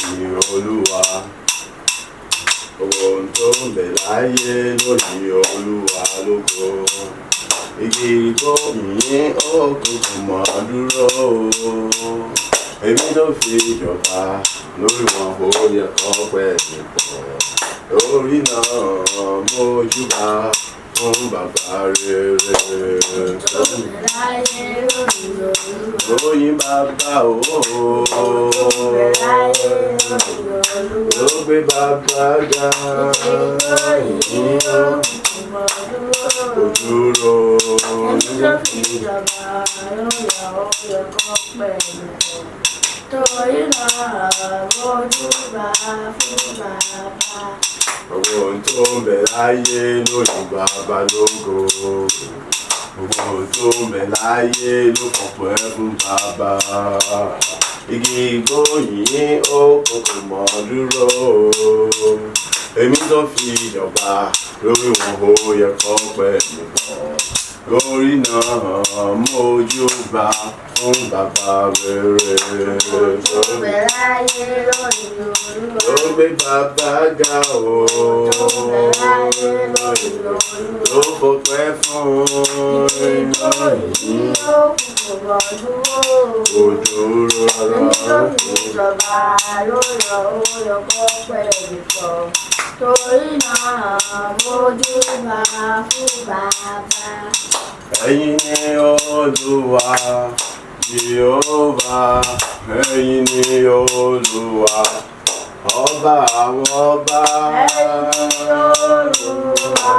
yin Olúwa. Gbogbo ohun tó ń bẹ láyé ló yin Olúwa lógo. Igi igbó yìnyín òkùnkùn mọ́ dúró. Èmi tó fi ìjọba lórí wọn ó yẹ kọ́pẹ́ mi pọ̀. Lórí náà mójúbà fún bàbá rere. Tó ń bẹ láyé ló yin Olúwa. Lóyìn bàbá o. Tó ń bẹ láyé ló yin Olúwa. Ló gbé bàbá ga. Igi igbó yìnyín òkùnkùn mọ́ dúró. Kò dúró. Ẹni tó fi ìjọba lórí àwọn yẹ kọ́pẹ́ mi pọ̀. Torí náà mójúbà fún bàbá. Gbogbo ohun tó ń bẹ láyé ló yin bàbá lógo. Gbogbo ohun tó ń bẹ láyé ló fọpẹ́ fún bàbá. Igi igbó yìnyín òkùnkùn mọ́ dúró. Èmi tó fi ìjọba lórí wọn ó yẹ kọ́pẹ́ mi pọ̀. Lórí náà mójúbà fún bàbá rere. Tó ń bẹ láyé ló yin Olúwa. Ló gbé bàbá ga o. Tó ń bẹ láyé ló yin Olúwa. Ló fọpẹ́ fún Igi igbó yìnyín òkùnkùn mọ́ dúró. Kò dúró Ẹni tó rárá. fi ìjọba lórí àwọn yẹ kọ́pẹ́ mi pọ̀. Torí náà mójúbà fún bàbá. Ẹ̀yin ni Olúwa, Jèhófà, ẹ̀yin ni Olúwa, ọba àwọn ọba. Ẹ̀yin Olúwa,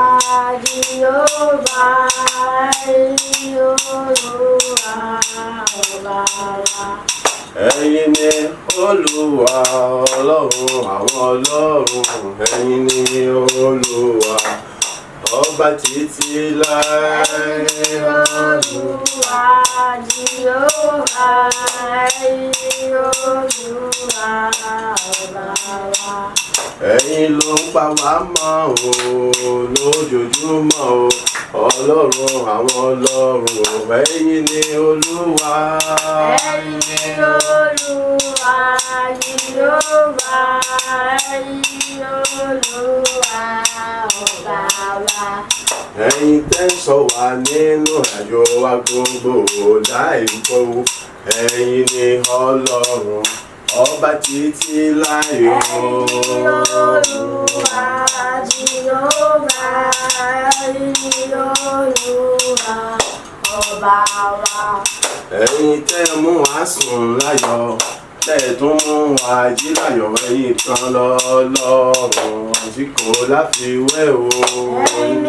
Jèhófà, ẹ̀yin Olúwa, ọba wa. Ẹ̀yin ni Olúwa, Ọlọ́run àwọn ọlọ́run, ẹ̀yin ni Olúwa, ọba títí láé. Ẹ̀yin Olúwa, Jèhófà, ẹ̀yin Olúwa, ọba wa. Ẹ̀yin ló ń pa wá mọ́ o lójoojúmọ́ o, Ọlọ́run àwọn ọlọ́run o, ẹ̀yin ni Olúwa. Ẹ̀yin Olúwa, Jèhófà, ẹ̀yin Olúwa, ọba wa. Ẹ̀yin tẹ́ ń ṣọ́ wa nínú àjò wa gbogbo láì kó, ẹ̀yin ni Ọlọ́run, ọba títí láì o. Ẹ̀yin Olúwa, Jèhófà, ẹ̀yin Olúwa, ọba wa. Ẹ̀yin tẹ́ mú wa sùn láyọ̀, tẹ́ tún mú wa jí láyọ̀, ẹ̀yin kan lọ́lọ́run tí kò láfiwé o. Ẹ̀yin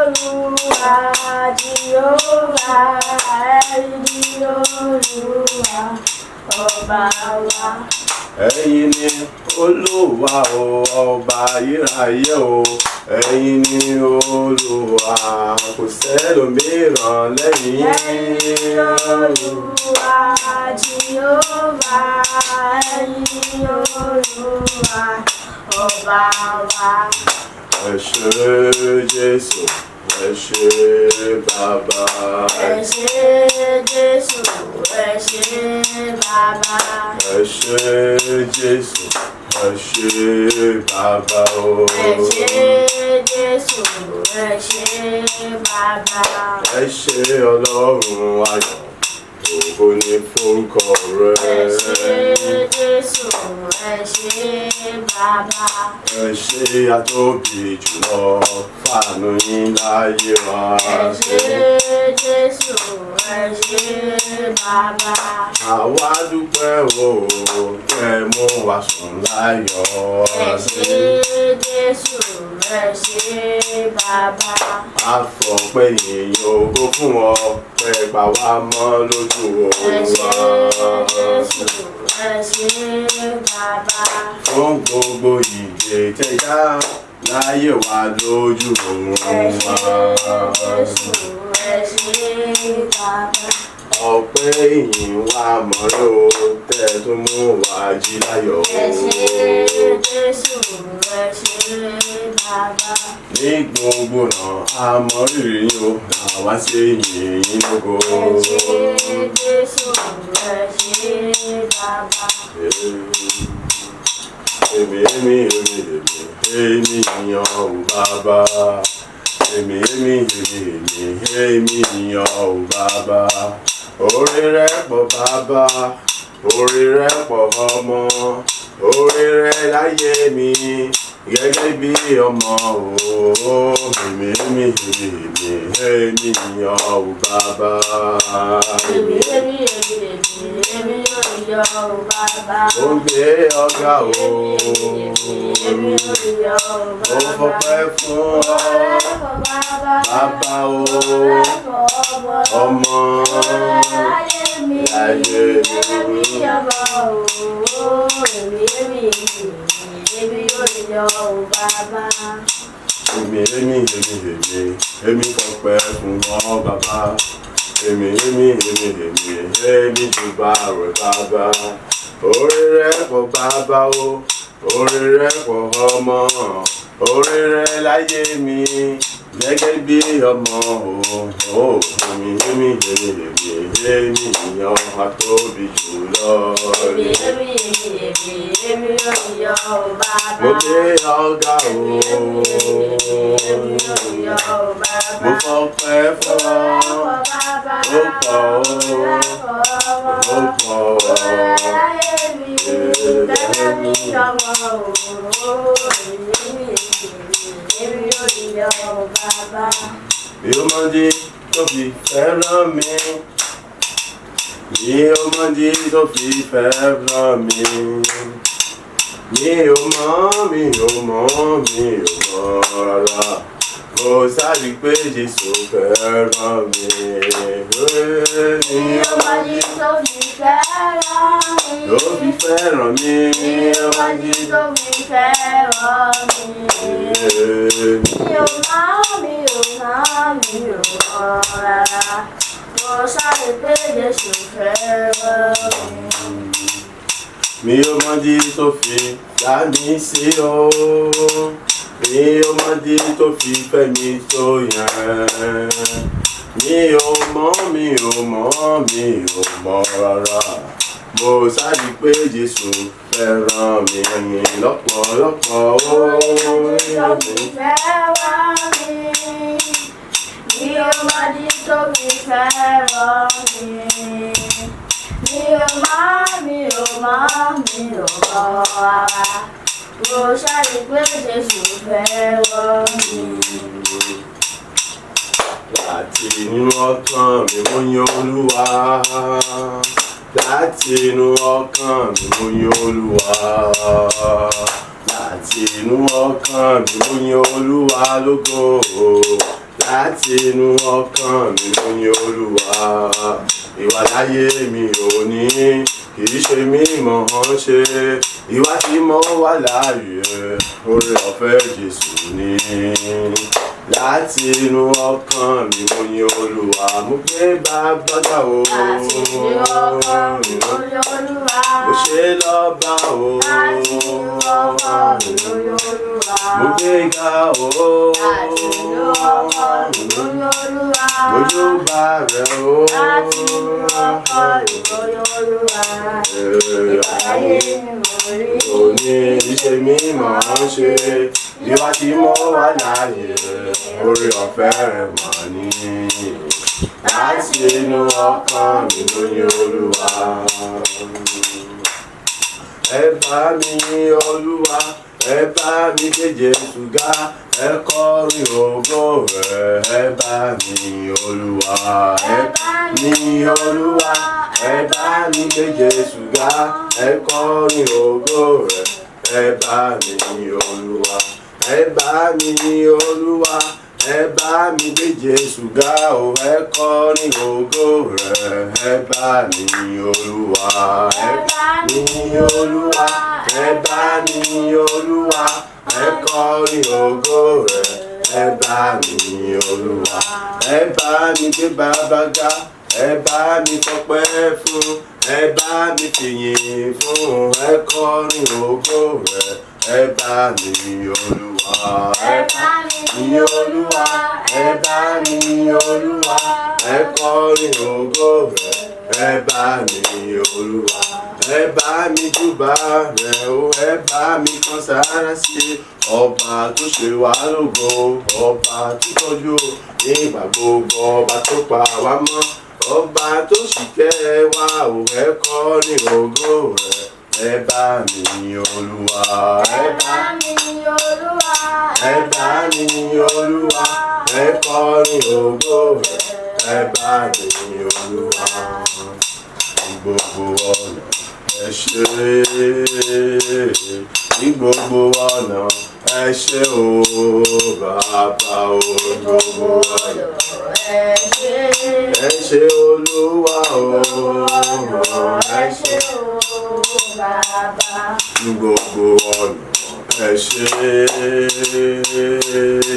Olúwa, Jèhófà, ẹ̀yin Olúwa, ọba wa. Ẹ̀yin ni Olúwa o, ọba ayérayé o, ẹ̀yin ni Olúwa, kò sẹ́lòmíràn lẹ́yìn. Ẹ̀yin Olúwa, Jèhófà, ẹ̀yin Olúwa, ọba wa. Ẹ ṣé Jésù, ẹ ṣé bàbá. Ẹ ṣé Jésù, ẹ ṣé bàbá. Ẹ ṣé Jésù, ẹ ṣé bàbá o. Ẹ ṣé Jésù, ẹ ṣé bàbá. Ẹ ṣé Ọlọ́run ayọ̀, ògo ni forúkọ rẹ. Ẹ ṣé Jésù, ẹ ṣé bàbá. Ẹ ṣé atóbi jùlọ, fàánú yín láyé wa. Ẹ ṣé Jésù, ẹ ṣé bàbá. Àwa dúpẹ́ o, tẹ́ mú wa sùn láyọ̀. Ẹ ṣé Jésù, ẹ ṣé bàbá. A fọpẹ́ ìyìn ògo fún ọ, tẹ́ gbà wá mọ́ lójú Ẹ oorun ṣé wa. Jésù, ẹ ṣé bàbá. Fún gbogbo ìdè tẹ́já láyé wa lójú Ẹ oorun ṣé wa. Jésù, ẹ ṣé bàbá. Ọpẹ́ ìyìn wa mọ̀rẹ́ o, tẹ́ tún mú wa jí láyọ̀. Ẹ ṣé Jésù, ẹ ṣé bàbá. Ní gbogbo ọ̀nà a mọ rírì yín o, àwa ṣe yìn yín lógo. Ẹ ṣé Jésù, ẹ ṣé bàbá. Ee. Èmi èmi èmi èmi èmi yìn ọ́ o bàbá. Èmi èmi èmi èmi èmi yìn ọ́ o bàbá. Oore rẹ̀ pọ̀ bàbá, oore rẹ̀ pọ̀ ọmọ, oore rẹ̀ láyé mi gẹ́gẹ́ bí ọmọ o. Èmi èmi èmi èmi èmi yìn ọ́ o bàbá. Èmi èmi èmi èmi èmi yóò yìn ọ́ o bàbá. Ó ń gbé ọ̀gá o. Èmi èmi èmi yóò yìn ọ́ o Ó bàbá. fọpẹ́ fún ọ Bàbá bàbá o ọmọ láyé mi láyé gẹ́gẹ́ bí mi. ọmọ o. Èmi èmi èmi èmi yóò yìn ọ́ o bàbá. Èmi èmi èmi èmi èmi fọpẹ́ fún ọ bàbá. Èmi èmi èmi èmi èmi júbà rẹ bàbá. Oore rẹ̀ pọ̀ bàbá o, oore rẹ̀ pọ̀ ọmọ, oore rẹ̀ láyé mi gẹ́gẹ́ bí ọmọ o. Èmi èmi èmi èmi èmi yìn ọ́ atóbi jùlọ. Èmi èmi èmi èmi èmi yóò yìn ọ́ o bàbá. Mo gbé ọ̀gá o. Èmi èmi èmi èmi yóò yìn ọ́ o bàbá. Mo fọpẹ́ fún ọ. Ó pọ̀ o. Ó pọ̀ o. Mi ò mọ̀dí tó fi fẹ́ràn mi. Mi ò mọ̀dí tó fi fẹ́ràn mi. Mi ò mọ̀, mi ò mọ̀, mi ò mọ̀ rárá. Mo sáré pé Jésù fẹ́ràn mi. Mi ò mọ̀dí tó fi fẹ́ràn mi. Mi ò mọ̀dí tó Mi ò mọ̀, mi ò mọ̀, mi ò mọ̀ rárá. Mo sáré pé Jésù fẹ́ràn mi. Mi ò mọ̀dí tó fi dá mi sí o. Mi ò mọ̀dí tó fi fẹ́ mi tó yẹn. Mi ò mọ̀, mi ò mọ̀, mi ò mọ̀ rárá. Mo sáré pé Jésù fẹ́ràn mi lọ́pọ̀lọpọ̀ o. Mi ò mọ̀ rárá. Mo sáré pé Jésù fẹ́ràn mi. Láti inú ọkàn mi mo yìn Olúwa. Láti inú ọkàn mi mo yìn Olúwa. Láti inú ọkàn mi mo yìn Olúwa lógo. Láti inú ọkàn mi mo yìn Olúwa. Ìwà láyé mi ò ní kì í ṣe mímọ̀ ọ́n ṣe. Ìwà tí mo wà láàyè oore ọ̀fẹ́ Jésù ni. Láti inú ọkàn mi mo yìn Olúwa, mo gbé bàbá ga o. Láti inú ọkàn mi mo yìn Olúwa. Mo ṣe lọ́ba o. Láti inú ọkàn mi mo yìn Olúwa. Mo gbé ga o. Láti inú ọkàn mi mo yìn Olúwa. Mo júbà rẹ̀ o. Láti inú ọkàn mi mo yìn Olúwa. Ìwà láyé mi mo rí. Òní iṣẹ́ mímọ́ ń ṣe ìwà tí mo wà láàyè oore ọ̀fẹ́ rẹ̀ mọ̀ ní. Láti inú ọkàn mi ló yìn Olúwa. Ẹ bá mi yìn Olúwa, ẹ bá mi gbé Jésù ga, ẹ kọrin ògo rẹ̀, ẹ bá mi yìn Olúwa. Ẹ bá mi yìn Olúwa, ẹ bá mi gbé Jésù ga, ẹ kọrin ògo rẹ̀, ẹ bá mi yìn Olúwa. Ẹ bá mi yìn Olúwa, ẹ bá mi gbé Jésù ga o, ẹ kọrin ògo rẹ̀, ẹ bá mi yìn Olúwa. Ẹ bá mi yìn Olúwa, ẹ bá mi yìn Olúwa, ẹ kọrin ògo rẹ̀, ẹ bá mi yìn Olúwa. Ẹ bá mi gbé bàbá ga, ẹ bá mi fọpẹ́ fún, ẹ bá mi fìyìn fún, ẹ kọrin ògo rẹ̀, ẹ bá mi yìn Olúwa. Ẹ bá mi yìn Olúwa, ẹ bá mi yìn Olúwa, ẹ kọrin ògo rẹ̀, ẹ bá mi yìn Olúwa. Ẹ bá mi júbà rẹ̀ o, ẹ bá mi kan sára sí ọba tó ṣe wá lógo, ọba tó tọ́jú nígbà gbogbo, ọba tó pa wá mọ́, ọba tó sì kẹ́ wa ò, ẹ kọrin ògo rẹ̀. Ẹ bá mi yìn Olúwa, Ẹ bá mi yìn Olúwa. Ẹ bá mi yìn Olúwa, ẹ kọrin ògo rẹ̀. Ẹ bá mi yìn Olúwa. Ní gbogbo ọ̀nà ẹ ṣé, ní gbogbo ọ̀nà ẹ ṣé o bàbá o, ní gbogbo ọ̀nà Ẹ ṣé. Ẹ ṣé Olúwa o, Ẹ ẹ ṣé. ṣé o bàbá. Ní gbogbo ọ̀nà ẹ ṣé,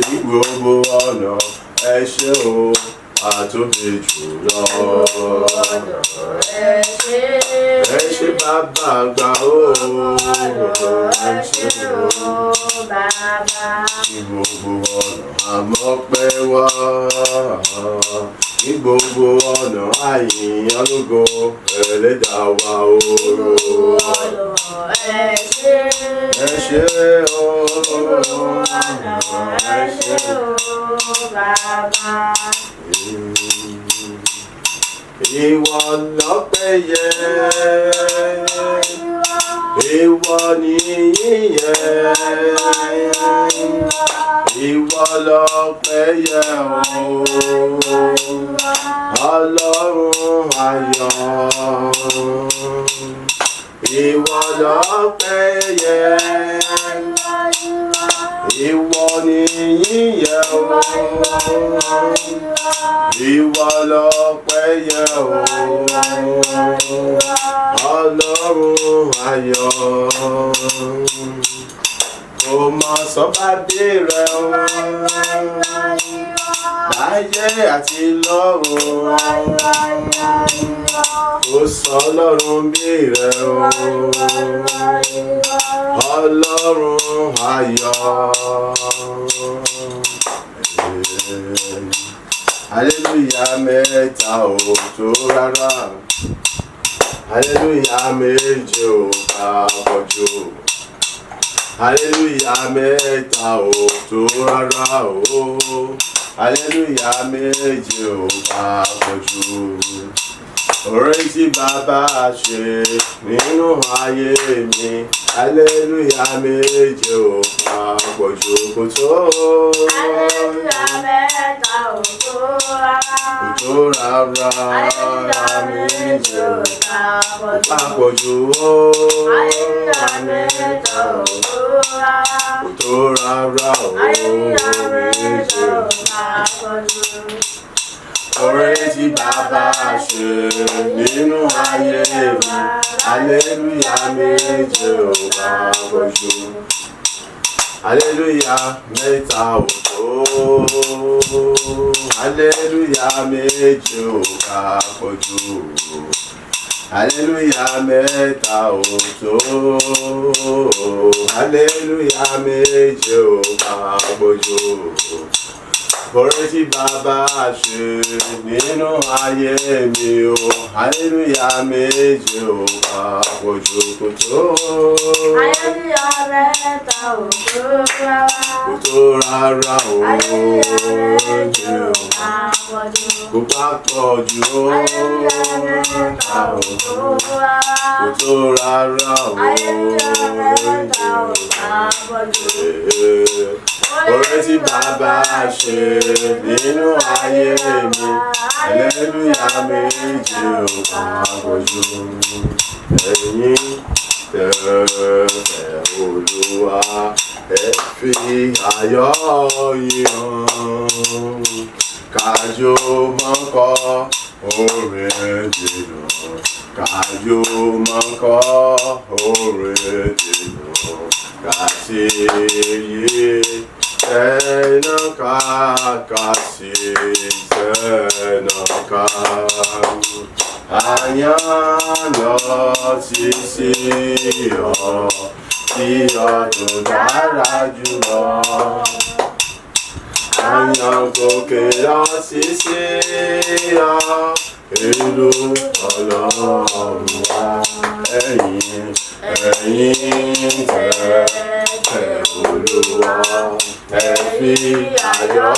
ní gbogbo ọ̀nà ẹ ṣé o, àtóbi jùlọ. Ẹ ṣé. Ẹ ṣé bàbá àgbà o, Ẹ ẹ ṣé ṣé o o. bàbá. Ní gbogbo ọ̀nà àmọ́pẹ́ wá, ní gbogbo ọ̀nà àyìn ológo ẹlẹ́dàá wa o. Ọ̀nà ẹ ṣé. Ẹ ṣé o, Ọ̀nà ẹ ẹ ṣé ṣé o bàbá. Ìwọ lọ́pẹ́ yẹ, ìwọ ni yíyẹ, ìwọ lọ́pẹ́ yẹ o, Ọlọ́run ayọ̀. Ìwọ lọ́pẹ́ yẹ, ìwọ ni yíyẹ o, ìwọ lọ́pẹ́ yẹ o, Ọlọ́run ayọ̀. Kò mọ sọ́ba bí rẹ o, láyé àti lọ́run. Kò sọ Ọlọ́run bí rẹ o, Ọlọ́run ayọ̀. Hallelujah mẹ́ta ò tó rárá. Hallelujah méje ò papọ̀ jù. Hallelujah mẹ́ta ò tó rárá o. Hallelujah méje ò papọ̀ jù. Oore tí bàbá ṣe nínú ayé mi. Hallelujah méje ò papọ̀ jù, kò tó. Hallelujah mẹ́ta ò tó rárá. Kò tó rárá. Hallelujah méje ò papọ̀ jù. Papọ̀ jù o. Hallelujah mẹ́ta ò tó rárá. Kò tó rárá o. Hallelujah mẹ́ta Méje ò ò papọ̀ jù. Oore tí bàbá ṣe nínú ayé mi. Hallelujah méje ò papọ̀ jù. Hallelujah mẹ́ta ò tó. Hallelujah méje ò papọ̀ jù. Hallelujah mẹ́ta ò tó. Hallelujah méje ò papọ̀ jù. Oore tí bàbá ṣe nínú ayé mi o. Hallelujah méje ò papọ̀ jù, kò tó. Hallelujah mẹ́ta ò tó rárá. Kò tó rárá o. Hallelujah méje ò papọ̀ jù. Kò papọ̀ jù o. Hallelujah mẹ́ta ò tó rárá. Kò tó rárá o. Hallelujah mẹ́ta ò papọ̀ jù. Oore tí bàbá ṣe nínú ayé mi. Hallelujah méje ò papọ̀ jù. Ẹ̀yin tẹ́ fẹ́ Olúwa, ẹ fi ayọ̀ yín hàn. Kájọ mọ́kọ́ orin dídùn. Kájọ mọ́kọ́ orin dídùn. Kàsí yé tẹ̀nà ká, kàsí tẹ̀nà ká. Àyàn lọ sí sí ọ, tí ọ tó dára jùlọ. Àyàn gòkè lọ sí sí ọ, Ìlú Ọlọ́run wa. Ẹ̀yin, ẹ̀yin tẹ́ Olúwa, ẹ fi ayọ̀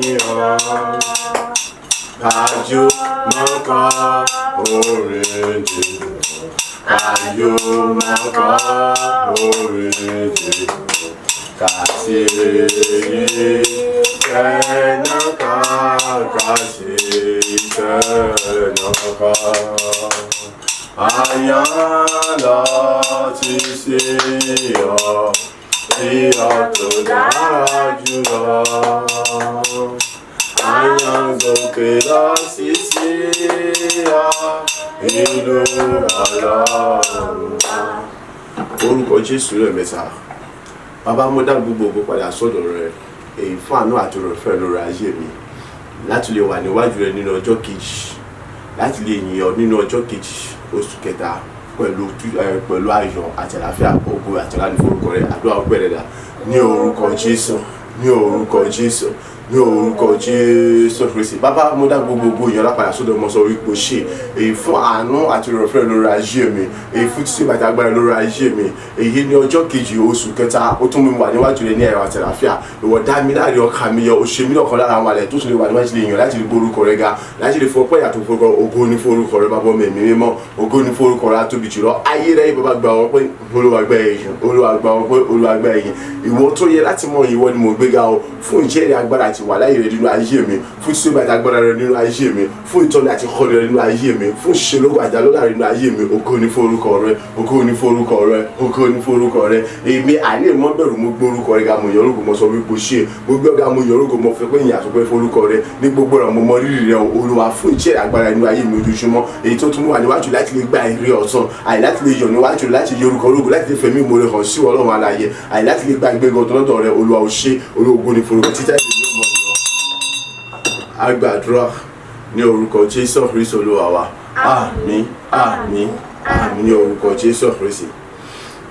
yín hàn. Kájùmọ̀ kọ orin dídùn. Kájùmọ̀ kọ orin dídùn. Kàsí tẹ̀nàká, kàsí tẹ̀nàká. Àyàn lọ ti sí ọ, tí ọ tó dára jùlọ. Àyàn gòkè lọ sí sí ọ, ìlú Ọlọ́run wa. Orúkọ Jésù lẹ́ẹ̀mẹ́ta. Bàbá, mo dá gbogbo ògo padà sọ́dọ̀ rẹ, èyí fún àánú àti ọ̀rọ̀fẹ́ lórí ayé mi, láti lè wà níwájú rẹ nínú ọjọ́ kejì, láti lè yìn ọ́ nínú ọjọ́ kejì oṣù kẹta pẹ̀lú ayọ̀ àti àlàáfíà. Ògo àti ọlá ní forúkọ rẹ. Àdúrà ọpẹ́ rẹ dà ní orúkọ Jésù, ní orúkọ Jésù, ní orúkọ Jésù Kristi. Bàbá, mo dá gbogbo ògo ìyànlá padà sọ́dọ̀ mọ́, sọ wípé o ṣe èyí fún àánú àti ìrọ̀fẹ́ lórí ayé mi, èyí fún títí bàtà agbára lórí ayé mi. Èyí ní ọjọ́ kejì oṣù kẹta, ó tún mi wà níwájú rẹ ní ẹ̀rọ àti àlàáfíà. Ìwọ dá mi láàrin ọkàn mi yọ, o ṣe mí lọ́kàn lára àwọn àlẹ́ tó tún lè wà níwájú lè yàn láti lè gbórúkọ rẹ ga, láti lè fọpẹ́ ìyàtọ̀ forúkọ. Ògo ní forúkọ rẹ, Bàbá, ọmọ, ẹ̀mí mímọ́. Ògo ní forúkọ rẹ, atóbi jùlọ ayé rẹ. Bàbá, gba ọpẹ́. Olúwa, gba ẹ̀yìn. Olúwa, gba ọpẹ́. Olúwa, gba ẹ̀yìn. Ìwọ tó yẹ láti mọ, ìwọ ni mo gbéga o, fún ìjẹ́rìí agbára àti wà láyé rẹ nínú ayé mi, fún tí ó bàtà agbára rẹ nínú ayé mi, fún ìtọ́ni àti kọ́ni rẹ nínú ayé mi, fún ìṣelógo àjálọ́lá rẹ nínú ayé mi. Ògo ní forúkọ rẹ, ògo ní forúkọ rẹ, ògo ní forúkọ rẹ. Èmi àní ìmọ̀ bẹ̀rù, mo gbórúkọ rẹ ga, mo yàn orúkọ, mo sọ wípé ṣe mo gbé ọ̀gá, mo yàn orúkọ, mo fẹ́ pé ìyìn àtúpẹ́ forúkọ rẹ ní gbogbo ọ̀rọ̀. Mo mọ rírì rẹ, Olúwa, fún ìjẹ́rìí agbára nínú ayé mi ojoojúmọ́, èyí tó tún wà níwájú láti lè gba èrè ọ̀tun, àì láti lè yọ̀ níwájú, láti yọ orúkọ orúkọ, láti lè fẹ̀mí ìmoore hàn sí Ọlọ́run alààyè, àì láti lè gba ìgbéga ọ̀tun lọ́dọ̀ rẹ. Olúwa, ò ṣe. Ológo ní forúkọ títà ìlú ọmọ ìlú. Agbàdúrà ní orúkọ Jésù Kristi Olúwa wa. Àmín, àmín, àmín ní orúkọ Jésù Kristi.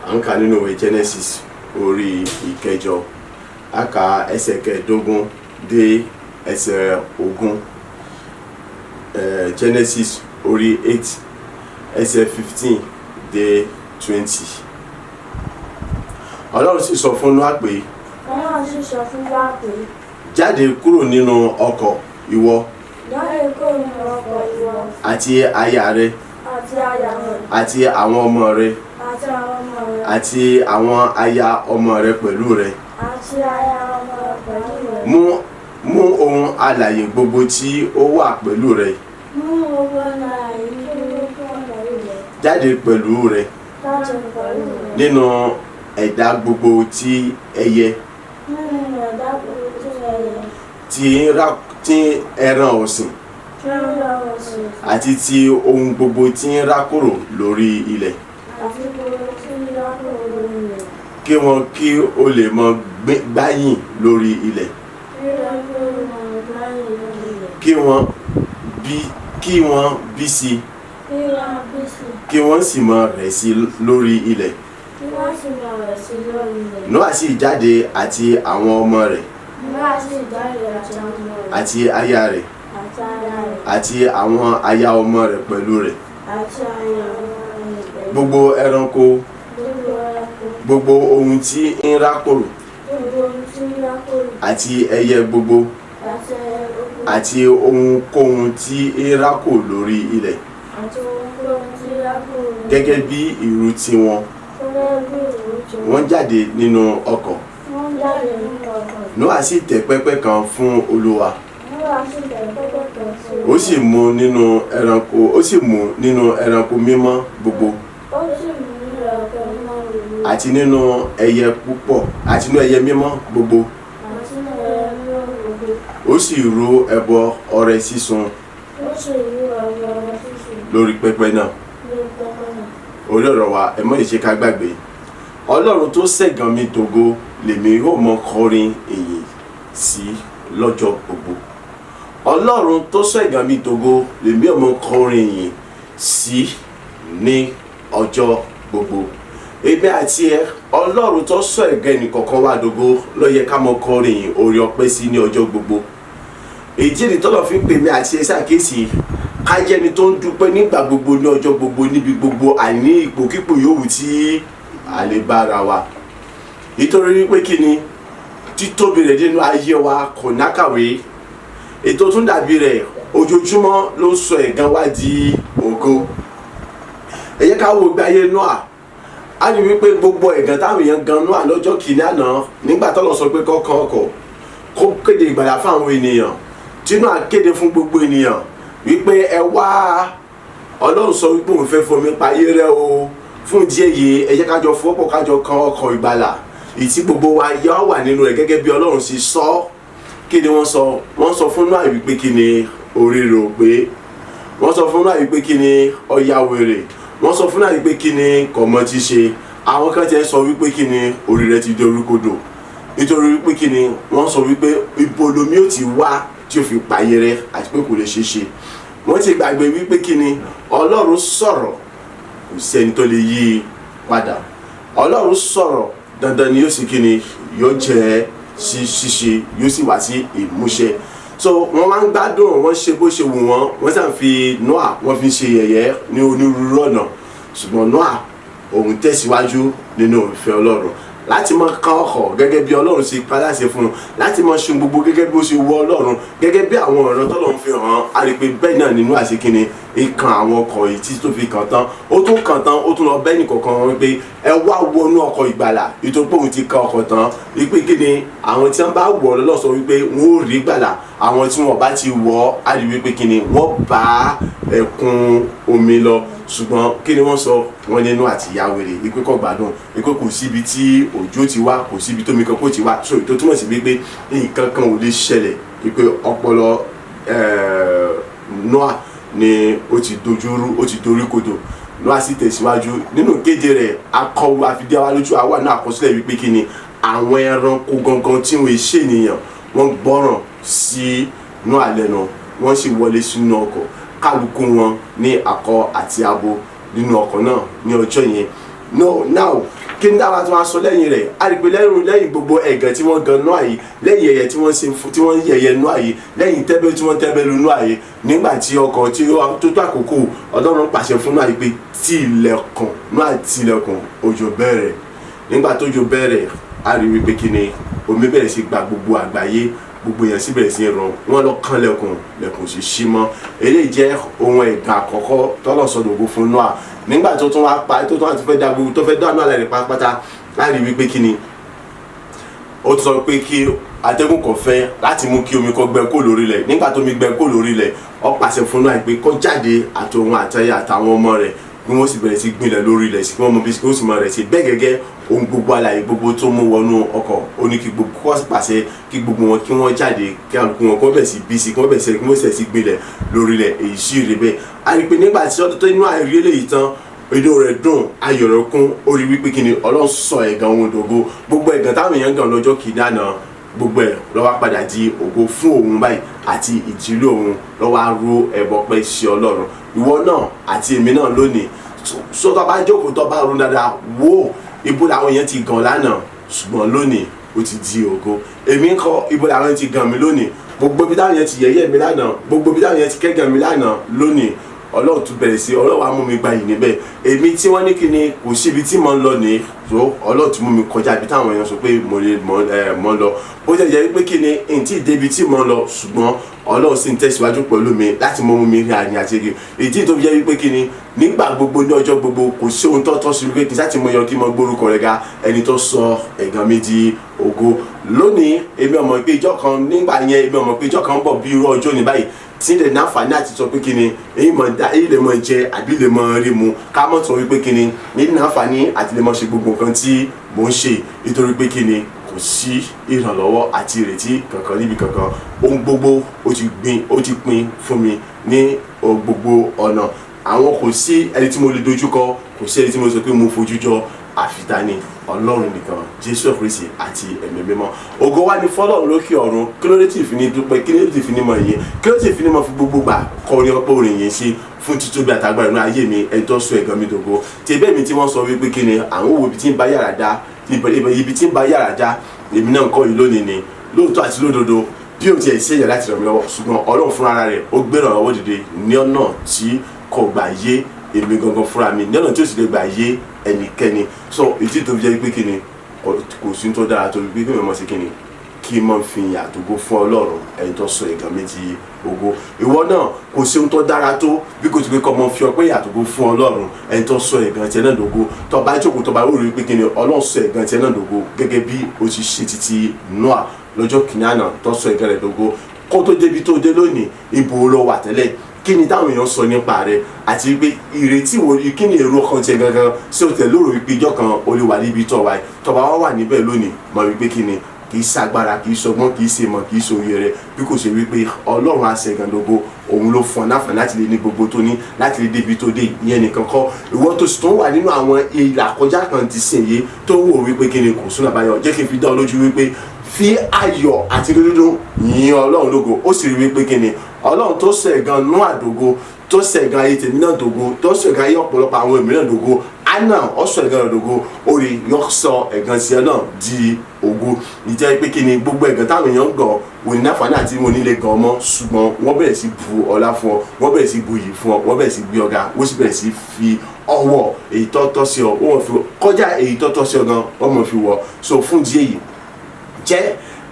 À ń kà nínú ìwé Genesis orí 8, a kà ẹsẹ̀ 15 dé ẹsẹ̀ 20. Genesis orí 8, ẹsẹ̀ 15 dé 20. Ọlọ́run sì sọ fún Nóà pé, Ọlọ́run sì sọ fún Nóà pé, jáde kúrò nínú ọkọ̀, ìwọ jáde kúrò nínú ọkọ̀, ìwọ àti aya rẹ àti aya rẹ àti àwọn ọmọ rẹ àti àwọn ọmọ rẹ àti àwọn aya ọmọ rẹ pẹ̀lú rẹ. Àti aya ọmọ rẹ pẹ̀lú rẹ. Mú ohun alààyè gbogbo tí ó wà pẹ̀lú rẹ Mú gbogbo alààyè tó wà pẹ̀lú rẹ jáde pẹ̀lú rẹ jáde pẹ̀lú rẹ nínú ẹ̀dá gbogbo tí ẹyẹ nínú ẹ̀dá gbogbo tí ẹyẹ tí ẹran ọ̀sìn tí ń lọ ọ̀sìn àti ti ohun gbogbo tí ń rákòrò lórí ilẹ̀, àti gbogbo tí ń rákòrò lórí ilẹ̀, kí wọn kí ó lè mọ gbáyìn lórí ilẹ̀. Kí wọ́n kí ó lè mọ gbáyìn lórí ilẹ̀. Kí wọ́n bí sí Kí wọ́n bí sí kí wọ́n sì mọ rẹ̀ sí lórí ilẹ̀. Kí wọ́n sì máa rẹ̀ sí lórí ilẹ̀. Nóà sì jáde àti àwọn ọmọ rẹ̀ Nóà sì jáde àti àwọn ọmọ rẹ̀ àti aya rẹ̀ àti aya rẹ̀ àti àwọn aya ọmọ rẹ̀ pẹ̀lú rẹ̀. Àti aya ọmọ rẹ̀ pẹ̀lú. Gbogbo ẹranko, Gbogbo ẹranko, gbogbo ohun tí ń rákòrò gbogbo ohun tí ń rákòrò àti ẹyẹ gbogbo àti ẹyẹ gbogbo àti ohunkóhun tí ń rákò lórí ilẹ̀ àti ohunkóhun tí ń rákòrò lórí gẹ́gẹ́ bí irú tiwọn, gẹ́gẹ́ bí irú tiwọn. Wọ́n jáde nínú ọkọ̀. Wọ́n jáde nínú ọkọ̀. Nóà sì tẹ́ pẹpẹ kan fún Olúwa. Nóà sì tẹ́ pẹpẹ kan fún Ó sì mú nínú ẹranko ó sì mú nínú ẹranko mímọ́ gbogbo Ó sì mú nínú ẹranko mímọ́ gbogbo àti nínú ẹyẹ púpọ̀ àti nínú ẹyẹ mímọ́ gbogbo. Àti nínú ẹyẹ mímọ́ gbogbo. Ó sì rú ẹbọ ọrẹ sísun Ó sì rú ẹbọ ọrẹ sísun lórí pẹpẹ náà. Lórí pẹpẹ náà. Orí ọ̀rọ̀ wa, ẹ mọ́ ìṣe ká gbàgbé Ọlọ́run tó ṣẹ̀gàn mi dògo lèmi yóò mọ kọrin èyí sí lọ́jọ́ gbogbo. Ọlọ́run tó ṣẹ̀gàn mi dògo lèmi yóò mọ kọrin èyí sí ní ọjọ́ gbogbo. Èmi àti ẹ, Ọlọ́run tó sọ ẹ̀gàn ẹnìkọ̀ọ̀kan wá dògo ló yẹ ká mọ kọrin ìyìn orí ọpẹ́ sí ní ọjọ́ gbogbo. Èyí ni tọ́lọ̀ fi ń pè mí àti ẹ ṣàkíyèsí. Ká jẹ́ ẹni tó ń dúpẹ́ nígbà gbogbo, ní ọjọ́ gbogbo, níbi gbogbo, àní ipòkípò yòówù tí a lè bá ara wa, nítorí wípé kí ni títóbi rẹ̀ nínú ayé wa kò nákàwé. Ètò tún dàbí rẹ̀, ojoojúmọ́ ló ń sọ ẹ̀gàn wa di ògo. Ẹ jẹ́ ká wo ìgbé ayé Noah. Á ní wípé gbogbo ẹ̀gàn táwọn èèyàn gan Noah lọ́jọ́ kìíní àná, nígbà tọ́lọ̀ sọ pé kọ́kọ́ ọkọ̀ kó kéde ìgbàlà fún àwọn ènìyàn, tí Noah kéde fún gbogbo ènìyàn wípé ẹ wá, Ọlọ́run sọ wípé òun fẹ́ fomi payé rẹ́ o, fún ìdí èyí ẹ jẹ́ kájọ fọwọ́pọ̀, kájọ kan ọkọ̀ ìgbàlà ìtí gbogbo wa yọ wà nínú rẹ̀ gẹ́gẹ́ bí Ọlọ́run ṣe sọ. Kí ni wọ́n sọ? Wọ́n sọ fún Noah wípé kí ni, orí rẹ̀ ò pé. Wọ́n sọ fún Noah wípé kí ni, ọ̀ya wèrè. Wọ́n sọ fún Noah wípé kí ni, kọ̀mọ́ ti ṣe. Àwọn kan ti sọ wípé kí ni, orí rẹ̀ ti dorí kodò, nítorí wípé kí ni, wọ́n sọ wípé ibo lomi ó ti wá tí ó fi payé rẹ̀, àti pé kò lè ṣeé ṣe. Wọ́n ti gbàgbé wípé kí ni, Ọlọ́run sọ̀rọ̀, kò sí ẹni tó lè yí i padà. Ọlọ́run sọ̀rọ̀, dandan ni yóò sì kí ni, yóò jẹ́ ṣíṣe, yóò sì wá sí ìmúṣẹ. So wọ́n wá ń gbádùn, wọ́n ṣe bó ṣe wù wọ́n, wọ́n sàn fi Noah, wọ́n fi ṣe yẹ̀yẹ́ ní onírúurú ọ̀nà. Ṣùgbọ́n Noah òun tẹ̀síwájú nínú ìfẹ́ Ọlọ́run láti máa kan ọkọ̀ gẹ́gẹ́ bí Ọlọ́run ṣe pa láṣẹ fún un, láti máa ṣe gbogbo gẹ́gẹ́ bí ó ṣe wọ Ọlọ́run, gẹ́gẹ́ bí àwọn ọ̀rọ̀ tọ́lọ́run fi hàn. Á rí i pé bẹ́ẹ̀ náà nínú àṣekínni ìkan àwọn ọkọ̀ yìí tí tó fi kàn tán, ó tún kàn tán, ó tún lọ bẹ́ẹ̀ nìkọ̀ọ̀kan wọn pé ẹ wá wọnú ọkọ̀ ìgbàlà, nítorí pé òun ti kan ọkọ̀ tán, wípé kí ni, àwọn tí wọ́n bá wọ̀ lọ́lọ́ sọ wípé wọ́n ò rí gbàlà, àwọn tí wọ́n bá ti wọ̀ á rí wípé kí ni, wọ́n bá ẹ̀kún omi lọ. Ṣùgbọ́n kí ni wọ́n sọ? Wọ́n nínú àti ìyá wèrè, ìpè kò gbádùn, ìpè kò síbi tí òjò ti wá, kò síbi tómi kan kò ti wá. So ètò túmọ̀ sí wípé nǹkan kan ò lè ṣẹlẹ̀, ìpè ọpọlọ Noah ni ó ti dojúrú, ó ti dorí kodò. Noah sì tẹ̀síwájú nínú kéde rẹ̀. Akọ̀wé àfidíwá lójú àwa náà àkọsílẹ̀ wípé kí ni, àwọn ẹranko gangan tí wọ́n ṣènìyàn, wọ́n gbọ́ràn sí Noah lẹ́nu, wọ́n sì wọlé sínú ọkọ̀, kálukú wọn ní akọ àti abo nínú ọkọ̀ náà ní ọjọ́ yẹn. No now, kí ní dára tí wọ́n sọ lẹ́yìn rẹ̀? A rí pé lẹ́yìn gbogbo ẹ̀gàn tí wọ́n gan Noah yìí, lẹ́yìn ẹ̀yẹ tí wọ́n ṣe tí wọ́n yẹ̀yẹ́ Noah yìí, lẹ́yìn tẹ́bẹ́ tí wọ́n tẹ́bẹ́ lu Noah yìí, nígbà tí ọkọ̀ tí ó tó tó àkókò, Ọlọ́run pàṣẹ fún Noah yìí pé tí ilẹ̀kùn. Noah ti ilẹ̀kùn, òjò bẹ̀rẹ̀. Nígbà tójò bẹ̀rẹ̀, a rí wípé kí ni, omi bẹ̀rẹ̀ sí gba gbogbo àgbáyé, gbogbo èèyàn sì bẹ̀rẹ̀ sí ràn wọ́n lọ kán lẹ̀kùn, lẹ̀kùn sì ṣí mọ́. Eléyìí jẹ́ ohun ẹ̀gàn àkọ́kọ́ tọ́lọ̀ sọdọ̀gbò fún Noah. Nígbà tó tún wá pa, tó tún wá ti fẹ́ da gbogbo tó fẹ́ dá Noah lẹ́rìí pátápátá, láì wípé kí ni, ó tún sọ pé kí atẹ́gùn kò fẹ́ láti mú kí omi kó gbẹ kó lórí ilẹ̀. Nígbà tó omi gbẹ kó lórí ilẹ̀, ó pàṣẹ fún Noah pé kó jáde, àtòun àtẹyà àtàwọn ọmọ rẹ̀, bí wọ́n sì bẹ̀rẹ̀ sí gbìnlẹ̀ lórí ilẹ̀ sí kí wọ́n mọ bí wọ́n sì mọ rẹ̀ sí bẹ́ẹ̀ gẹ́gẹ́. Ohun gbogbo alààyè gbogbo tó mú wọnú ọkọ̀, ó ní kí gbogbo kó pàṣẹ kí gbogbo wọn kí wọ́n jáde, kí àlùkò wọn kó bẹ̀ sí bí sí kí wọ́n bẹ̀ sí kí wọ́n sì gbìnlẹ̀ lórí ilẹ̀. Èyí sì rí bẹ́ẹ̀. A rí i pé nígbà tí ọdún tó inú àìrí eléyìí tán, inú rẹ̀ dùn, ayọ̀ rẹ̀ kún. Ó rí wípé kí ni, Ọlọ́run sọ ẹ̀gàn òun dògo. Gbogbo ẹ̀gàn táwọn èèyàn gàn lọ́jọ́ kìí dáná, gbogbo ẹ̀ ló wá padà di ògo fún òun báyìí àti ìdílé òun, ló wá rú ẹbọ pẹ́ sí Ọlọ́run. Ìwọ náà àti èmi náà lónìí, sọ tó bá jókòó, tó bá ronú dáadáa, wò ibo làwọn èèyàn ti gàn lánàá, ṣùgbọ́n lónìí ó ti di ògo. Èmi ń kọ́, ibo làwọn èèyàn ti gàn mí lónìí? Gbogbo ibi táwọn èèyàn ti yẹ̀yẹ́ mi lánàá, gbogbo ibi táwọn èèyàn ti kẹ́gàn mi lánàá, lónìí Ọlọ́run tún bẹ̀rẹ̀ sí, Ọlọ́run á mú mi gba yìí níbẹ̀. Èmi tí wọ́n ní kí ni, kò sí ibi tí mo ń lọ ní tó, Ọlọ́run tún mú mi kọjá ibi táwọn èèyàn sọ pé mo lè mọ́ lọ. Ó jẹ́ jẹ́ pé kí ni, n tí ì débi tí mo ń lọ, ṣùgbọ́n Ọlọ́run sì ń tẹ̀síwájú pẹ̀lú mi láti mú mi rí àní àti ege. Èyí tó fi jẹ́ wípé kí ni, nígbà gbogbo, ní ọjọ́ gbogbo, kò sí ohun tó tọ́ sí wípé kí n sá ti mọ yọ kí n mọ gbórúkọ rẹ̀ ga, ẹni tó sọ ẹ̀gàn mi di ògo lónìí. Èmi ọmọ pé ìjọ kan nígbà yẹn, èmi ọmọ pé ìjọ kan ń bọ̀ bí irú ọjọ́ ní báyìí tí lè náfààní àti sọ pé kí ni, èyí mọ̀ dá, èyí lè mọ̀ jẹ àbí lè mọ̀ rí mu, ká mọ̀ sọ wípé kí ni, ní náfààní àti lè mọ̀ ṣe gbogbo nǹkan tí mò ń ṣe, nítorí pé kí ni, kò sí ìrànlọ́wọ́ àti ìrètí kankan níbi kankan. Ohun gbogbo ó ti gbin, ó ti pin fún mi ní gbogbo ọ̀nà. Àwọn kò sí ẹni tí mo lè dojúkọ, kò sí ẹni tí mo sọ pé mo fojú jọ, àfitani Ọlọ́run nìkan, Jésù Kristi àti ẹ̀mí mímọ́. Ògo wa ni fọ́lọ́run lókè ọ̀run. Kí ló dé tí ìfini dúpẹ́? Kí ló dé tí ìfini mọ̀ yìí? Kí ló dé tí ìfini mọ̀ fi gbogbo gbà kọrin ọpẹ́ orin yìí sí fún títóbi àtàgbà inú ayé mi, ẹni tó sọ ẹ̀gàn mi dògo? Tí ẹbẹ́ mi tí wọ́n sọ wípé kí ni, àwọn òwò ibi tí ń bá yàrá dá, ibi tí ń bá yàrá já, èmi náà ń kọ́ yìí lónìí ni lóòótọ́ àti lódodo. Bí o tiẹ̀ ṣe yẹn láti ràn mí lọ́wọ́, ṣùgbọ́n Ọlọ́run fúnra rẹ̀ ó gbé ìrànlọ́wọ́ dìde ní ọ̀nà tí kò gbà yé èmi gangan fúnra mi, ní ọ̀nà tí ó sì lè gbà yé ẹnikẹ́ni. So ìdí tó fi jẹ́ pé kí ni kò sí tó dára tó fi pé kí mi mọ̀ sí kí ni kí n mọ̀ fi àtògo fún Ọlọ́run ẹni tó sọ ẹ̀gàn mi di ògo. Ìwọ náà, kò sí ohun tó dára tó bí kò ti pé kọ́ mọ fi ọpẹ́ àtògo fún Ọlọ́run ẹni tó sọ ẹ̀gàn tiẹ̀ náà dògo. Tó bá jókòó, tó bá wò rí pé kí ni Ọlọ́run sọ ẹ̀gàn tiẹ̀ náà dògo, gẹ́gẹ́ bí o ti ṣe títí Noah lọ́jọ́ kìíní àná tó sọ ẹ̀gàn rẹ̀ dògo kó tó débi tó dé lónìí. Ibo ló wà tẹ́lẹ̀? Kí ni táwọn èèyàn sọ nípa rẹ̀? Àti pé ìrètí wo, kí ni èrò ọkàn tiẹ̀ gangan? Ṣé o tẹ̀ lóru wípé ijọ́ kan o lè wà níbi tó wà yìí? Tó bá wá wà níbẹ̀ lónìí, mọ̀ wípé kí ni kì í ṣagbára, kì í ṣọgbọ́n, kì í ṣe mọ̀, kì í ṣe òye rẹ̀, bí kò ṣe wípé Ọlọ́run aṣẹ̀gàndógó òun ló fún ọ láǹfààní láti lè ní gbogbo tó ní, láti lè débi tó dé. Ìyẹn nìkan kọ́, ìwọ tó sì tún wà nínú àwọn ìlà kọjá kan ti sìn yìí tó ń wò wípé kí ni kò sún àbáyọ, jẹ́ kí n fi dá ọ lójú wípé fi ayọ̀ àti dúdú yìn Ọlọ́run lógo. Ó sì rí wípé kí ni Ọlọ́run tó ṣẹ̀gàn nú àdógó, tó ṣẹ̀gàn ayé tèmi náà dógó, tó ṣẹ̀gàn ayé ọ̀pọ̀lọpọ̀ àwọn mìíràn dógó, anna ọ̀sọ̀ ẹ̀gàn rẹ̀ dógó, ó rí yọ sọ ẹ̀gàn tiẹ̀ náà di ògo. Ìjẹ́ pé kí ni gbogbo ẹ̀gàn táwọn èèyàn ń gàn wò ní náfààní àti wọn nílé gan mọ́, ṣùgbọ́n wọ́n bẹ̀rẹ̀ sí bu ọlá fún ọ, wọ́n bẹ̀rẹ̀ sí bu iyì fún ọ, wọ́n bẹ̀rẹ̀ sí gbé ọ̀gá, wọ́n sì bẹ̀rẹ̀ sí fi ọwọ́ èyí tọ́tọ́ sí ọ, wọ́n fi kọjá èyí tọ́tọ́ sí ọ gan, wọ́n mọ̀ fi wọ̀. So fún díẹ̀ yìí, jẹ́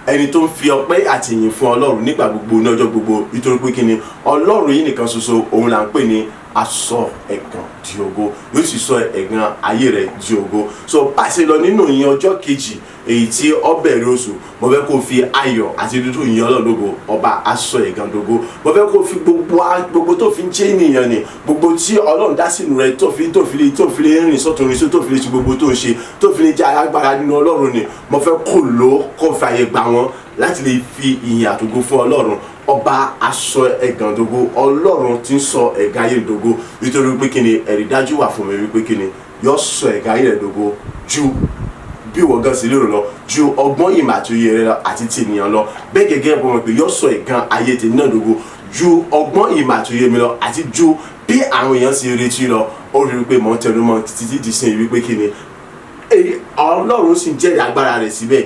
ẹni tó ń fi ọpẹ́ àti ìyìn fún Ọlọ́run nígbà gbogbo, ní ọjọ́ gbogbo, nítorí pé kí ni Ọlọ́run yìí nìkan ṣoṣo òun là ń pè ní aṣọ ẹ̀gàn di ògo, yóò sì sọ ẹ̀gàn ayé rẹ̀ di ògo. So pàṣẹ lọ nínú ìyìn ọjọ́ kejì èyí tí ó bẹ̀rẹ̀ oṣù, mo fẹ́ kó fi ayọ̀ àti dúdú yìn Ọlọ́run lógo, ọba aṣọ ẹ̀gàn dógó. Mo fẹ́ kó fi gbogbo tó fi ń jẹ́ ènìyàn ni, gbogbo tí Ọlọ́run dá sínú rẹ̀ tó fi lè rìn sọ́tún rìn sí, tó fi lè ṣe gbogbo tó ń ṣe, tó fi lè jẹ́ alágbára nínú Ọlọ́run ni, mo fẹ́ kó lò ó, kó fi àyè gbà wọ́n láti lè fi ìyìn àtògo fún Ọlọ́run ọba aṣọ ẹ̀gàn dógó, Ọlọ́run tí ń sọ ẹ̀gàn ayé dógó. Nítorí pé kí ni ẹ̀rí dájú wà fún mi wípé kí ni yóò sọ ẹ̀gàn ayé rẹ̀ dógó ju bí ìwọ gan sì lérò lọ, ju ọgbọ́n ìmọ̀ àti òye rẹ lọ àti ti ènìyàn lọ. Bẹ́ẹ̀ gẹ́gẹ́ bọ́ mọ̀ pé yóò sọ ẹ̀gàn ayé tèmi náà dógó ju ọgbọ́n ìmọ̀ àti òye mi lọ àti ju bí àwọn èèyàn sì retí lọ. Ó rí i pé mò ń tẹnu mọ́ títí di sin wípé kí ni Ọlọ́run sì ń jẹ́rìí agbára rẹ̀ síbẹ̀.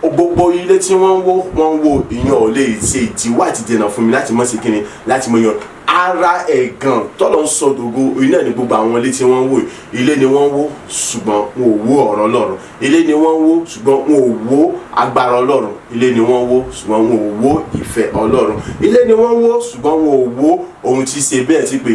Gbogbo ilé tí wọ́n ń wó, wọ́n ń wó, ìyẹn ò lè ṣe ìdíwọ́ àti dènà fún mi láti mọ̀ sí kíni láti mọ̀ yan ara ẹ̀gàn tọ́lọ̀ ń sọ dògo. Iná ní gbogbo àwọn ilé tí wọ́n ń wó. Ilé ni wọ́n ń wó, ṣùgbọ́n wọn ò wó ọ̀rọ̀ Ọlọ́run. Ilé ni wọ́n ń wó, ṣùgbọ́n wọn ò wó agbára Ọlọ́run. Ilé ni wọ́n ń wó, ṣùgbọ́n wọn ò wó ìfẹ́ Ọlọ́run. Ilé ni wọ́n ń wó, ṣùgbọ́n wọn ò wó ohun tí ṣe bẹ́ẹ̀ ti pé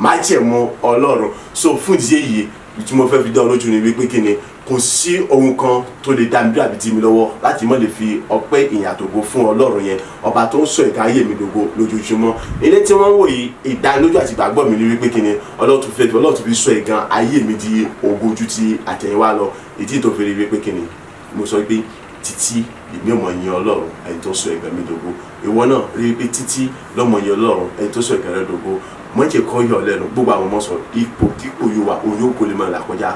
májẹ̀mú Ọlọ́run. So fún ìdí èyí tí mo fẹ́ fi dá ọ lójú ni wípé kí ni kò sí ohun kan tó lè dá mi dúró àbí dí mi lọ́wọ́ láti má lè fi ọpẹ́ ìyìn àtògo fún Ọlọ́run yẹn, ọba tó ń sọ ẹ̀gàn ayé mi dògo lójoojúmọ́. Ilé tí wọ́n ń wò yìí, ìdánilójú àti ìgbàgbọ́ mi ni wípé kí ni Ọlọ́run tún fi sọ ẹ̀gàn ayé mi di ògo ju ti àtẹ̀yìnwá lọ. Ìdí tó fi rí wípé kí ni mo sọ pé títí èmi ò mọ̀ yin Ọlọ́run ẹni tó sọ ẹ̀gàn mi dògo. Ìwọ náà rí pé títí lọ́mọ yin Ọlọ́run ẹni tó sọ ẹ̀gàn rẹ dògo. Mọ̀jẹ̀ kọ́ yọ lẹ́nu gbogbo àwọn ọmọ sọ ipò kípò yóò wà, òun yóò kó lè máa là kọjá.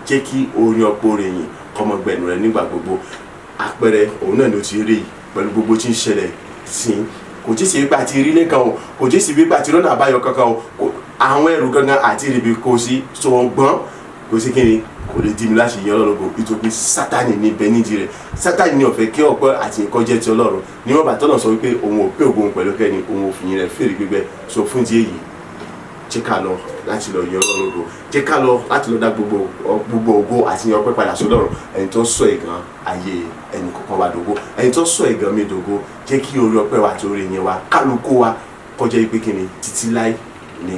Jẹ́ kí orin ọ̀pọ̀ rẹ̀ yìn kọ́mọ gbẹ̀nu rẹ nígbà gbogbo. Àpẹẹrẹ òun náà ni ó ti rí pẹ̀lú gbogbo tí ń ṣẹlẹ̀ sí. Kò tí ì sí wípé àti rí lẹ́kan o, kò tí ì sí wípé àti rọ́nà àbáyọ kankan o, àwọn ẹrù gangan àti ìrìbì kò sí sọ̀gbọ́n kò sí kí ni kò lè dí mi láti yan Ọlọ́run lógo, nítorí pé Sátani ní bẹ nídìí rẹ̀. Sátani ní ó fẹ́ kí ọpẹ́ àti nǹkan jẹ́ ti Ọlọ́run, níwọ̀n bàtọ́ náà sọ wípé òun ò pé ògo pẹ̀lú kẹ́ni òun ò fìyìn rẹ̀ fèrè gbígbẹ. So fún ìdí èyí, jẹ́ ká lọ láti lọ yan Ọlọ́run lógo, jẹ́ ká lọ láti lọ dá gbogbo ògo àti yan ọpẹ́ padà sọ́dọ̀ ẹni tó sọ ẹ̀gàn ayé ẹnì kọ̀ọ̀kan wa dògo, ẹni tó sọ ẹ̀gàn mi dògo. Jẹ́ kí orí ọpẹ́ wa àti orí yẹn wa kálukú wa kọjá pé kí ni títí láì ni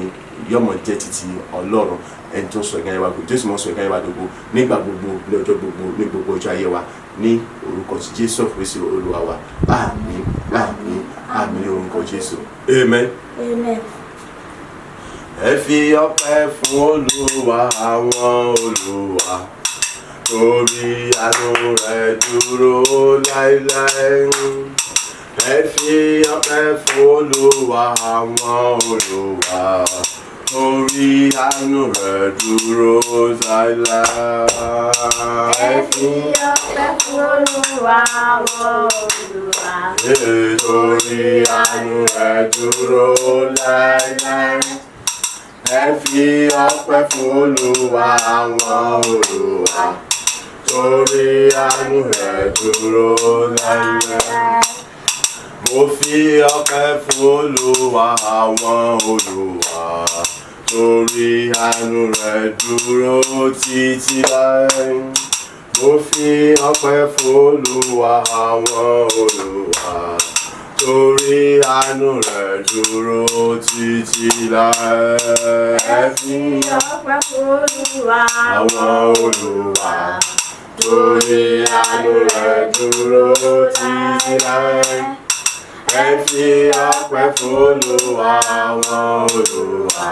yọmọ jẹ́ títí Ọlọ́run ẹni tó sọ ẹ̀gàn ayé wa dògo. Jésù mọ́ sọ ẹ̀gàn ayé wa dògo nígbà gbogbo, ní ọjọ́ gbogbo, ní gbogbo ọjọ́ ayé wa, ní orúkọ tí Jésù Kristi Olúwa wa. Àmín, àmín, àmín ní orúkọ Jésù. Amen. Amen. Ẹ fi ọpẹ́ fún Olúwa àwọn olúwa, torí àánú rẹ̀ dúró láéláé. Ẹ fi ọpẹ́ fún Olúwa àwọn olúwa, torí àánú rẹ̀ dúró láéláé. Ẹ fi ọpẹ́ fún Olúwa àwọn olúwa. Torí àánú rẹ̀ dúró láéláé. Ẹ fi ọpẹ́ fún Olúwa àwọn olúwa, torí àánú rẹ̀ dúró láéláé. Mo fi ọpẹ́ fún Olúwa àwọn olúwa, torí àánú rẹ̀ dúró títí láé. Mo fi ọpẹ́ fún Olúwa àwọn olúwa, torí àánú rẹ̀ dúró títí láé. Ẹ fi ọpẹ́ fún Olúwa Àwọn olúwa, torí àánú rẹ̀ dúró títí láé. Ẹ fi ọpẹ́ fún Olúwa àwọn olúwa,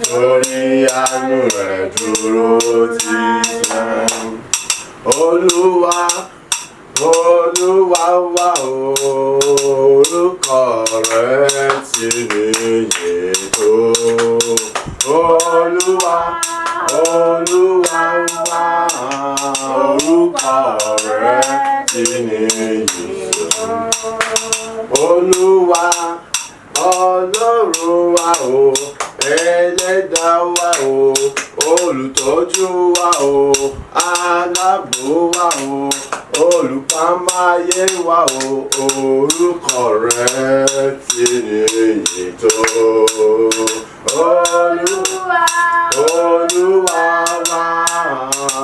torí àánú rẹ̀ dúró títí láé. Olúwa, Olúwa wa o, orúkọ rẹ̀ ti níyì tó. Olúwa, Olúwa wa, orúkọ rẹ̀ ti níyì tó. Olúwa, Ọlọ́run wa o, ẹlẹ́dàá wa o, olùtọ́jú wa o, aláàbò wa o, olùpamọ́-ayé wa o, orúkọ rẹ̀ ti níyì tó. Olúwa, Olúwa wa,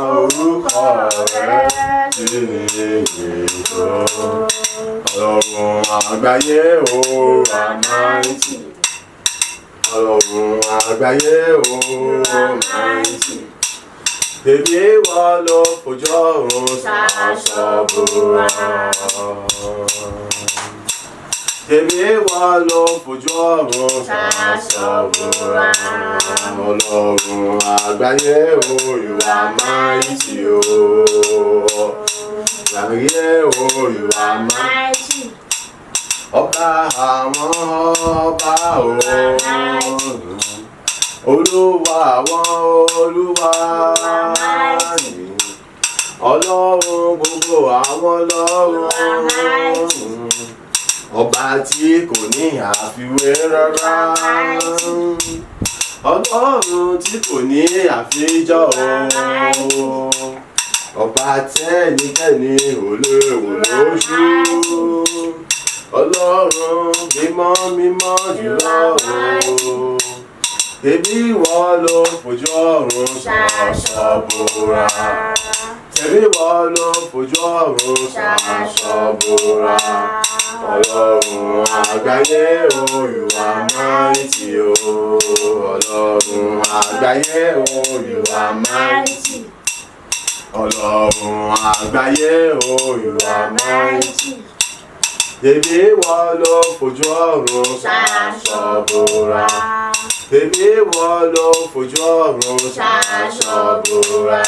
orúkọ rẹ̀ ti níyì tó. Ọlọ́run àgbáyé o, àmáìtì. Ọlọ́run àgbáyé o, àmáìtì. Bèbí ìwọ ló fojú ọ̀run ṣaṣọ búra. Bèbí ìwọ ló fojú ọ̀run ṣaṣọ búra. Ọlọ́run àgbáyé o, ìwà máìtì o. Àgbáyé o, ìwà máìtì. Ọba àwọn ọba o. Olúwa àwọn olúwa. Ọlọ́run gbogbo àwọn ọlọ́run. Ọba tí kò ní àfiwé rárá. Ọlọ́run tí kò ní àfijọ́ o. Ọba tẹ́nikẹ́ni ò lè wò lójú. Ọlọ́run mímọ́ mímọ́ jùlọ o. Tèmi ìwọ ló fojú ọ̀run ṣaṣọ bora. Tèmi ìwọ ló fojú ọ̀run ṣaṣọ bora. Ọlọ́run àgbáyé o, ìwà máìtì o. Ọlọ́run àgbáyé o, ìwà máìtì. Ọlọ́run àgbáyé o, ìwà máìtì. Tèmi ìwọ ló fojú ọ̀run ṣaṣọ bora. Tèmi ìwọ ló fojú ọ̀run ṣaṣọ bora.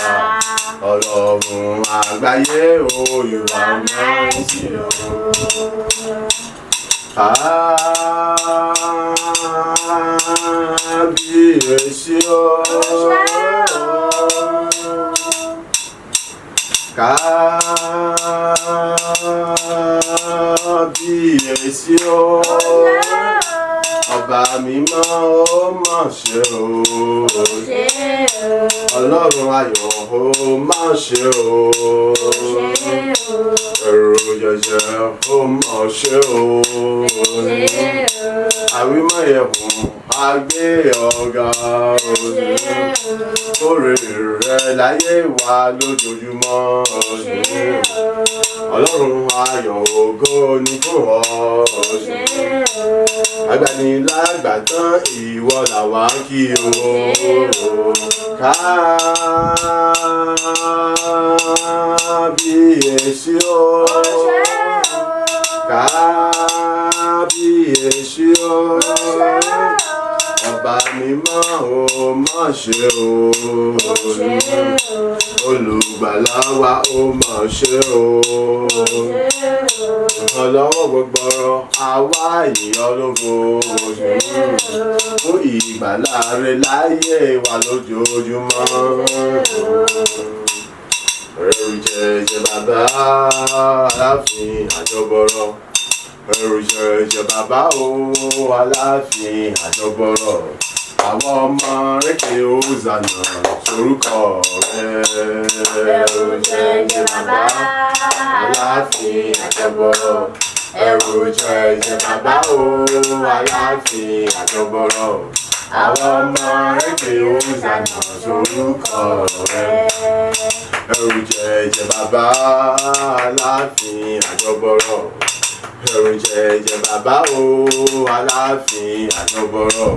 Ọlọ́run àgbáyé o, ìwà máìtì o. Kábíyèsí o. Kábíyèsí o. Ọba mímọ́ ó mà ṣe o. Ọlọ́run ayọ̀ ó mà ṣe o. Ẹ̀rù jẹjẹ ó mà ṣe o. Àwímáyẹ̀hùn agbé ọ̀gá òní. Oore rẹ̀ láyé wa lójoojúmọ́. Ọlọ́run ayọ̀ ògo ni fún ọ. Agbanilágbàtàn ìwọ làwa ń kí o. Kábíyèsí o. Kábíyèsí o. Ọba mímọ́ o má ṣe o. Olùgbàlà wa o má ṣe o. Ọlọ́wọ́ gbọgbọrọ àwa ìyìn ológo. Fún ìgbàlà rẹ láyé wa lójoojúmọ́. Ẹ̀rù jẹjẹ bàbá Aláàfin àjọbọrọ. Ẹ̀rù jẹjẹ bàbá o Aláàfin àjọbọrọ. Àwọn ọmọ rékè Hosanna sorúkọ rẹ̀. Ẹ̀rù jẹjẹ bàbá Aláàfin àjọbọrọ. Ẹ̀rù jẹjẹ bàbá o, Aláàfin àjọbọ̀rọ̀. Àwọn ọmọ rẹ̀ pé Hosanna sórúkọ rẹ̀. Ẹ̀rù jẹjẹ bàbá, Aláàfin àjọbọ̀rọ̀. Ẹ̀rù jẹjẹ bàbá o, Aláàfin àjọbọ̀rọ̀.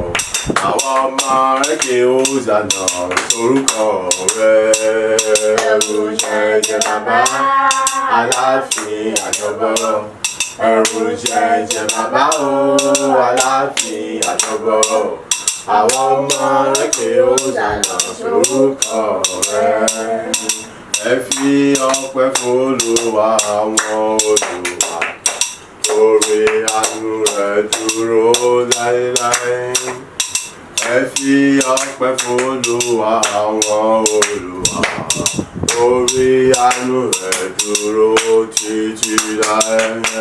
Àwọn ọmọ rẹ̀ pé Hosanna sórúkọ rẹ̀. Ẹ̀rù jẹjẹ bàbá, Aláàfin àjọbọ̀rọ̀. Ẹ̀rù jẹjẹ bàbá o, Aláàfin àjọbọ̀rọ̀. Àwọn ọmọ rẹ̀ pé Hosanna sórúkọ rẹ̀. Ẹ fi ọpẹ́ f'Olúwa àwọn Olúwa. Oore àánú rẹ̀ dúró láéláé. Ẹ fi ọpẹ́ f'Olúwa àwọn Olúwa. Oore àánú rẹ̀ dúró títí láé. Ẹ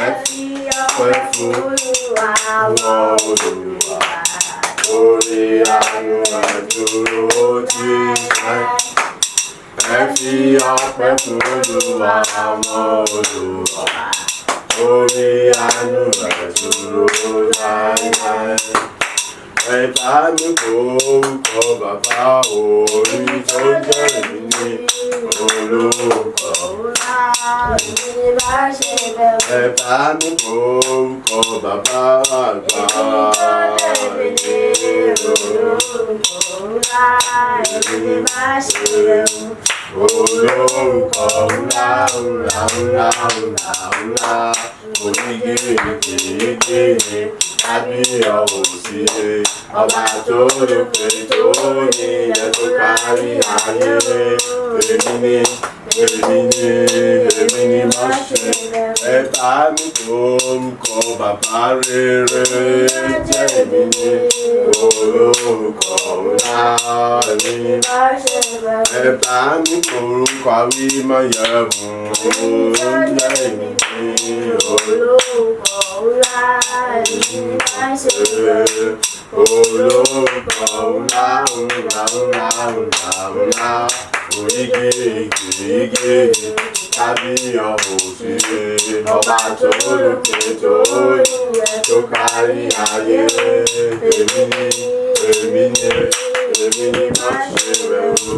Ẹ fi ọpẹ́ fún Olúwa àwọn Olúwa. Oore àánú rẹ̀ dúró títí láé. Ẹ fi ọpẹ́ fún Olúwa àwọn Olúwa. Oore àánú rẹ̀ dúró láéláé. Ẹ bá mi kórúkọ bàbá orí tó jẹ́ èmi ní olórúkọ. Ẹ bá mi kórúkọ bàbá àgbà ní olórúkọ ńlá ńlá ńlá ńlá ńlá onígìrìgìrìgìrì kábíyọ̀sí ọba tó lókè tó ní ilẹ̀ tó kárí ayé. Èmi ni, èmi ni, èmi ni má ṣe. Ẹ bá mi kórúkọ bàbá rere jẹ́ èmi ní olórúkọ ńlá èmi ni. Ẹ bá mi kórúkọ àwímáyẹ̀hùn jẹ́ èmi ní olórúkọ olórúkọ ńlá ńlá ńlá ńlá ńlá onígìrìgìrìgìrì kábíyọ̀sí ọba tó lókè tó tó kárí ayé. Èmi ni, èmi ni, èmi ni má ṣe bẹ̀rù.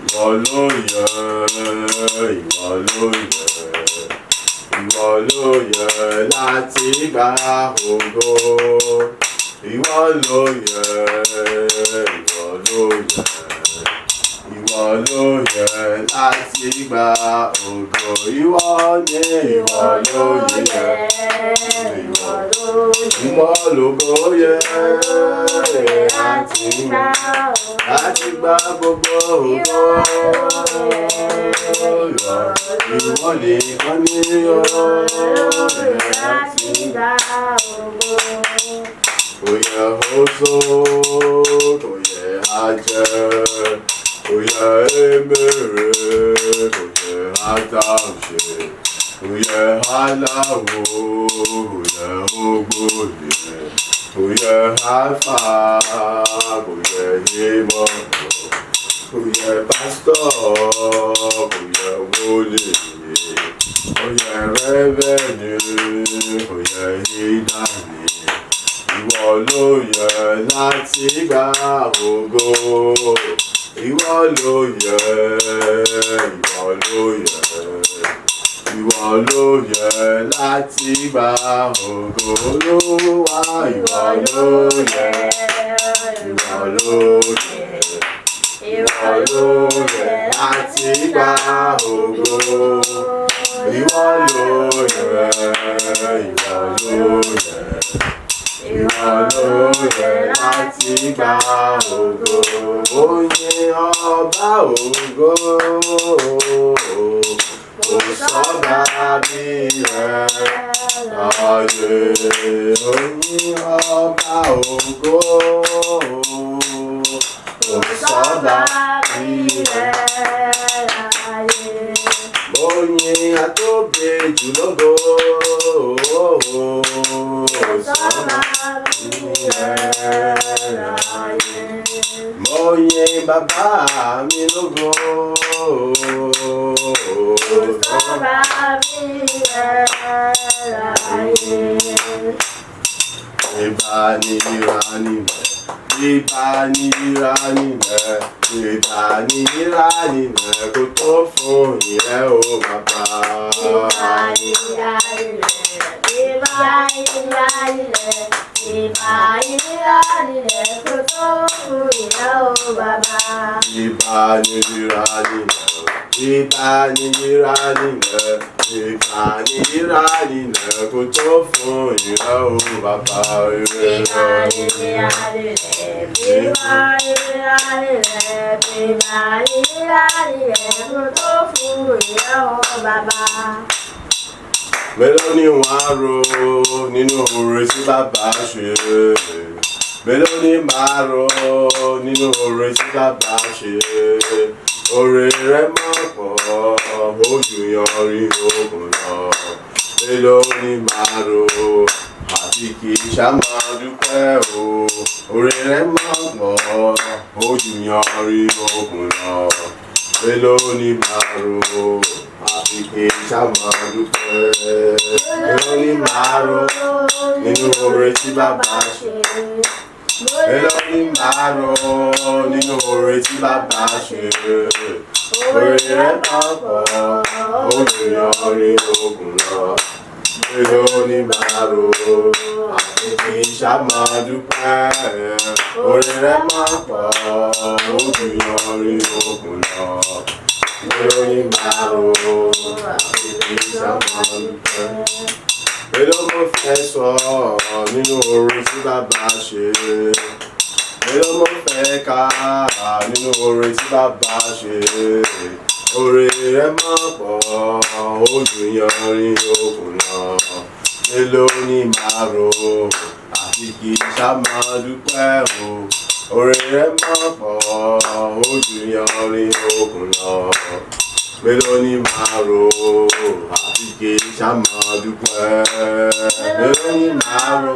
Ìwọ ló yẹ, ìwọ ló yẹ, ìwọ ló yẹ láti gba ògo. Ìwọ ló yẹ, ìwọ ló yẹ, ìwọ ló yẹ láti gba ògo. Ìwọ ni, ìwọ ló yẹ, ìwọ ìwọ lógo yẹ láti gba gbogbo ògo. Ìwọ nìkan ni ó yẹ láti gba. Kò yẹ oṣó, kò yẹ ajẹ́, kò yẹ emèrè, kò yẹ adáhunṣe, kò yẹ aláwo, kò yẹ ògbóni, kò yẹ àfà, kò yẹ ìmọ̀ràn, kò yẹ pásítọ̀, kò yẹ wòlíì, kò yẹ rẹ́fẹ̀rẹ́ndì, kò yẹ ìdánì. Ìwọ ló yẹ láti gba ògo. Ìwọ ló yẹ, ìwọ ló yẹ, ìwọ ló yẹ láti gba ògo. Olúwa, ìwọ ló yẹ, ìwọ ló yẹ, ìwọ ló yẹ láti gba ògo. Ìwọ ló yẹ, ìwọ ló yẹ, ìwọ ló yẹ láti gba ògo. Oyin ọba ògo, kò sọ́ba bí rẹ̀ láyé. Oyin ọba ògo, kò sọ́ba bí rẹ̀. Oyin atóbi jù lógo, kò sọ́ba bí rẹ̀ láyé. Mo yin bàbá mi lógo, kò sọ́ba. nira nílẹ̀, ìgbà nira nílẹ̀, ìgbà nira nílẹ̀ kò tó fún ìrẹ́ o bàbá. Ìbà ìyá ilẹ̀, ìbà ìyá ilẹ̀, ìbà ìyá ilẹ̀ kò tó fún ìyá o bàbá. Ìgbà nira nílẹ̀, ìgbà nira nílẹ̀, ìgbà nira nílẹ̀ kò tó fún ìrẹ́ o bàbá. Ìbà ìyá ilẹ̀, ìbà ìyá ilẹ̀, ìbà ìyá ilẹ̀ kò tó fún ìyá o bàbá. Mélòó ni wọ́n á rò nínú oore tí bàbá ṣe? Mélòó ni màá rò nínú oore tí bàbá ṣe? Oore rẹ̀ máa pọ̀, ó ju yanrìn òkun lọ. Mélòó ni màá rò àti kì í ṣá máa dúpẹ́ o? Oore rẹ̀ máa pọ̀, ó ju yanrìn òkun lọ. Mélòó ni màá rò àti kì í ṣá máa dúpẹ́? Mélòó ni màá rò nínú oore tí bàbá ṣe? Mélòó ni màá rò nínú oore tí bàbá ṣe? Oore rẹ̀ máa pọ̀, ó ju yanrìn òkun lọ. Mélòó ni màá rò àti kì í ṣá máa dúpẹ́? Oore rẹ̀ máa pọ̀, ó ju yanrìn òkun lọ. Mélòó ni màá rò àti kì í ṣá máa dúpẹ́? Mélòó mo fẹ́ sọ nínú oore tí bàbá ṣe? Mélòó mo fẹ́ kà nínú oore tí bàbá ṣe? Oore rẹ̀ máa pọ̀, ó ju yanrìn òkun lọ. Mélòó ni màá rò àti kì í ṣá máa dúpẹ́ o? Oore rẹ̀ máa pọ̀, ó ju yanrìn òkun lọ. Mélòó ni màá rò àti kì í ṣá máa dúpẹ́? Mélòó ni màá rò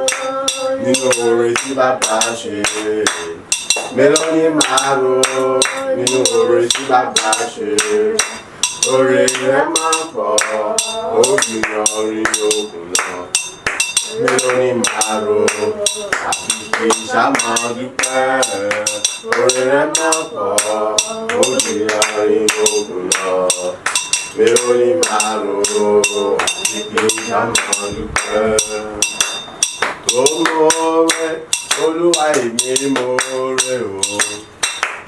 nínú oore tí bàbá ṣe? Mélòó ni màá rò nínú oore tí bàbá ṣe? Oore rẹ̀ máa pọ̀, ó ju yanrìn òkun lọ. Mélòó ni màá rò àti kì í ṣá máa dúpẹ́? Oore rẹ̀ máa pọ̀, ó ju yanrìn òkun lọ. Mélòó ni màá rò àti kì í ṣá máa dúpẹ́? Mo mọ̀ọ́rẹ́, Olúwa èmi mọ̀ọ́rẹ́ o.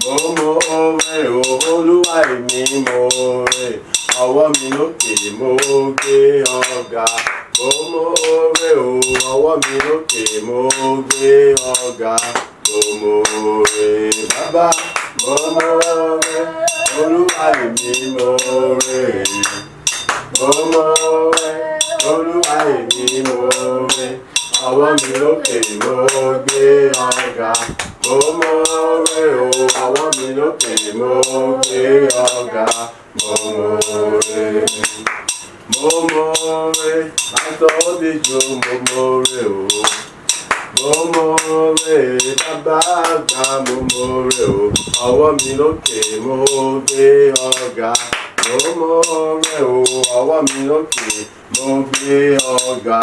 Mo mọ̀ọ́rẹ́ o, Olúwa èmi mọ̀ọ́rẹ́. Ọwọ́ mi lókè mo gbé ọ̀gá. Mo mọ̀ọ́rẹ́ o, ọwọ́ mi lókè mo gbé ọ̀gá. Mo mọ̀ọ́rẹ́ bàbá, mo mọ̀ọ́rẹ́, Olúwa èmi mọ̀ọ́rẹ́. Mo mọ̀ọ́rẹ́, Olúwa èmi mọ̀ọ́rẹ́. Ọwọ́ mi lókè mo gbé ọ̀gá. Mo mọ̀ọ́rẹ́ o, ọwọ́ mi lókè mo gbé ọ̀gá. Mo mọ̀ọ́rẹ́. Mo mọ̀ọ́rẹ́, àtọ́bíjò mo mọ̀ọ́rẹ́ o. Mo mọ̀ọ́rẹ́, bàbá àgbà mo mọ̀ọ́rẹ́ o. Ọwọ́ mi lókè mo gbé ọ̀gá. Mo mọ̀ọ́rẹ́ o, ọwọ́ mi lókè mo gbé ọ̀gá.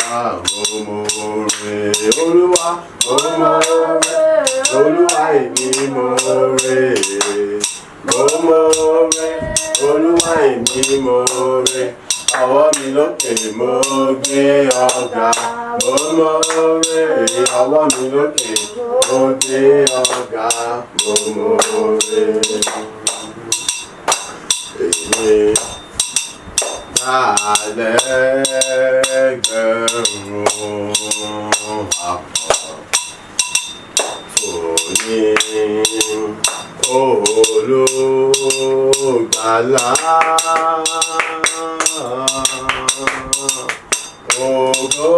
Mo mọ̀ọ́rẹ́, Olúwa, mo mọ̀ọ́rẹ́, Olúwa èmi mọ̀ọ́rẹ́. Mo mọ̀ọ́rẹ́, Olúwa èmi mọ̀ọ́rẹ́. Ọwọ́ mi lókè mo gbé ọ̀gá. Mo mọ̀ọ́rẹ́, ọwọ́ mi lókè mo gbé ọ̀gá. Mo mọ̀ọ́rẹ́. Èmi lálẹ́gbẹ̀rún àpọ̀ fòní olùgbàlà. Ògo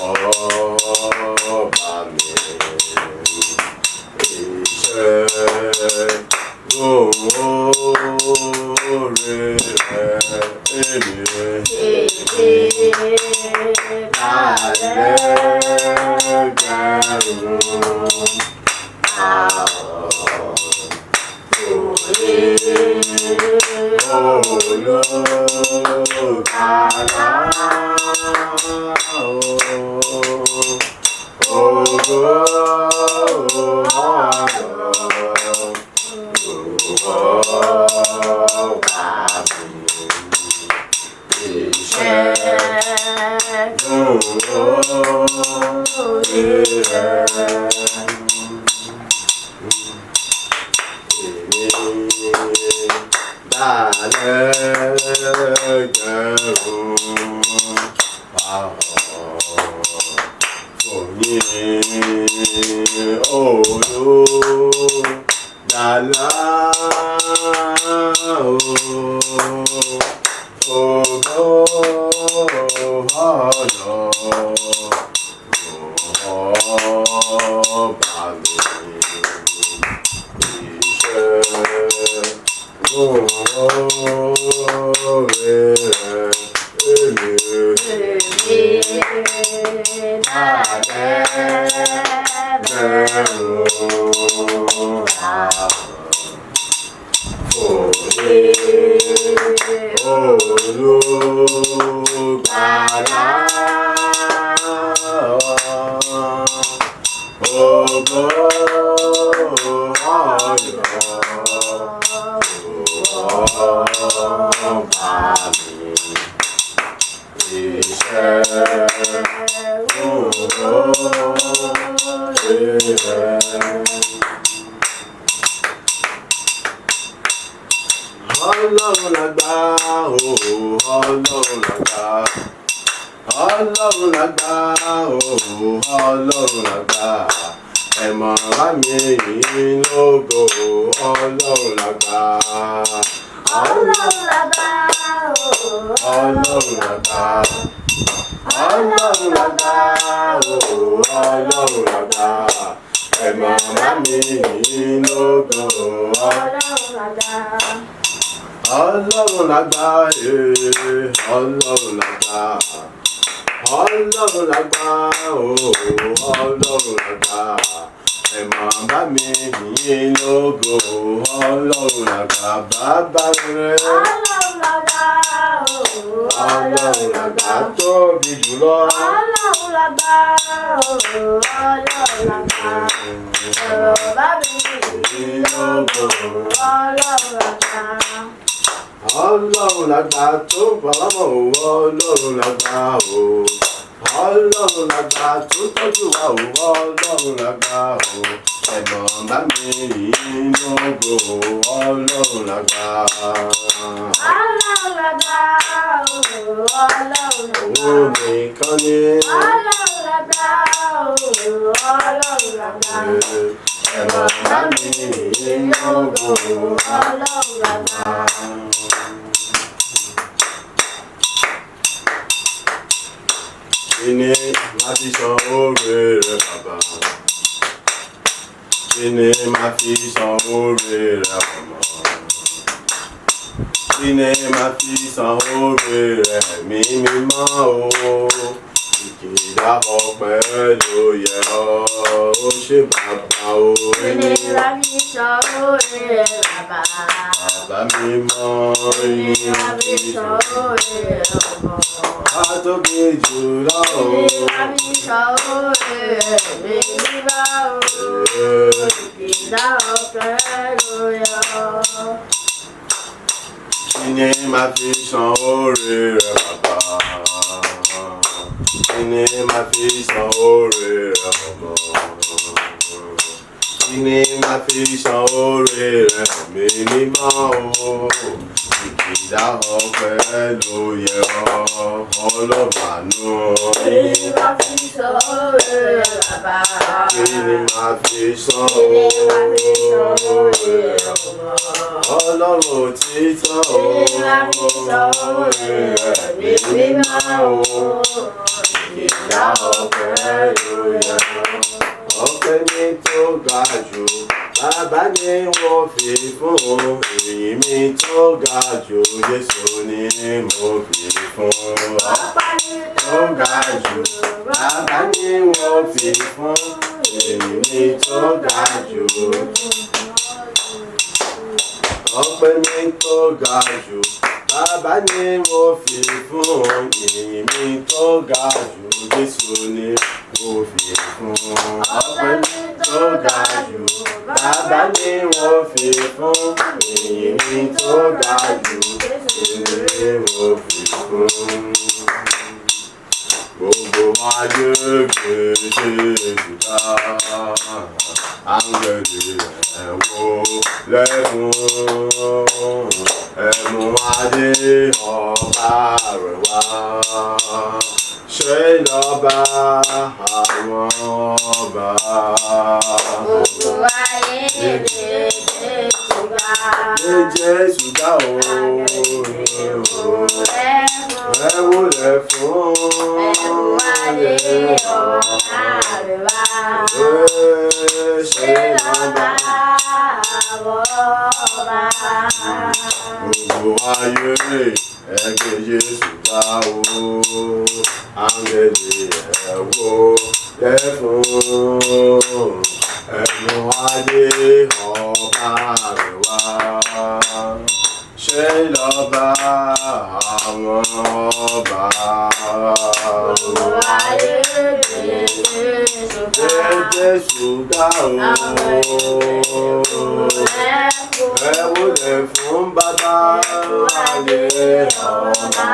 Ọlọ́run ọba mi. Ìṣẹ́gun oore rẹ̀ èmi. Lálẹ́gbẹ̀rún àpọ̀ fòní olùgbàlà. Dálẹ́gbẹ̀rún ahọ́n fòyìn Olùgbàlà o. Ògo ọ̀nà ọba mi. Ìṣẹ́gun oore rẹ̀ èmi. Èmi dálẹ́gbẹ̀rún ahọ́n Fòyìn Olùgbàlà. Ògo ọ̀nà ọba mi. Ìṣẹ́gun oore rẹ̀. Ọlọ́run làgbà o, Ọlọ́run làgbà. Ọlọ́run làgbà o, Ọlọ́run làgbà. Ẹ̀mọ̀ bá mi yìn lógo, Ọlọ́run làgbà. Ọlọ́run làgbà o, Ọlọ́run làgbà. Ọlọ́run làgbà o, Ọlọ́run làgbà. Ẹ̀mọ̀ bá mi yìn lógo, Ọlọ́run làgbà. Ọlọ́run làgbà ee, Ọlọ́run làgbà. Ọlọ́run làgbà ooo, Ọlọ́run làgbà. Ẹ̀mọ̀ bá mi yìn lógo, Ọlọ́run làgbà bàbá rẹ̀. Ọlọ́run làgbà o, Ọlọ́run làgbà tóbi jùlọ. Ọlọ́run làgbà o, Ọlọ́run làgbà. Ọ̀rọ̀ bá mi yìn lógo, Ọlọ́run làgbà. Ọlọ́run làgbà tó pàlámọ̀ o, Ọlọ́run làgbà o. Ọlọ́run làgbà tó tọ́jú wa o, Ọlọ́run làgbà o. Ẹ̀mọ̀ bá mi yìn lógo, Ọlọ́run làgbà. Ọlọ́run làgbà o, Ọlọ́run làgbà. Òun nìkan ni. Ọlọ́run làgbà o, Ọlọ́run làgbà. Ẹ̀mọ̀ bá mi yìn lógo, Ọlọ́run làgbà. Kí ni màá fi san oore rẹ bàbá? Kí ni màá fi san oore rẹ ọmọ? Kí ni màá fi san oore rẹ ẹ̀mí mímọ́ o? Ìkìlá ọpẹ́ ló yẹ ọ́, ó ṣé bàbá o. Kí ni màá fi san oore rẹ bàbá? Bàbá mímọ́ Kí ni ni màá fi san oore rẹ ọmọ? Á tóbi jù lọ Kí o. ni màá fi san oore rẹ ẹ̀mí mímọ́ o? Ìkìlá ọpẹ́ ló yẹ ọ́. Kí ni màá fi san oore rẹ bàbá? Kí ni màá fi san oore rẹ ọmọ? Kí ni màá fi san oore rẹ ẹ̀mí mímọ́ o? Ìkìlá ọpẹ́ ló yẹ ọ́, Ọlọ́run àánú. Kí ni màá fi san oore rẹ bàbá? Kí ni màá fi san Kí ni màá fi san oore oore rẹ rẹ ọmọ? Ọlọ́run òtítọ́ Kí ni màá fi san oore rẹ ẹ̀mí mímọ́ o? Ìyá ọpẹ́ ló yẹ ọ́. Ọpẹ́ mi tó ga jù, bàbá ni wọ́n fi fún un. Èyí mi tó ga jù, Jésù ni mo fi fún un. Ọpẹ́ mi Tó ga jù, bàbá ni wọ́n fi fún. Èyí mi tó ga jù. Ọpẹ́ mi tó ga jù, bàbá ni mo fi fún. Ìyìn mi tó ga jù, Jésù ni mo fi fún. Ọpẹ́ mi tó ga jù, bàbá ni mo fi fún. Ìyìn mi tó ga jù, Jésù ni mo fi fún. Gbogbo ayé gbé Jésù ga, áńgẹ́lì ẹ̀ wò lẹ́kùn. adé ọba rẹ̀ wá. Ṣé lọ́ba àwọn ọba? Gbogbo ayé gbé Jésù ga. Gbé Jésù ga o. Ẹ wólẹ̀ fún Ẹ̀bùn adé ọba rẹ̀ wá. Ṣé Ṣé lọ́ba lọ́ba àwọn ọba? Gbogbo ayé ẹ gbé Jésù ga o. Áńgẹ́lì ẹ wólẹ̀ fún. Ẹ̀bùn adé ọba rẹ̀ wá. Ṣé lọ́ba àwọn ọba? Gbogbo ayé gbé Jésù ga. Gbé Jésù ga o. Ẹ wólẹ̀ fún bàbá ayé ọba.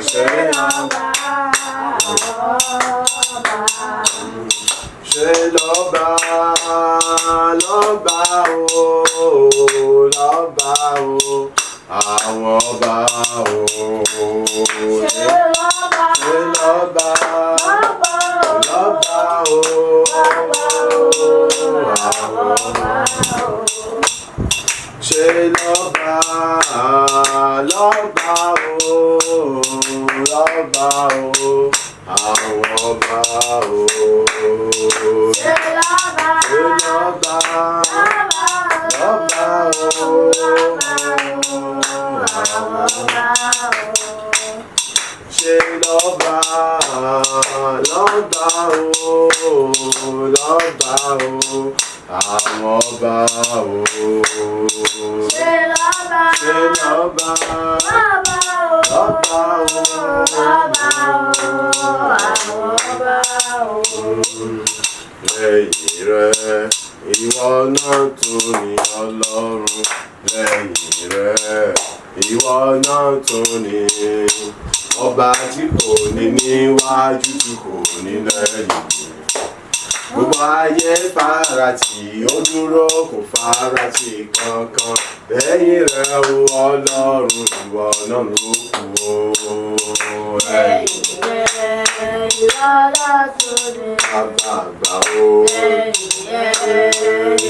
Ṣé lọ́ba? Ṣé lọ́ba lọ́ba o lọ́ba o àwọn ọba o. Ṣé lọ́ba lọ́ba o àwọn ọba. Ṣé lọ́ba lọ́ba o lọ́ba o àwọn ọba o. Ṣé lọ́ba lọ́ba o àwọn ọba. Ṣé lọ́ba lọ́ba o lọ́ba o àwọn ọba o. Ṣé lọ́ba Ṣé lọ́ba lọ́ba o. Lẹ́yìn rẹ̀ ìwọ náà tún ní Ọlọ́run. Lẹ́yìn rẹ̀ ìwọ náà tún ní ọba tí kò ní níwájú tí kò ní lẹ́yìn. Gbogbo ayé farati ó dúró kò farati kankan. Lẹ́yìn rẹ̀ o Ọlọ́run ìwọ náà ló kù o. Lẹ́yìn bàbá àgbà o.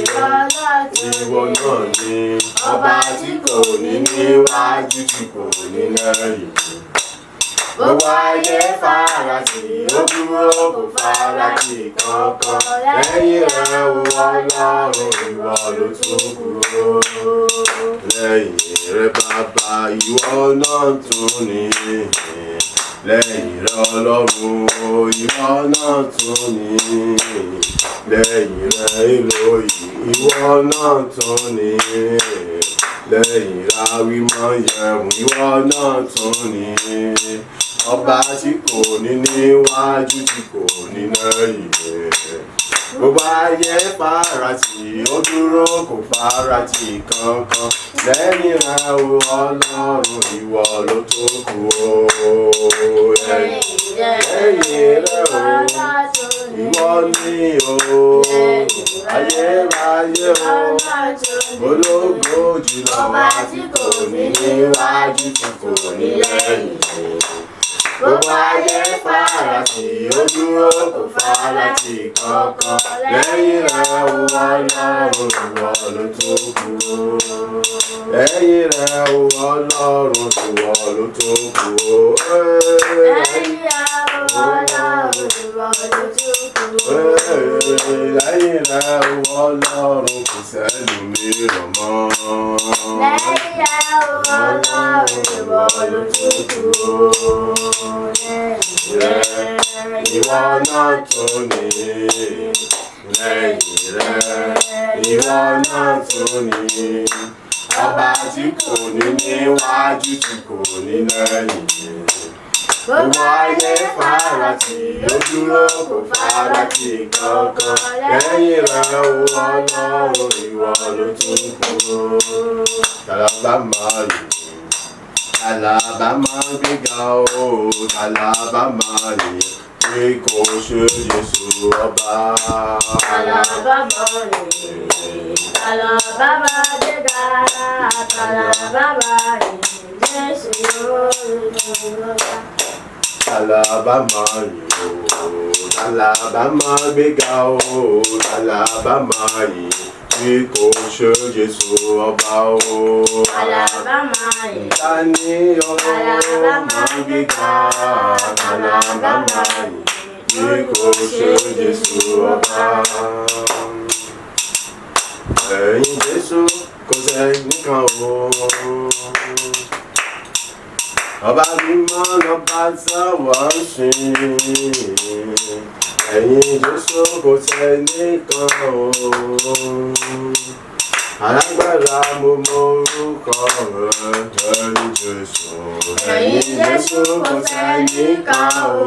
Ìwọ náà ni ọba tí kò ní níwájú tí kò ní lẹ́yìn. Gbogbo ayé farati ó dúró kò farati kankan. Lẹ́yìn rẹ̀ o Ọlọ́run ìwọ ló tún kù o. Lẹ́yìn rẹ̀ bàbá ìwọ náà tún ní. Lẹ́yìn rẹ̀ Ọlọ́run o ìwọ náà tún ní. Lẹ́yìn rẹ̀ Élóhì ìwọ náà tún ní. Lẹ́yìn rẹ̀ Awímáyẹ̀hùn ìwọ náà tún ní. Ọba tí kò ní níwájú tí kò ní lẹ́yìn. Gbogbo ayé farati ó dúró kò farati kankan. Lẹ́yìn rẹ̀ o Ọlọ́run ìwọ ló tó kù o. Lẹ́yìn rẹ̀ o ìwọ ni o. Ayérayé o. Ológo jùlọ Ọba tí kò ní níwájú tí kò ní lẹ́yìn. Gbogbo ayé farati ó dúró kò farati kankan. Lẹ́yìn rẹ̀ o Ọlọ́run ìwọ ló tó kù o. Lẹ́yìn rẹ̀ o Ọlọ́run ìwọ ló tó kù o. Lẹ́yìn rẹ̀ o Ọlọ́run kò sẹ́lòmíràn mọ́. Ìwọ náà tún ní. Lẹ́yìn rẹ̀ ìwọ náà tún ní. Ọba tí kò ní níwájú tí kò ní lẹ́yìn. Gbogbo ayé farati ó dúró kò farati kankan. Lẹ́yìn rẹ̀ o Ọlọ́run ìwọ ló tún kù. Tàlàbà máa yìn, tàlàbà máa gbéga o, tàlàbà máa yìn, bí kò ṣe Jésù ọba. Tàlàbà máa yìn, Tàlà bàbá gbéga, tàlà bàbá yìn, Jésù olùgbàlà. Tàlàbà máa yìn o, tàlàbà máa gbéga o, tàlàbà máa yìn bí kò ṣe Jésù ọba o. Tàlà bàbá yìn, Ta ni ó máa gbéga, tàlàbà máa yìn bí kò ṣe Jésù ọba. Ẹ̀yin Jésù kò sẹ́nìkan o. Ọba mímọ́ lọ́ba táwa ń sìn. Ẹ̀yin Jésù kò sẹ́nìkan o. Alágbára mo mọ orúkọ rẹ̀, ẹ̀yin Jésù. Ẹ̀yin Jésù kò sẹ́nìkan o.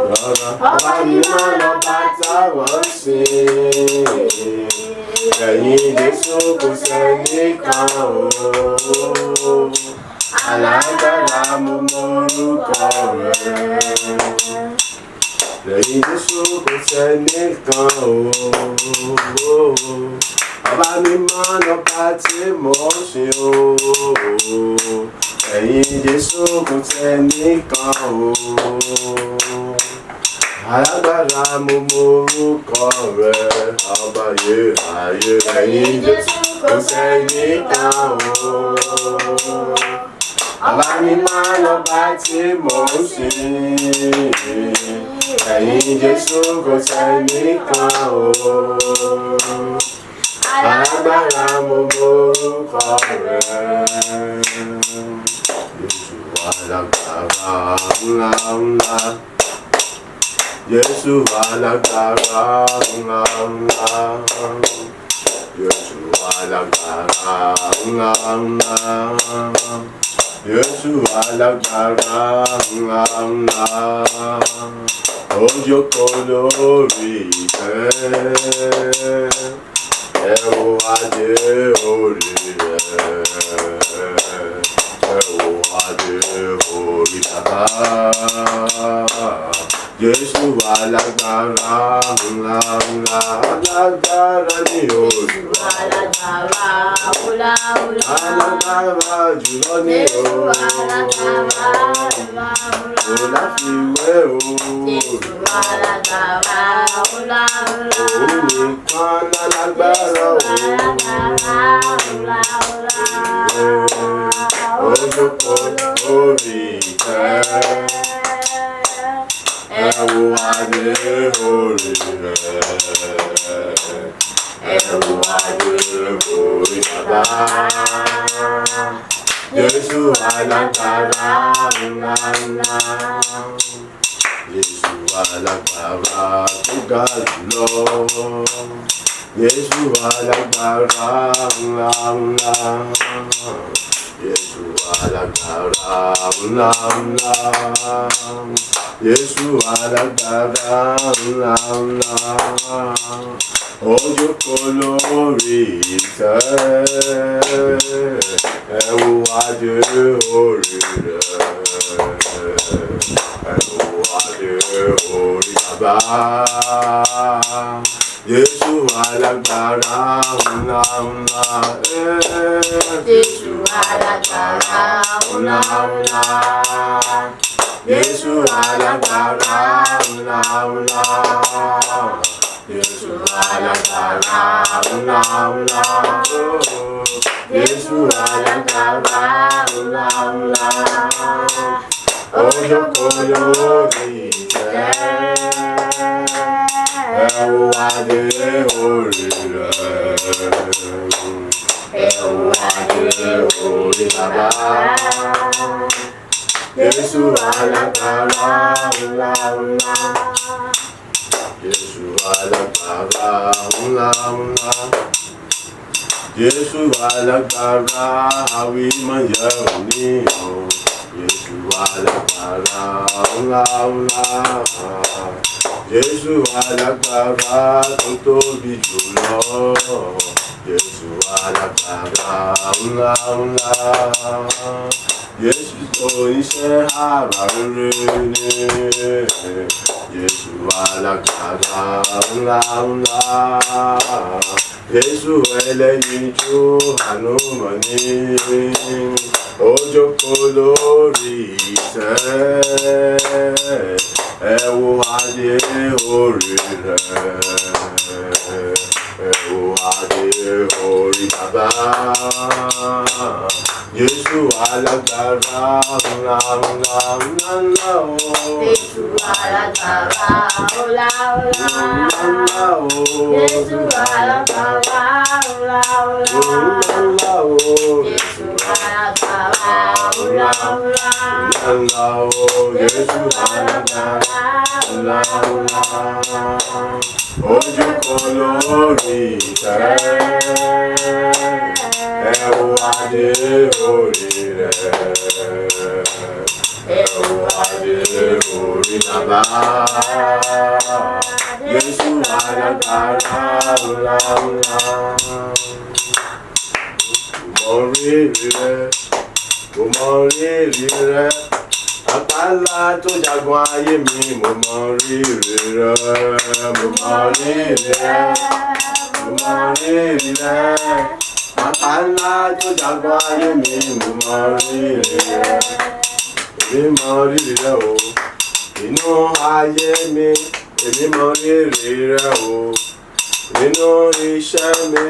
Rárá, ọba mímọ́ lọ́ba táwa ń sìn. Ẹ̀yin Jésù kò sẹ́nìkan o. Alágbára mo mọ orúkọ rẹ̀. Lẹ́yìn Jésù kò sẹ́nìkan o. Ọba mímọ́ lọ́ba tí mò ń sìn o. Ẹ̀yin Jésù kò sẹ́nìkan o. Alágbára mo mọ orúkọ rẹ̀, ọba ayérayé. Ẹ̀yin Jésù kò sẹ́nìkan o. Ọba mímọ́ lọ́ba tí mò ń sìn. Ẹ̀yin Jésù kò sẹ́nìkan o. Alágbára mo mọ orúkọ rẹ̀. Jésù alágbára ńlá ńlá. Jésù alágbára ńlá ńlá. Jésù alágbára ńlá ńlá. Jésù alágbára ńlá ńlá. Ó jókòó lórí ìtẹ́. Ẹ wo adé orí rẹ̀. Ẹ wo adé orí bàbá. Jésù alágbára ńlá ńlá. Alágbára ni Jésù Olúwa. alágbára ńlá ńlá. Alágbára jùlọ ni Jésù o. alágbára ńlá Kò ńlá. láfiwé o. Jésù alágbára ńlá ńlá. Òun nìkan lálágbára Jésù o. alágbára ńlá ńlá. Ó jókòó lórí ìtẹ́. Ẹ wo adé orí rẹ̀. Ẹ wo adé orí bàbá. Jésù alágbára ńlá ńlá. Jésù alágbára tó ga jùlọ. Jésù alágbára ńlá ńlá. Jésù alágbára ńlá ńlá. Jésù alágbára ńlá ńlá. Ó jókòó lórí ìtẹ́. Ẹ wo adé orí rẹ̀. Ẹ wo adé orí bàbá. Jésù alágbára ńlá ńlá. Jésù alágbára ńlá ńlá. Jésù alágbára ńlá ńlá. Jésù alágbára ńlá ńlá. Jésù alágbára ńlá ńlá. Ó jókòó lórí ìtẹ́. Ẹ wo adé orí rẹ̀. Ẹ wo adé orí bàbá. Jésù alágbára ńlá ńlá. Jésù alágbára ńlá ńlá. Jésù alágbára àwímọ̀yẹ̀ òní o. Jésù alágbára ńlá ńlá. Jésù alágbára tó tóbi jùlọ. Jésù alágbára ńlá ńlá. Jésù oníṣẹ́ àrà rere ni. Jésù alágbára ńlá ńlá. Jésù ẹlẹ́yinjú àánú mọ̀ ní. Ó jókòó lórí ìtẹ́. Ẹ wo adé orí rẹ̀. Ẹ wo adé orí bàbá. Jésù alágbára ńlá ńlá ńlá ńlá o. Jésù alágbára ńlá ńlá. Ńlá o. Jésù alágbára ńlá ńlá. Ńlá o. Jésù alágbára ńlá ńlá. Ńlá o. Jésù alágbára ńlá ńlá. Ó jókòó lórí ìtẹ́. Ẹ wo adé orí rẹ̀. Ẹ wo adé orí bàbá. Jésù alágbára ńlá ńlá. Mo mọ rírì rẹ̀, mo mọ rírì rẹ̀. Àpáńlá tó jagun ayé mi, mo mọ rírì rẹ̀, mo mọ rírì rẹ̀, mo mọ rírì rẹ̀. Àpáńlá tó jagun ayé mi, mo mọ rírì rẹ̀. Èmi mọ rírì rẹ̀ o, inú ayé mi, èmi mọ rírì rẹ̀ o. Nínú iṣẹ́ mi,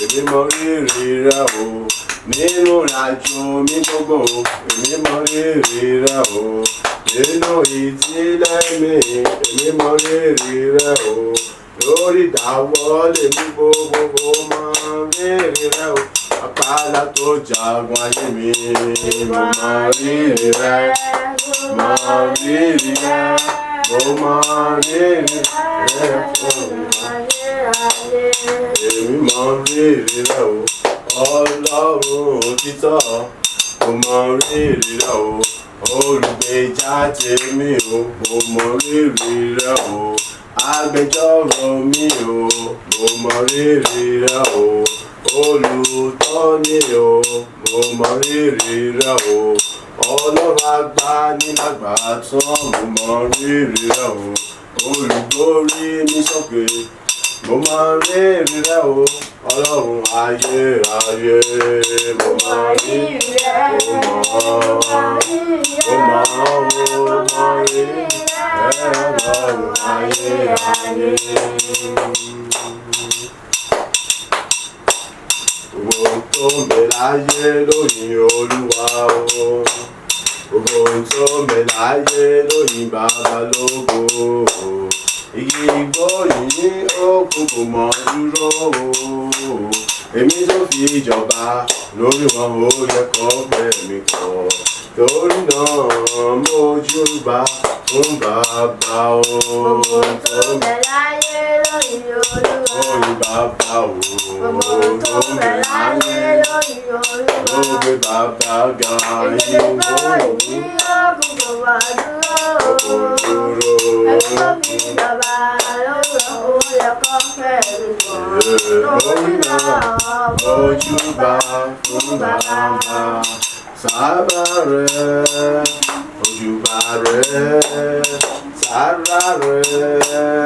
èmi mọ rírì rẹ̀ o. Nínú ìrìnàjò mi gbogbo, èmi mọ rírì rẹ̀ o. Nínú ìdílé mi, èmi mọ rírì rẹ̀ o. Lórí ìdáwọ́lé mi gbogbo, mo mọ rírì rẹ̀ o. Àpáńlá tó jagun ayé mi, mo mọ rírì rẹ̀. Mọ rírì rẹ̀, mo mọ rírì rẹ̀ fún mi. Èmi mọ rírì rẹ o, Ọlọ́run òtítọ́. Mo mọ rírì rẹ o, olùgbèjà tèmi o. Mo mọ rírì rẹ o, agbẹjọ́rò mi o. Mo mọ rírì rẹ o, olùtọ́ni o. Mo mọ rírì rẹ o, Ọlọ́run agbanilágbàtàn. Mo mọ rírì rẹ o, olùgbórí mi sókè. Mo mọ rírì rẹ o, Ọlọ́run ayérayé. Mo mọ rírì rẹ, mo mọ, mo mọ, mo mọ rírì rẹ, Ọlọ́run ayérayé. Gbogbo ohun tó ń bẹ láyé ló yin Olúwa o. Gbogbo ohun tó ń bẹ láyé ló yin Bàbá lógo o. Igi igbó yìí òkun kò mọ̀ dúró o. Èmi tó fi ìjọba lórí wọn ó yẹ kó pẹ́ mi kọ́. Torí náà mo júbà fún bàbá o. Gbogbo tó ń bẹ láyé lóyìn Olúwa. Oyin bàbá o. Gbogbo tó ń bẹ láyé lóyìn Olúwa. Ó gbé bàbá ga Èmi yín tó yìí òkun kò mọ̀ dúró. Kò dúró. Ẹni tó fi ìjọba lórí owó yẹ kó fẹ́ mi kọ́. Lórí náà mo Ojúbà fún bàbá. Sábà rẹ̀, ojúbà rẹ̀, sára rẹ̀,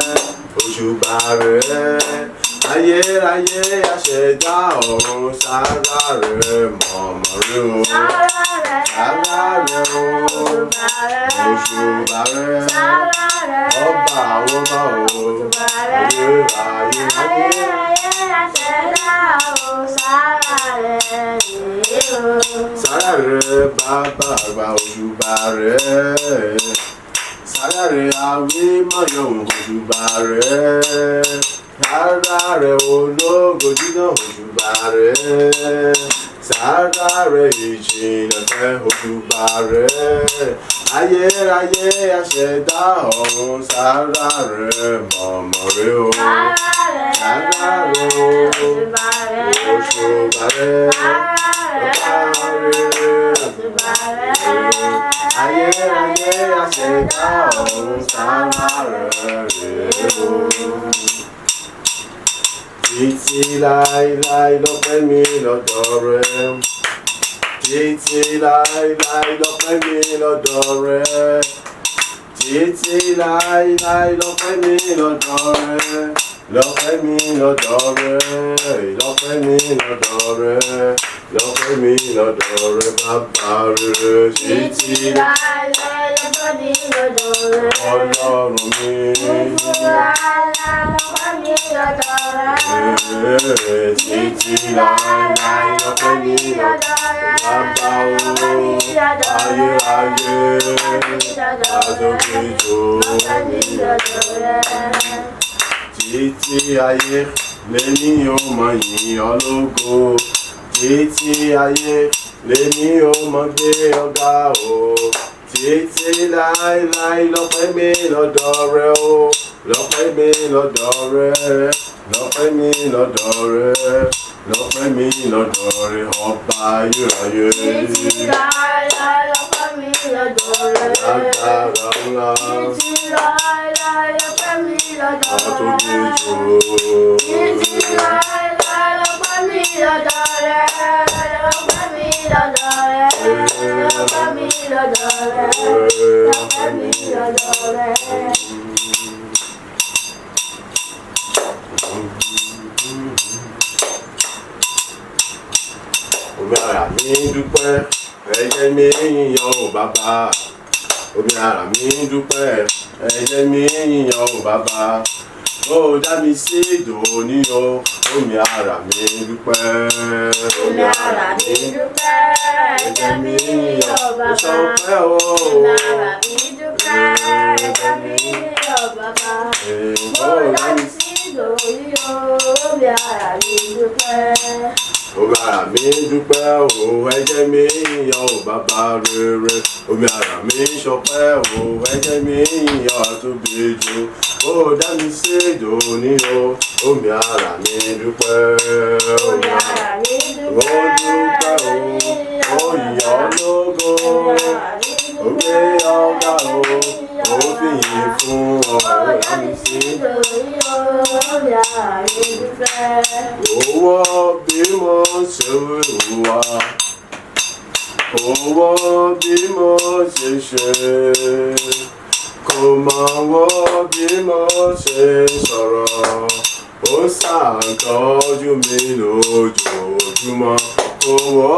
ojúbà rẹ̀. Ayérayé aṣẹ̀dá ọ̀run sára rẹ̀ mọ̀mọ́ rẹ̀ o. Sára rẹ̀, Sára rẹ̀ o. òṣùbà rẹ̀, Òṣùbà rẹ̀, sára rẹ̀, ọba àwọn ọba o. òṣùbà rẹ̀. Ayérayé ayé. Ayérayé aṣẹ̀dá ọ̀run sára rẹ̀ rèé o. Sára rẹ̀ bàbá àgbà òṣùbà rẹ̀. Sára rẹ̀ àwí mọ̀yọ̀hún òṣùbà rẹ̀. Sára rẹ̀ ológo dídán òṣùbà rẹ̀. Sára rẹ̀ ìjìnlẹ̀ fẹ́ òṣùbà rẹ̀. Ayérayé aṣẹ̀dá ọ̀run sára rẹ̀ mọ̀mọ́ rẹ̀ o. Sára rẹ̀, Sára rẹ̀ o. òṣùbà rẹ̀, Òṣùbà rẹ̀. sára rẹ̀, òṣùbà rẹ̀. Ayérayé aṣẹ̀dá ọ̀run sára rẹ̀ rèé o. Títí láéláé lọ́pẹ́ mi lọ́dọ̀ rẹ. Títí láéláé lọ́pẹ́ mi lọ́dọ̀ rẹ. Títí láéláé lọ́pẹ́ mi lọ́dọ̀ rẹ. Lọ́pẹ́ mi lọ́dọ̀ rẹ. Lọ́pẹ́ mi lọ́dọ̀ rẹ. Lọ́pẹ́ mi lọ́dọ̀ rẹ bàbá rere. Títí láéláé lọ́pẹ́ mi lọ́dọ̀ rẹ. Ọlọ́run mi. Títí láéláé lọ́pẹ́ mi lọ́dọ̀ rẹ. Títí láéláé lọ́pẹ́ mi lọ́dọ̀ rẹ. Bàbá o, ayérayé, àtòkè jò Lọ́pẹ́ mi lọ́dọ̀ rẹ. Títí ayé lèmi ó mọ yìn ọ́ lógo. Títí ayé lèmi ó mọ gbé ọ̀gá o. Títí láéláé lọ́pẹ́ mi lọ́dọ̀ rẹ o. Lọ́pẹ́ mi lọ́dọ̀ rẹ. Lọ́pẹ́ mi lọ́dọ̀ rẹ. Lọ́pẹ́ mi lọ́dọ̀ rẹ ọba ayérayé. Títí láéláé lọ́pẹ́ mi lọ́dọ̀ rẹ. Lágbára ńlá Títí láéláé lọ́pẹ́ mi lọ́dọ̀ àtòkè rẹ. jò. Títí láéláé lọ́pẹ́ mi lọ́dọ̀ rẹ. Lọ́pẹ́ mi lọ́dọ̀ rẹ. Lọ́pẹ́ mi lọ́dọ̀ rẹ. Lọ́pẹ́ mi lọ́dọ̀ rẹ. Omi ara mi dúpẹ́, ẹ̀jẹ̀ mi yíyan ò bàbá. Omi ara mi dúpẹ́, ẹ̀jẹ̀ mi yíyan ò bàbá. Ó dá mi sí ìdòní o, omi ara mi dúpẹ́. Omi ara mi dúpẹ́, ẹ̀jẹ̀ mi yọ̀ Ó bàbá. sọ pé o. Omi ara mi dúpẹ́, ẹ̀jẹ̀ mi yọ̀ bàbá. Mo Ó dá dá mi mi sí ìdòní o, omi ara mi dúpẹ́. Omi ara mi dúpẹ́ o, ẹ̀jẹ̀ mi yíyan o bàbá rere. Omi ara mi ṣọpẹ́ o, ẹ̀jẹ̀ mi yíyan àtúbí jù. Ó dá mi sí ìdòní o, omi ara mi dúpẹ́. Omi ara mi Ó dúpẹ́, dúpẹ́ o, ó yìn ọ́ lógo. Ó gbé ọ̀gá o, ó fìyìn fún Ó ọ̀rẹ́ dá mi mi sí sí. ìdòní o, omi ara mi dúpẹ́. Owó bí mo ṣe wà, owó bí mo ṣe ṣe, kò mọ̀ wọ́ bí mo ṣe sọ̀rọ̀, ó ṣàǹtọ́jú mi lójoojúmọ́. Owó,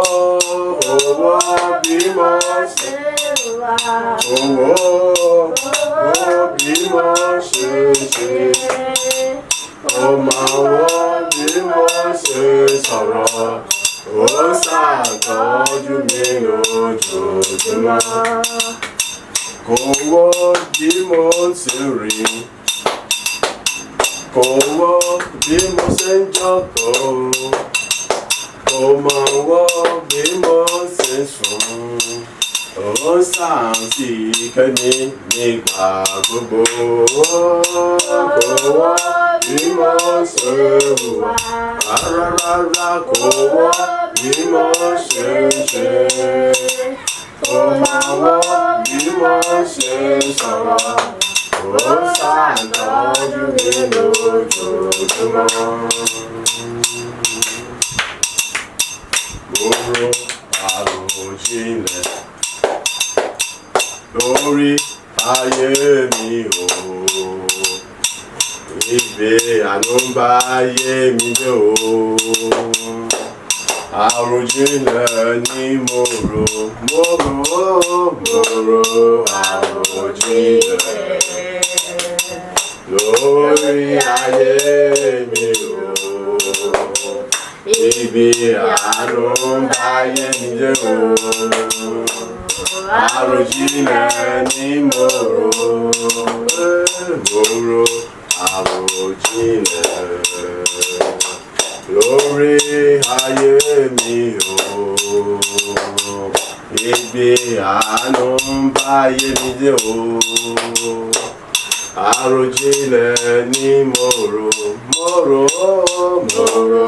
owó bí mo ṣe, wà. owó, owó bí mo ṣe ṣe. Ó máa wọ́ bí mo ṣe sọ̀rọ̀, ó ṣàtọ́jú mi lójoojúmọ́. Kò wọ́ bí mo ṣe rìn, kò wọ́ bí mo ṣe ń jókòó, kò mọ̀ wọ́ bí mo ṣe ń sùn. Ó ṣàǹtì kẹ́mi nígbà gbogbo. Kò wọ́ bí mo ṣe hùwà. Rárá rárá kò wọ́ bí mo ṣe ń ṣe. Kò mọ̀ wọ́ bí mo ṣe ń sọ̀rọ̀. Ó ṣàtọ́jú mi lójoojúmọ́. Mo ro àròjinlẹ̀ lórí ayé mi o. Ibi àánú ń bá ayé mi dé o. Àròjinlẹ̀ ni mo rò, mo rò, mo rò àròjinlẹ̀ lórí ayé mi o. Ibi àánú ń bá ayé mi dé o. Àròjinlẹ̀ ni mo rò, mo rò àròjinlẹ̀ lórí ayé mi o. Ibi àánú ń bá ayé mi dé o. Àròjinlẹ̀ ni mo rò, mo rò, mo rò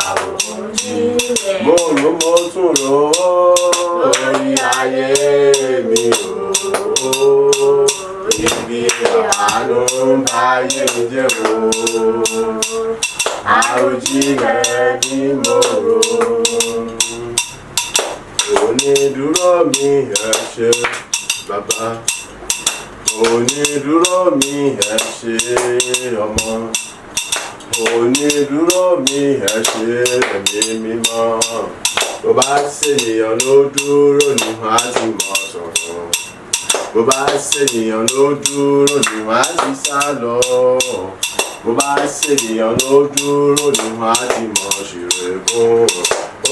àròjinlẹ̀. Mo rò mo tún rò lórí ayé mi o. Ibi àánú ń bá ayé mi jẹ́ o. Àròjinlẹ̀ ni mo rò. Onídúró mi, ẹ ṣé bàbá. Onídúró mi, ẹ ṣé ọmọ. Onídúró mi, ẹ ṣé ẹ̀mí mímọ́. Bó bá ṣènìyàn ló dúró ni wọ́n á ti mọ̀ sọ̀rọ̀. Bó bá ṣènìyàn ló dúró ni wọ́n á ti sá lọ. Bó bá ṣènìyàn ló dúró ni wọ́n á ti mọ̀ ṣìrègùn.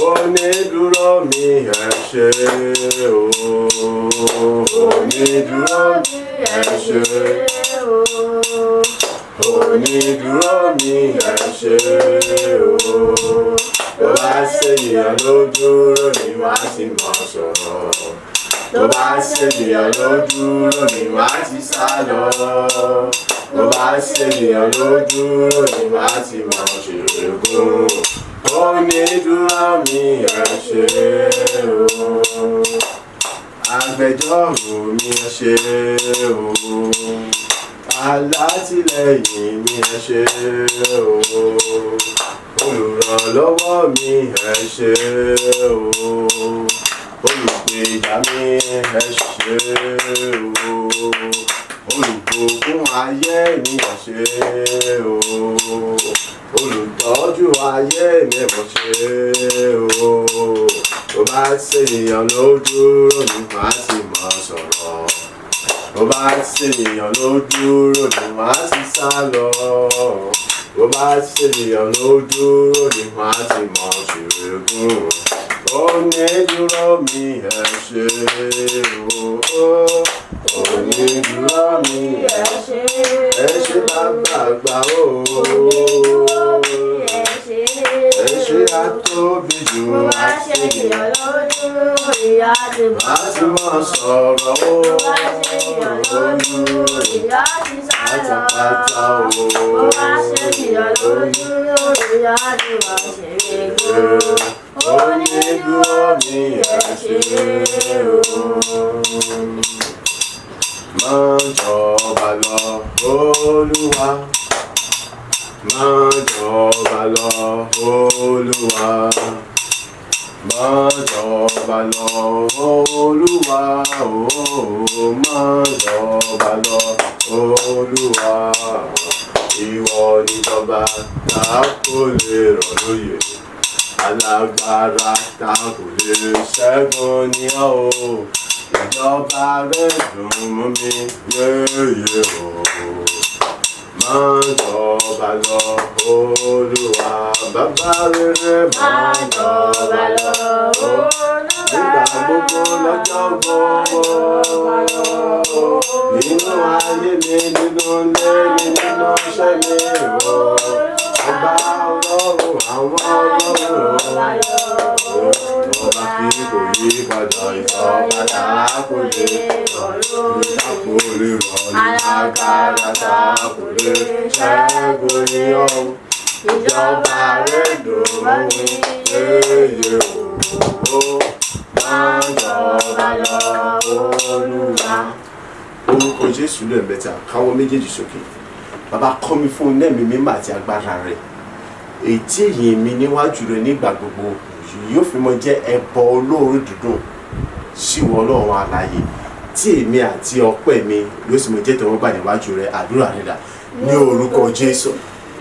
Onídúró mi, ẹ ṣé o. Onídúró mi, ẹ ṣé. Onídúró mi, ẹ ṣé o. Bó bá ṣènìyàn ló dúró ni wọ́n á ti mọ̀ sọ̀rọ̀. Bó bá ṣènìyàn ló dúró ni wọ́n á ti sá lọ. Bó bá ṣènìyàn ló dúró ni wọ́n á ti mọ̀ ṣìrègùn. Onídúró mi, ẹ ṣé o. Agbẹjọ́rò mi, ẹ ṣé o. Alátìlẹ́yìn mi, ẹ ṣé o. Olùrànlọ́wọ́ mi, ẹ ṣé o. Olùgbèjà mi, ẹ ṣé o. Olùbùkún ayé mi, ẹ ṣé o. Olùtọ́jú ayé mi, ẹ ṣé o. Bó bá ṣènìyàn ló dúró ni wọ́n á ti mọ̀ sọ̀rọ̀. Bó bá ṣènìyàn ló dúró ni wọ́n á ti sá lọ. Bó bá ṣènìyàn ló dúró ni wọ́n á ti mọ̀ ṣìrègùn. Onídúró mi, ẹ ṣé o. Onídúró mi, Ẹ ṣé. ẹ ṣé bàbá àgbà o. Onídúró mi, ẹ ṣé. Ẹ ṣé àtóbi jù. Bó bá ṣènìyàn ló dúró, ìyá ti mọ̀ Á ti mọ̀ sọ̀rọ̀ o. Bó bá ṣènìyàn ló dúró, ìyá ti sá lọ. Pátápátá o. Bó bá ṣènìyàn ló dúró, ìyá ti mọ̀ ṣèrègùn. Onídúró mi, ẹ ṣé o. Máa jọba lọ, Olúwa. Máa jọba lọ, Olúwa. Máa jọba lọ, Olúwa. Ooo, máa jọba lọ, Olúwa. Ìwọ ni jọba tá kò lè rọ̀ lóyè. Alágbára tá kò lè ṣẹ́gun ni ọ́ o. Ìjọba rẹ̀ dùn mọ́ mi yéye o. Máa jọba lọ, Olúwa. Bàbá rere, Máa jọba lọ, Olúwa. Nígbà gbogbo, lọ́jọ́ gbogbo. Nínú ayé mi, nínú ilé mi, nínú iṣẹ́ mi o. Ọba ọlọ́run àwọn ọlọ́run. Ọba tí kò yí padà, ìjọba tá kò lè rọ̀, tá kò lè rọ̀ ní agbára, tá kò lè ṣẹ́gun ní ọ̀hún. Ìjọba rẹ̀ dùn mọ́ mi yéye o. Máa jọba lọ, Olúwa. Orúkọ Jésù lẹ́ẹ̀mẹ́ta, káwọ́ méjèèjì sókè. Bàbá, kọ́ mi fún ẹ̀mí mímọ́ àti agbára rẹ̀. Èyí tí èyí mi níwájú rẹ̀ nígbà gbogbo yóò fi mọ jẹ́ ẹbọ olóòórùn dídùn sí ìwọ Ọlọ́run alààyè, tí èmi àti ọpẹ́ mi yóò sì mọ jẹ́ tẹ̀wọ́gbà níwájú rẹ̀. Àdúrà rẹ̀ dà. Ní orúkọ Jésù,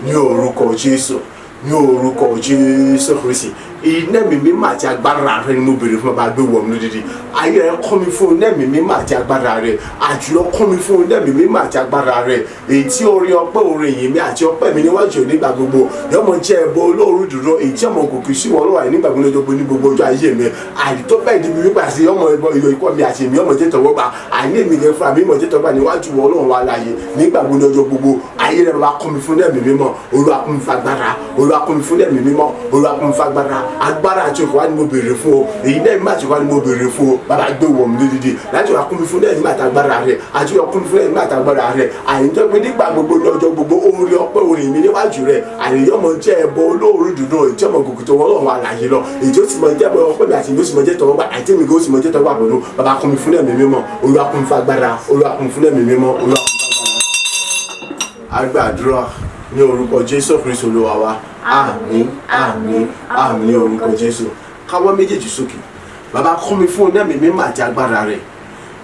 ní orúkọ Jésù, ní orúkọ Jésù Kristi, iná ẹ̀mí mímọ́ àti agbára rẹ ni mo béèrè fún. Bàbá, gbé wọ̀ mí lódìdí ayé rẹ. Kọ́ mi fún iná ẹ̀mí mímọ́ àti agbára rẹ. Àjùlọ, kọ́ mi fún iná ẹ̀mí mímọ́ àti agbára rẹ, èyí tí orin ọpẹ́, orin ìyìn mi àti ọpẹ́ mi níwájú nígbà gbogbo yọmọ jẹ́ ẹbọ olóòórùn dúró, èyí tí ọmọ gòkè sí wọn lọ́wọ́ nígbà gbogbo ní gbogbo ọjọ́ ayé mi. Àdìtọ́ bẹ́ẹ̀ di mi wípé àti ọmọ ẹbọ ìyọ ikọ́ mi àti èmi ọmọ jẹ́ tọwọ́ gbà, àní èmi gẹ̀ fúnra mi mọ̀ jẹ́ tọwọ́ gbà níwájú wọn Ọlọ́run wa láàyè nígbà gbogbo ọjọ́ gbogbo ayé rẹ. Bàbá, kọ́ mi fún ẹ̀mí mímọ́. Olúwa, kún mi fún agbára. Olúwa, kún mi fún ẹ̀mí mímọ́. Olúwa, kún mi fún agbára. Agbára àti òkè wá ni mo béèrè fún o. Èyí náà mi àti òkè wá ni mo béèrè fún o. Bàbá, gbé wọ̀ mí lódìdí láti wá kún mi fún ẹ̀mí àti agbára rẹ, àti wá kún mi fún ẹ̀mí àti agbára rẹ, àyíjọ́ pé nígbà gbogbo ní ọjọ́ gbogbo, orin ọpẹ́, orin mi níwájú rẹ, àyíjọ́ mọ jẹ́ ẹbọ olóòórùn dùnú, èyí tí ọmọ gòkè tó wọ́n àlàyé lọ, èyí tí ó sì mọ jẹ́ ẹbọ ọpẹ́ mi àti èyí ó sì mọ jẹ́ tọwọ́ gbà, àti èmi kò sì mọ jẹ́ tọwọ́ gbà pẹ̀lú. Bàbá, kún mi fún ẹ̀mí mímọ́. Olúwa, kún mi fún agbára. Olúwa, kún mi fún ẹ̀mí mímọ́. Olúwa, kún mi fún agbára. A gbàdúrà ní orúkọ Jésù Kristu Olúwa wa. Àmín, àmín, àmín ní orúkọ Jésù. Káwọ́ méjèèjì sókè. Bàbá kún mi fún iná ẹ̀mí mímọ́ àti agbára rẹ̀,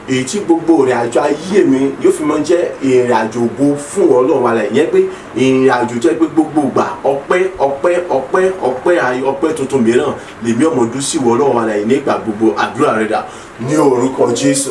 èyí tí gbogbo ìrìn àjò ayé mi yóò fi máa jẹ́ ìrìn àjò ògo fún Ọlọ́run wa rẹ̀. Ìyẹn pé ìrìn àjò jẹ́ pé gbogbo ìgbà ọpẹ́, ọpẹ́, ọpẹ́, ọpẹ́, ayọ̀, ọpẹ́ tuntun mìíràn lèmi ọmọdún sí wọ Ọlọ́run wa rẹ̀ nígbà gbogbo. Àdúrà rẹ̀ dà ní orúkọ Jésù,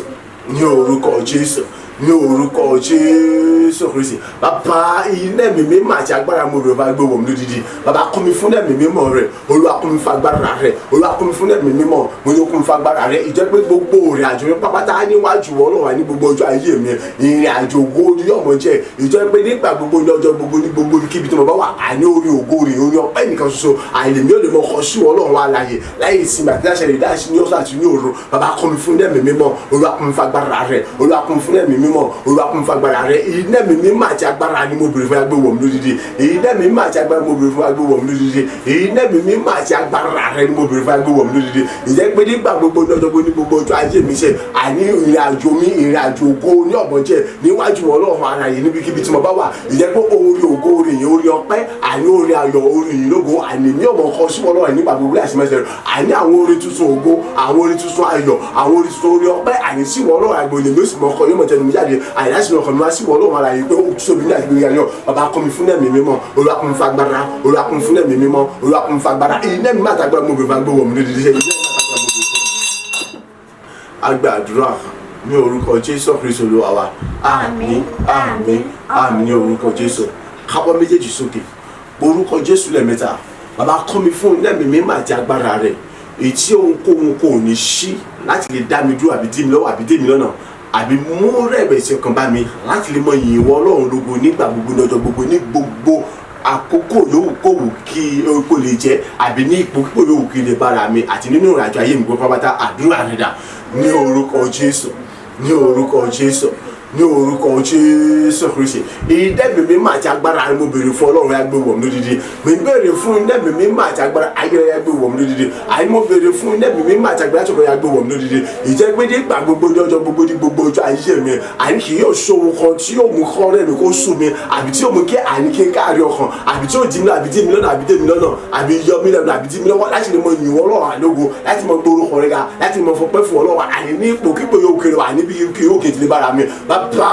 ní orúkọ Jésù, ní orúkọ Jésù Kristi. Bàbá, iná ẹ̀mí mímọ́ àti agbára mo rẹ̀ bá gbé wọ̀ mí lódìdí. Bàbá, kún mi fún ẹ̀mí mímọ́ rẹ̀. Olúwa, kún mi fún agbára rẹ̀. Olúwa, kún mi fún ẹ̀mí mímọ́. Mo ní kún mi fún agbára rẹ̀. Ìjẹ́ pé gbogbo ìrìn àjò mi pápátá níwájú Ọlọ́run ní gbogbo ọjọ́ ayé mi, ìrìn àjò ògo ni yóò mọ jẹ́. Ìjẹ́ pé nígbà gbogbo, ní ọjọ́ gbogbo, ní gbogbo ibikíbi tí mo bá wà, àní orí ògo rè, orí ọpẹ́ nìkan ṣoṣo àìlè mi ò lè mọ kọ sí Ọlọ́run alààyè láyé ìsinmi àti láṣẹ ìdáṣí ní ọ̀sán àti ní òru. Bàbá, kún mi fún ẹ̀mí mímọ́. Olúwa, kún mi fún agbára rẹ̀. Olúwa, kún mi fún ẹ̀mí mímọ́. Olúwa, kún mi fún agbára rẹ̀. Iná ẹ̀mí mímọ́ àti agbára ni mo béèrè fún, agbé wọ̀ mí lódìdí. Iná ẹ̀mí mímọ́ àti agbára mo béèrè fún, agbé wọ̀ mí lódìdí. Iná ẹ̀mí mímọ́ àti agbára rẹ̀ ni mo béèrè fún, agbé wọ̀ mí lódìdí. Ìjẹ́ pé nígbà gbogbo, ní ọjọ́ gbogbo, ní gbogbo ọjọ́ ayé mi ṣe àní ìrìn àjò mi, ìrìn àjò ògo ní ọ̀bọ̀n jẹ́ níwájú Ọlọ́run alààyè níbikíbi tí mo bá wà. Ìjẹ́ pé orí ògo, orí ìyìn, orí ọpẹ́, àní orí ayọ̀, orí ìyìn lógo, àní ní ọmọ kan sí Ọlọ́run nígbà gbogbo láti mẹ́sẹ̀ rẹ̀. Àní àwọn orin tuntun ògo, àwọn orin tuntun ayọ̀, àwọn orin tuntun orí ọpẹ́, àní sí Ọlọ́run àgbò lèmi ó sì mọ ọkọ yóò mọ tẹnu mi jáde, àní láti ọkàn mi wá sí Ọlọ́run alààyè pé ó tóbi ní àgbègbè ayọ̀. Bàbá, kún mi fún ẹ̀mí mímọ́. Olúwa, kún mi fún agbára. Olúwa, kún mi fún ẹ̀mí mímọ́. Olúwa, kún mi fún agbára. Iná mi má tàgbára mo bèrè fún agbówó mi lódìdí ṣe iná mi má tàgbára mo bèrè fún. Agbàdúrà ní orúkọ Jésù Kristu Olúwa wa. Àmín, àmín, àmín ní orúkọ Jésù. Káwọ́ méjèèjì sókè, orúkọ Jésù lẹ́ẹ̀mẹ́ta. Bàbá, kún mi fún ẹ̀mí mímọ́ àti agbára rẹ̀, èyí tí ohunkóhun kò ní ṣí láti lè dá mi dúró, àbí dí mi lọ́wọ́, àbí dé mi lọ́nà, àbí mú rẹ̀wẹ̀sì ọkàn bá mi láti lè mọ ìyìn ìwọ Ọlọ́run lógo nígbà gbogbo, ní ọjọ́ gbogbo, ní gbogbo àkókò yòówù kówù kí kó lè jẹ́, àbí ní ipò kíkò yòówù kí lè bára mi àti nínú ìrìnàjò ayé mi gbọ́ pápátá. Àdúrà rẹ̀ dà ní orúkọ Jésù, ní orúkọ Jésù, ní orúkọ Jésù Kristi. Ìdẹ́mi mímọ́ àti agbára ni mo béèrè fún. Ọlọ́run yá gbé wọ̀ mí lódìdí. Mi béèrè fún ìdẹ́mi mímọ́ àti agbára ayérayé, yá gbé wọ̀ mí lódìdí. Àyè mo béèrè fún ìdẹ́mi mímọ́ àti agbára tó yá gbé wọ̀ mí lódìdí. Ìjẹ́ pé nígbà gbogbo, ní ọjọ́ gbogbo, ní gbogbo ọjọ́ ayé mi, àní kì yóò ṣòwò kan tí yóò mú kọ́ rẹ̀ mi kó sùn mi, àbí tí yóò mú kí àní kí n káàrí ọkàn, àbí tí yóò dí mi lọ́nà, àbí dí mi lọ́nà, àbí dé mi lọ́nà, àbí yọ mí lẹ́nu, àbí dí mi lọ́wọ́ láti lè mọ ìyìn Ọlọ́run àlógo, láti mọ gbórúkọ rẹ̀ ga, láti mọ fọpẹ́ fún Ọlọ́run, àní ní ipò kíkò yóò kéré wà níbi kí yóò kejì lè bára mi. Bàbá,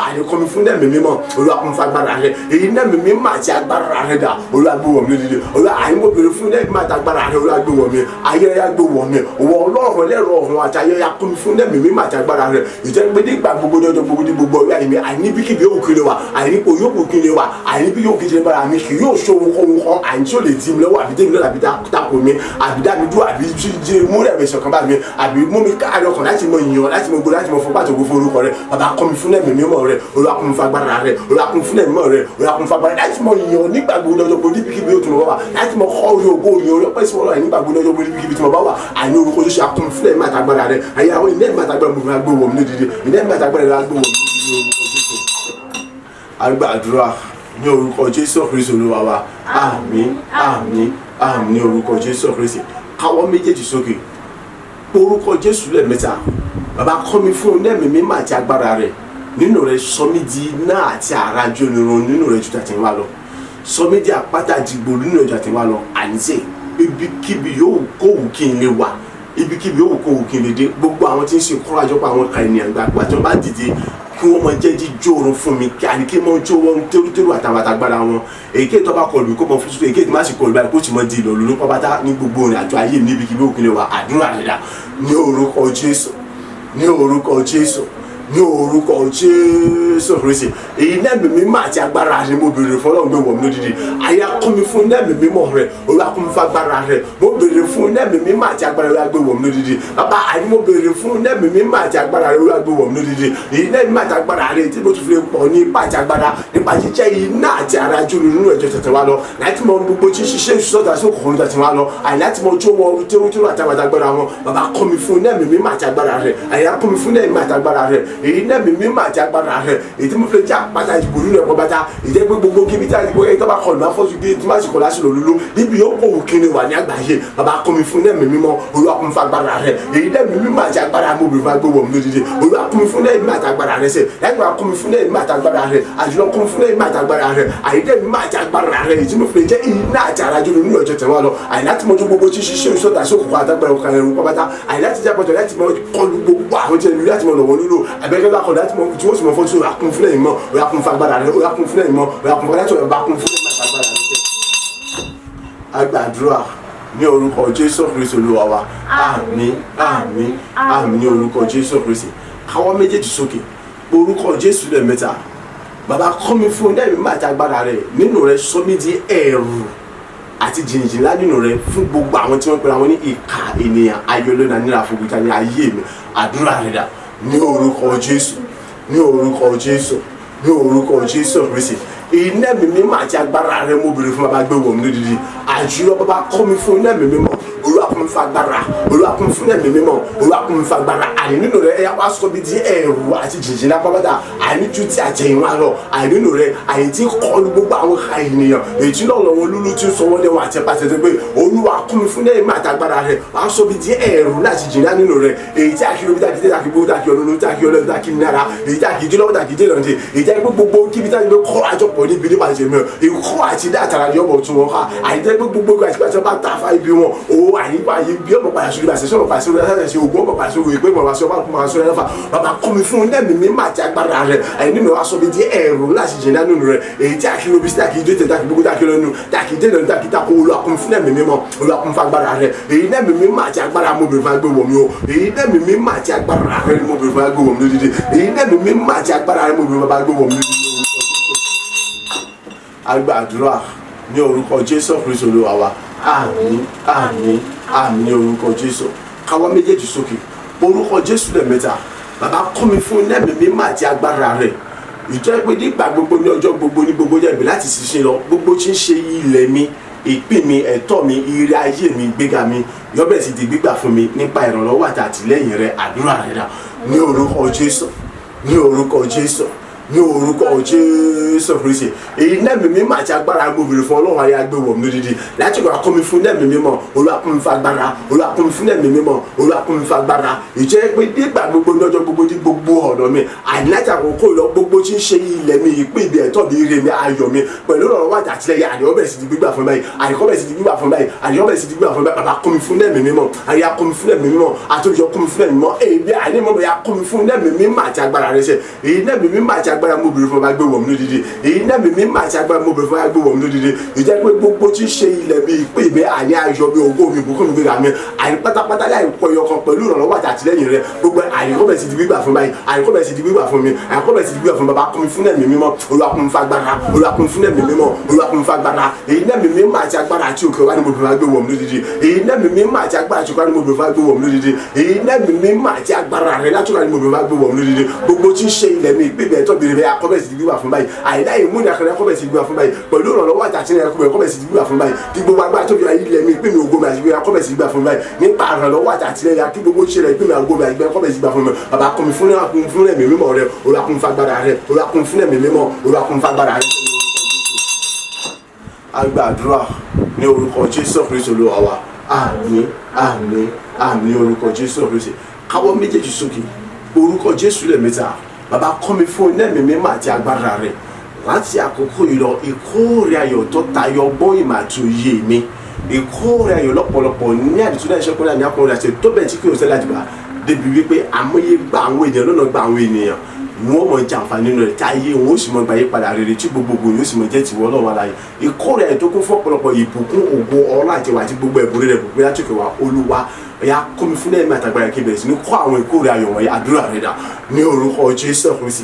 àní kọ́ mi fún ẹ̀mí mímọ́. Olúwa, kún fún agbára rẹ̀. Èyí náà ẹ̀mí mímọ́ àti agbára rẹ̀ dà. Olúwa, gbé wọ̀ mí lódìdí. Olúwa, àní mo béèrè fún ẹ̀mí àti agbára rẹ̀. Olúwa, gbé wọ̀ mí. Ayérayé, gbé wọ̀ mí. Òwò Ọlọ́run lẹ́rọ ọ̀run àti ayérayé, kún mi fún ẹ̀mí mímọ́ àti agbára rẹ̀. Ìjẹ́ pé nígbà gbogbo, ní ọjọ́ gbogbo, ní gbogbo ọjọ́ ayé mi, àní bí kíbi yóò kiri wa, àní ipò yóò kiri wa, àní bí yóò kiri bára mi, kì yóò ṣòwò kóhun kan àní tí ó lè di mi lọ́wọ́, àbí dé mi lọ́nà, àbí tako mi, àbí dá mi dúró, àbí mú rẹ̀wẹ̀sì ọkàn bá mi, àbí mú mi káàárọ̀ ọkàn láti mọ ìyàn, láti mọ gbogbo, láti mọ fọpá àtògbò fún orúkọ rẹ̀. Bàbá, kọ́ mi fún ẹ̀mí mímọ́ rẹ̀. Olúwa, kún fún agbára rẹ̀. Olúwa, kún fún ẹ̀mí mímọ́ rẹ̀. Olúwa, kún fún agbára láti mọ ìyàn nígbà gbogbo, lọ́jọ́ gbogbo, níbikíbi ó tún mọ bá wà, láti mọ kọ́ orí ògo ìyàn orí ọpẹ́ sí Ọlọ́run nígbà gbogbo, lọ́jọ́ gbogbo, níbikíbi tí mo bá wà, àní orúkọ Jésù. Akún fún ẹ̀mí àtàgbára rẹ̀. Àyè àwọn ilé ẹ̀mí àtàgbára mo fi gbé wọ̀ mí lódìdí. Ilé ẹ̀mí àtàgbára rẹ̀ gbé wọ̀ mí lódìdí ní orúkọ Jésù. Agbàdúrà ní orúkọ Jésù Kristu Olúwa wa. Àmín, àmín, àmín ní orúkọ Jésù Kristi. Káwọ́ méjèèjì sókè, orúkọ Jésù lẹ́ẹ̀mẹ́ta. Bàbá, kọ́ mi fún ẹ̀mí mímọ́ àti agbára rẹ̀. Nínú rẹ̀, sọ mí di iná àti àrá jónirun nínú rẹ̀ ju tàtẹ̀yìnwá lọ. Sọ mí di àpáta dìgbò nínú rẹ̀ ju tàtẹ̀yìnwá lọ. Àníṣe ibikíbi yòówù kówù kí n lè wà, ibikíbi yòówù kówù kí n lè dé, gbogbo àwọn tí ń ṣe kọ́ra àjọpọ̀ àwọn ka ènìyàn gbà tí wọ́n bá dìde, kí wọ́n máa jẹ́ jíjó oorun fún mi, kí àní kí wọ́n jó wọn tẹ́rútẹ́rú àtàwọn àtàgbára wọn. Èyíkéyìí tó bá kọlù, kó mọ fún tuntun. Èyíkéyìí tó má sì kọlù báyìí, kó sì mọ di ìlọlù ló pátá ní gbogbo ìrìn àjò ayé mi níbikíbi òkè lè wà. Àdúrà rẹ̀ dà ní orúkọ Jésù, ní orúkọ Jésù, ní orúkọ Jésù Kristi. Èyí nẹ́ẹ̀mí mímọ́ àti agbára rẹ̀ mo béèrè fún. Ọlọ́run, gbé wọ̀ mí lódìdí. Àyà kún mi fún nẹ́ẹ̀mí mímọ́ rẹ̀. Olúwa, kún mi fún agbára rẹ̀. Mo béèrè fún nẹ́ẹ̀mí mímọ́ àti agbára rẹ̀. Gbé wọ̀ mí lódìdí. Bàbá, àní mo béèrè fún nẹ́ẹ̀mí mímọ́ àti agbára rẹ̀. Olúwa, gbé wọ̀ mí lódìdí. Èyí nẹ́ẹ̀mí mímọ́ àti agbára rẹ̀ tí mo tún fi lè pọ̀ ní ipá àti agbára nípa jíjẹ́ iná àti ara jóni nínú ẹ̀jọ̀ tẹ̀tẹ̀ wa lọ, láti mọ gbogbo tí ṣiṣẹ́ ìṣúná sí òkùnkùn tẹ̀tẹ̀ wa lọ, àní láti mọ jó wọn tẹ́rútẹ́rú àti agbára wọn. Bàbá, kọ́ mi fún nẹ́ẹ̀mí mímọ́ àti agbára rẹ̀. Àyà kún mi fún nẹ́ẹ̀mí àti agbára rẹ̀. Èyí náà mi mímọ́ àti agbára rẹ̀, èyí tí mo fi lè jẹ́ àpáta ìdìbò nínú ẹ̀kọ́ bàtà, ìjẹ́ pé gbogbo kíbi tí a ti gbọ́ ẹni tó bá kọlù máa fọ́sùn kí tí má sì kọ̀ lásìkò lóló níbi yóò kó òkìní wà ní àgbáyé. Bàbá kún mi fún ẹ̀mí mímọ́, Olúwa kún mi fún agbára rẹ̀. Èyí náà mi mímọ́ àti agbára mo bèrè fún agbéwọ̀ mi lódìdí. Olúwa kún mi fún ẹ̀mí àti agbára rẹ̀ sẹ̀ lẹ́yìn wá kún mi fún ẹ̀mí àti agbára rẹ̀, àjùlọ kún mi fún ẹ̀mí àti agbára rẹ̀, àyídẹ́ mi máa àti agbára rẹ̀, èyí tí mo fi lè jẹ́ iná àti àràjò nínú ọjọ́ tẹ̀wá lọ, àyè láti mọjú gbogbo tí ṣiṣẹ́ ìṣọ́ta sí òkùnkùn àtàgbàrà ọkàn ẹ̀rù pátá, àyè láti jẹ́ àpọ̀jọ láti mọ kọlu gbogbo àwọn tí ẹni láti mọ lọ́wọ́ nílò àbẹ́kẹ́ bá kọlu láti mọ tí wọ́n sì mọ fọ́tún. Ó yá kún fún ẹ̀mí mọ́, ó yá kún fún agbára rẹ̀, ó yá kún fún ẹ̀mí mọ́, ó yá kún fún láti ọ̀rọ̀ bá kún fún ẹ̀mí àti agbára rẹ̀. A gbàdúrà ní orúkọ Jésù Kristi Olúwa wa. Àmín, àmín, àmín ní orúkọ Jésù Kristi. Káwọ́ méjèèjì sókè, orúkọ Jésù lẹ́ẹ̀mẹ́ta. Bàbá, kọ́ mi fún ẹ̀mí máa ti agbára rẹ̀ nínú rẹ̀, sọ mí di ẹ̀rù àti jìnnìjìnnì ńlá nínú rẹ̀ fún gbogbo àwọn tí wọ́n pera wọn ní ìkà ènìyàn ayọ̀lọ́nà nira fòkúta ní ayé mi. Àdúrà rẹ̀ dà ní orúkọ Jésù, ní orúkọ Jésù, ní orúkọ Jésù Kristi. Iná mi mímọ́ àti agbára rẹ̀ mo bèrè fún, bàbá gbé wọ̀ mí lódìdí. Àjùlọ, bàbá kọ́ mi fún iná mi mímọ́, Olúwa kún mi fún agbára, Olúwa kún mi fún ẹ̀mí mímọ́, Olúwa kún mi fún agbára àní nínú rẹ̀. Ẹ̀yà wá sọ bí di ẹ̀rù àti jìnjìn lápábátà, àní ju ti àjẹyìnwá lọ, àní nínú rẹ̀, àyè tí kọlu gbogbo àwọn ènìyàn, èyí tí lọ́lọ́ wọn lúlú tí ń sọ wọ́n lẹ́wọ̀n àti pàṣẹ tó pé Olúwa kún mi fún ẹ̀mí àti agbára rẹ̀, wá sọ bí di ẹ̀rù láti jìnnà nínú rẹ̀, èyí tí àkìrí omi tàkì tàkì gbogbo tàkì ọlọ́run tàkì ọlọ́run tàkì nára, èyí tí àkìrí lọ́wọ́ tàkì dé lọ́ndé, èyí tí àkìrí gbogbo kíbi tàkì gbé kọ́ àjọpọ̀ níbi nípa ìṣẹ̀mí ìkọ́ àti dá àtàrà ní ọmọ tún wọn ká, àyíjẹ́ gbogbo àti pàṣẹ bá ta fa ibi wọn owó àyípa yìí bí ọmọ padà sórí àṣẹ sọ̀rọ̀ padà sórí àṣẹ ògùn ọmọ padà sórí ìpè mọ̀ wá sí ọmọ padà sórí ẹ̀fà. Bàbá kọ́ mi fún ẹ̀mí mi máa ti agbára rẹ̀, àyè nínú wa sọ mi di ẹ̀rù láti jìnnà nínú rẹ̀, èyí tí àkìrí omi sí tàkì dé tẹ̀ tàkì gbogbo tàkì lọ́nu tàkì dé lọ́nu tàkì takò. Olúwa kún mi fún ẹ̀mí mímọ́, Olúwa kún mi fún agbára rẹ̀. Èyí ẹ̀mí mi máa ti agbára mo bèrè fún agbé wọ̀ mi o. Èyí ẹ̀mí mi máa ti agbára rẹ̀ mo bèrè fún agbé wọ̀ mi lódìdí. Èyí ẹ̀mí mi máa ti agbára rẹ̀ mo bèrè fún agbé wọ̀ mi lódìdí. A gbàdúrà ní orúkọ Jésù Kristu Olúwa wa. Àmín, àmín, àmín ní orúkọ Jésù. Káwọ́ méjèèjì sókè, orúkọ Jésù lẹ́ẹ̀mẹ́ta. Bàbá, kọ́ mi fún ẹ̀mí mímọ́ àti agbára rẹ̀, ìjọ pé nígbà gbogbo, ní ọjọ́ gbogbo, ní gbogbo jẹ́ ìbí láti ṣiṣẹ́ lọ, gbogbo tí ń ṣe ilẹ̀ mi, ìpín mi, ẹ̀tọ́ mi, ire ayé mi, gbéga mi, yọ́bẹ̀ sì di gbígbà fún mi nípa ìrànlọ́wọ́ àti àtìlẹ́yìn rẹ̀. Àdúrà rẹ̀ dà ní orúkọ Jésù, ní orúkọ Jésù, ní orúkọ Jésù Kristi. Èyí nẹ́ẹ̀mí mímọ́ àti agbára mo bèrè fún, Ọlọ́run ayé agbéwọ̀ mi lódìdí láti gbà kọ́ mi fún nẹ́ẹ̀mí mímọ́. Olúwa kún mi fún agbára, Olúwa kún mi fún nẹ́ẹ̀mí mímọ́, Olúwa kún mi fún agbára, ìjẹ́ pé nígbà gbogbo, ní ọjọ́ gbogbo, ní gbogbo ọ̀dọ̀ mi, àní láti àkókò lọ, gbogbo tí ń ṣe ilẹ̀ mi, ìpín ibi, ẹ̀tọ́ mi, ire mi, ayọ̀ mi, pẹ̀lú ìrànlọ́wọ́ àti àtìlẹ́yìn, àníwọ́ bẹ̀rẹ̀ sí di gbígbà fún báyìí, àníkọ́ bẹ̀rẹ̀ sí di gbígbà fún báyìí, àníwọ́ bẹ̀rẹ̀ sí di gbígbà fún báyìí. Bàbá, kún mi fún nẹ́ẹ̀mí mímọ́, àyà kún mi fún nẹ́ẹ̀mí mímọ́, àtòjọ kún mi fún nẹ́ẹ̀mí mímọ́, èyí àní mọ́ ya kún mi fún nẹ́ẹ̀mí mímọ́ àti agbára rẹ̀ ṣe. Èyí nẹ́ẹ̀mí mímọ́ àti agbára mo bèrè fún, ọba gbé wọ̀ mí lódìdí. Èyí nẹ́ẹ̀mí mímọ́ àti agbára mo bèrè fún, ọba gbé wọ̀ mí lódìdí, ìjẹ́ pé gbogbo tí ń ṣe ilẹ̀ mi, ìpín mi, àní ayọ̀ mi, ògo mi, ìbùkún mi, gbéra mi, àní pátápátá láì kọ ẹyọ kan, pẹ̀lú ìrànlọ́wọ́ àti àtìlẹ́yìn rẹ̀, gbogbo àyíkọ́ bẹ̀rẹ̀ sí di gbígbà fún báyìí, àyíkọ́ bẹ̀rẹ̀ sí di gbígbà fún mi, àyíkọ́ bẹ̀rẹ̀ sí di gbígbà fún. Bàbá, kún mi fún ẹ̀mí mímọ́, Olúwa kún mi fún agbára, Olúwa kún mi fún ẹ̀mí mímọ́, Olúwa kún mi fún agbára. Èyí nẹ́ẹ̀mí mímọ́ àti agbára àti òkè wá ní mo bèrè fún, gbé wọ̀ mí lódìdí. Èyí nẹ́ẹ̀mí mímọ́ àti agbára àti òkè wá ní mo bèrè fún, gbé wọ̀ mí lódìdí. Èyí nẹ́ẹ̀mí mímọ́ àti agbára rẹ̀ látọ̀rọ̀ ní mo bèrè fún, gbé wọ̀ mí lódìdí. Gbogbo tí ń ṣe ilẹ̀ mi, ìpín mi, ẹ̀tọ́ mi rẹ̀, akọ́bẹ̀ sí di gbígbà fún báyìí, àìláyè múni àkàrà akọ́bẹ̀ sí di gbígbà fún báyìí, pẹ̀lú ìrànlọ́wọ́ àti àtìlẹ́yìn akọ́bẹ̀ sí di gbígbà fún báyìí, kí gbogbo agbára tó fi ilẹ̀ mi, ìpín mi, ògo mi àti gbígbà akọ́bẹ̀ sí di gbígbà fún báyìí, nípa ìrànlọ́wọ́ àti àtìlẹ́yìn, kí gbogbo ṣẹlẹ̀, ìpín mi, ògo mi àti gbígbà akọ́bẹ̀ sí di gbígbà fún mi. Bàbá, kún mi fún fún ẹ̀mí mímọ́ rẹ, Olúwa kún fún agbára rẹ, Olúwa kún fún ẹ̀mí mímọ́, Olúwa kún fún agbára rẹ. A gbàdúrà ní orúkọ Jésù Kristu Olúwa wa. Àmín, àmín, àmín ní orúkọ Jésù Kristi. Káwọ́ méjèèjì sókè, orúkọ Jésù lẹ́ẹ̀mẹ́ta. Bàbá, kọ́ mi fún ẹ̀mí mímọ́ àti agbára rẹ̀ láti àkókò yìí lọ, ìkórè ayọ̀ tó tayọ ọgbọ́n, ìmọ̀ àti òye mi, ìkórè ayọ̀ lọ́pọ̀lọpọ̀ ní àdìtú náà, ìṣẹ́kùnrin àní akọrin àti tó bẹ́ẹ̀ tí kò sẹ́lẹ̀ àdìgbà débi wípé àmọye gba àwọn ènìyàn lọ́nà, gba àwọn ènìyàn wọn mọ̀ jàǹfààní nínú rẹ̀, tí ayé wọn ó sì mọ̀ gbà yípadà rere, tí gbogbogbò yóò sì mọ̀ jẹ́ tiwọ́ lọ́wọ́ aláyé. Ìkórè ayọ̀ tó kún fún ọ̀pọ̀lọpọ̀ ìbùkún, ògo, ọlá àti ìwà àti gbogbo ẹ̀bùn rẹ̀ bùkún láti òkè wá. Olúwa ya kọ́ mi fún ẹ̀mí àtàgbàrà kí n bẹ̀rẹ̀ sí ní kọ́ àwọn ìkórè ayọ̀ wọ̀nyí. Àdúrà rẹ̀ dà ní orúkọ Jésù Kristi,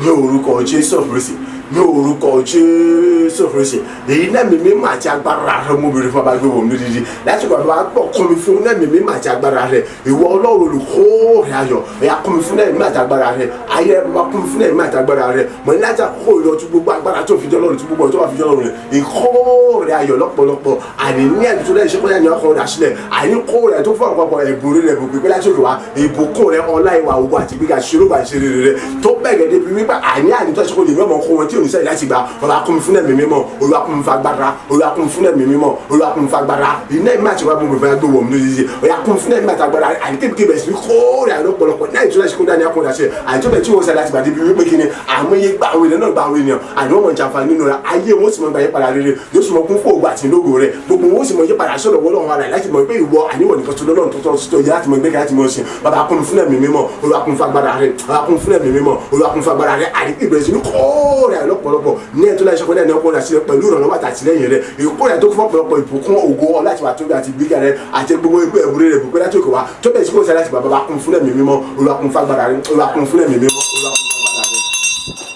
ní orúkọ Jésù Kristi. Ní orúkọ Jésù Kristi, èyí náà mi mímọ́ àti agbára rẹ mo béèrè fún abágbé wò mí dídí láti gbà bá pọ̀ kún mi fún náà mi mímọ́ àti agbára rẹ. Ìwọ Ọlọ́run olùkóòrè ayọ̀, ẹ̀yà kún mi fún náà mímọ́ àti agbára rẹ. Ayé rẹ bá kún mi fún náà mímọ́ àti agbára rẹ. Mọ̀ ní láti àkókò ìlọ tún gbogbo agbára tó fi jẹ́ Ọlọ́run, tún gbogbo ọ̀rọ̀ tó wà fi jẹ́ Ọlọ́run rẹ. Ìkóòrè ayọ̀ lọ́pọ̀lọpọ̀ àní ní ẹ̀dùn tó lẹ́yìn ṣẹ́kọ̀ọ́ ní ọkọ̀ rẹ̀ sílẹ̀. Àní kóòrè tó fún ọ̀pọ̀lọpọ̀ ẹ̀bùn rẹ̀ ẹ̀bùn pípẹ́ láti òkè wá, ìbùkún rẹ̀, ọlá, ìwà, ògo àti gbígbà ṣerúgbà ìṣeré rẹ̀ tó bẹ̀gẹ̀ débi wípé àní àní tó ṣe kó lè mọ̀ kó wọn tí ò ní sẹ́yìn láti gbà. Ọba kún mi fún ẹ̀mí mímọ́, Olúwa kún mi fún agbára, Olúwa kún mi fún ẹ̀mí mímọ́, Olúwa kún mi fún agbára. Iná ìmọ̀ àti wàá mú mi fún agbé wọ̀ mí lójijì. Ọ̀yà kún mi fún ẹ̀mí àti agbára àní kébìkébì bẹ̀rẹ̀ sí kóòrè àìlọ́pọ̀lọpọ̀ náà ìtura ṣe kó dání akọ̀dà ṣe àìtó bẹ̀ tí wọ́n sẹ́yìn láti gbà débi wípé kí ni àmọ́ iye gbà àwọn ènìyàn náà gba àwọn ènìyàn àní wọ́n mọ̀ jàǹfààní nínú rẹ̀. Ayé wọn sì mọ̀ gbà yípadà rere, yóò sì mọ̀ kún fún ògbà àti ìlógo rẹ̀. Gbogbo wọn sì mọ̀ yípadà sọ̀rọ̀ wọ́n lọ́wọ́ ara rẹ̀ láti mọ̀ pé ìwọ àníwọ̀ nìkan tó lọ́nà tó tọ́ tó yẹ láti mọ̀ gbé láti mọ̀ ṣe. Bàbá kún fún ẹ̀mí mímọ́, Olúwa kún fún agbára rẹ̀. Bàbá kún fún ẹ̀mí mímọ́, Olúwa kún fún agbára rẹ̀. Àní ìbẹ̀rẹ̀ sí ní kóòrè àìlọ́pọ̀lọpọ̀ ní ẹ̀ tó láì ṣọkọ náà ní ọkọ rẹ̀ sílẹ̀ pẹ̀lú ìrànlọ́wọ́ àtàtìlẹ́yìn rẹ̀. Ìkórè tó fún ọ̀pọ̀lọpọ̀ ìbùkún, ògo, ọlá àti wàtóbi àti gbígbà rẹ̀ àti gbogbo ẹgbẹ́ ìwúrí rẹ̀ bùkún láti òkè wá tó bẹ̀rẹ̀ sí kó sẹ́yìn láti bàbá bá kún fún ẹ̀mí mímọ́, Olúwa kún fún agbára rẹ̀. Olúwa kún fún ẹ̀mí mímọ́, Olúwa kún fún agbára rẹ̀.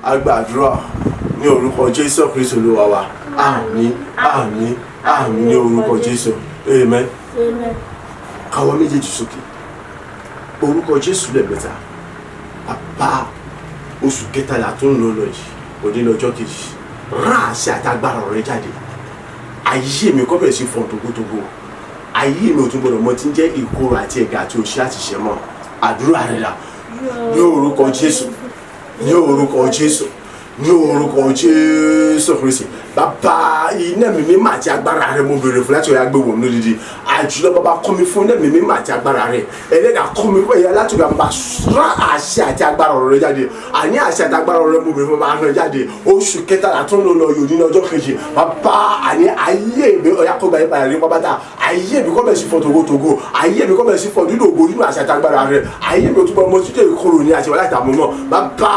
A gbàdúrà ní orúkọ Jésù Kristu Olúwa wa. Àmín, àmín, àmín ní orúkọ Jésù. Amen. Amen. Káwọ́ méjèèjì sókè, orúkọ Jésù lẹ́ẹ̀mẹ́ta. Bàbá, oṣù kẹtàlá tó ń lọ lọ yìí, òní lọ́jọ́ kejì, rán àṣẹ àtagbára rẹ jáde. Ayé mi kọ́ bẹ̀rẹ̀ sí fọ́n togotogo. Ayé mi ò tún gbọdọ̀ mọ tí ń jẹ́ ìkorò àti ẹ̀gà àti òṣì àti ìṣẹ́ mọ́. Àdúrà rẹ là. Ní orúkọ Jésù, ní orúkọ Jésù, ní orúkọ Jésù Kristi. Bàbá, iná mi mímọ́ àti agbára rẹ mo béèrè fún láti ọ̀yà gbé wọ̀ mí lódìdí àjùlọ. Bàbá, kọ́ mi fún iná mi mímọ́ àti agbára rẹ. Ẹlẹ́dàá, kọ́ mi fún ẹ̀yà láti ọ̀yà. Bàbá, rán àṣẹ àti agbára ọ̀rọ̀ rẹ jáde. Àní àṣẹ àti agbára ọ̀rọ̀ rẹ mo béèrè fún. Bàbá, rán jáde. Oṣù kẹtàlá tó ń lọ lọ yòó ní ọjọ́ kejì. Bàbá, àní ayé mi ọ̀yà kó gba ìpàdé ní pápátá. Ayé mi kọ́ bẹ̀ sí fọ́ togotogo. Ayé mi kọ́ bẹ̀ sí fọ́ nínú ògo, nínú àṣẹ àti agbára rẹ. Ayé mi ò túbọ̀ mọ títẹ̀ ìkorò ní àti wàhálà ìdààmú mọ́. Bàbá,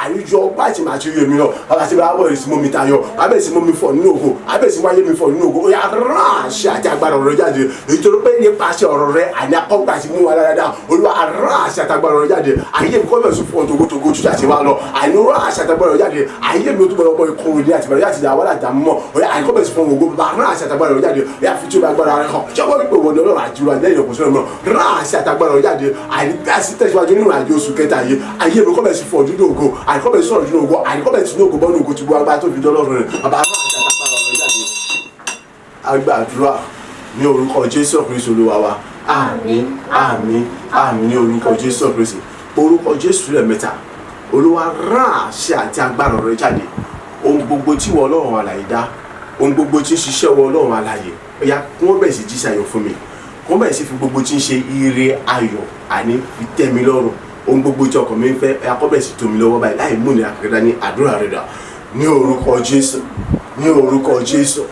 àyíjọ ọgbà àti màá ti rí èmi náà. Bàbá, ti bá bẹ̀rẹ̀ sí mú mi tayọ, bàbá bẹ̀rẹ̀ sí mú mi fọ̀ nínú ògo, bàbá bẹ̀rẹ̀ sí wáyé mi fọ̀ nínú ògo. Ó yá, rán àṣẹ àti agbára ọ̀rọ̀ jáde, nítorí pé nípasẹ̀ ọ̀rọ̀ rẹ àní akọ́gbà àti mú wa dáadáa. Olúwa, rán àṣẹ àti agbára ọ̀rọ̀ jáde. Ayé mi kọ́ bẹ̀rẹ̀ sí fọ̀ togotogo títí àti wá lọ. Àní rán àṣẹ àti agbára ọ̀rọ̀ jáde. Ayé mi ò túbọ̀ lọ́pọ̀ ìkorò ní àti bẹ̀rẹ̀ àti ìdààmú àdàmú mọ́. Ó yá, àìkọ́ bẹ̀rẹ̀ sí fọ̀ ògo. Bàbá, rán àṣẹ àti agbára ọ̀rọ̀ jáde. Ó yá, fi tí o bá agbára rẹ hàn ṣé wọ́n wípé wọ́n ní Ọlọ́run àjùlọ àjẹyìn òkú sọ́nà mọ́. Rán àṣẹ àti agbára ọ̀rọ̀ jáde. Àní bí a sì tẹ̀síwájú nínú àjò oṣù kẹta yìí, ayé mi kọ́ bẹ̀rẹ̀ sí fọ̀ nínú ògo. Àìkọ́ bẹ̀rẹ̀ sí sọ̀rọ̀ nínú ògo. Àìkọ́ bẹ̀rẹ̀ sí ní ògo bọ́nú ògo tí gbogbo agbára tó fi dọ́lọ́run rẹ̀. Bàbá, rán àṣẹ àti agbára ọ̀rọ̀ jáde. A gbàdúrà ní orúkọ Jésù Kristu Olúwa wa. Àmín, àmín, àmín ní orúkọ Jésù Kristi. Orúkọ Jésù lẹ́ẹ̀mẹ́ta. Olúwa, rán àṣẹ àti agbára rẹ̀ jáde. Ohun gbogbo tí wọ́n Ọlọ́run alààyè dá, ohun gbogbo tí ń ṣiṣẹ́ wọ Ọlọ́run alààyè, ó yá, kí wọ́n bẹ̀rẹ̀ sí jíṣẹ́ ayọ̀ fún mi, kí wọ́n bẹ̀rẹ̀ sí fi gbogbo tí ń ṣe ire ayọ̀ àní fi tẹ́ mi lọ́rùn. Ohun gbogbo tí ọkàn mi ń fẹ́, ó yá, kó bẹ̀rẹ̀ sí tó mi lọ́wọ́ báyìí láì mú ìnira kankan dání. Àdúrà rẹ̀ dà. Ní orúkọ Jésù, ní orúkọ Jésù,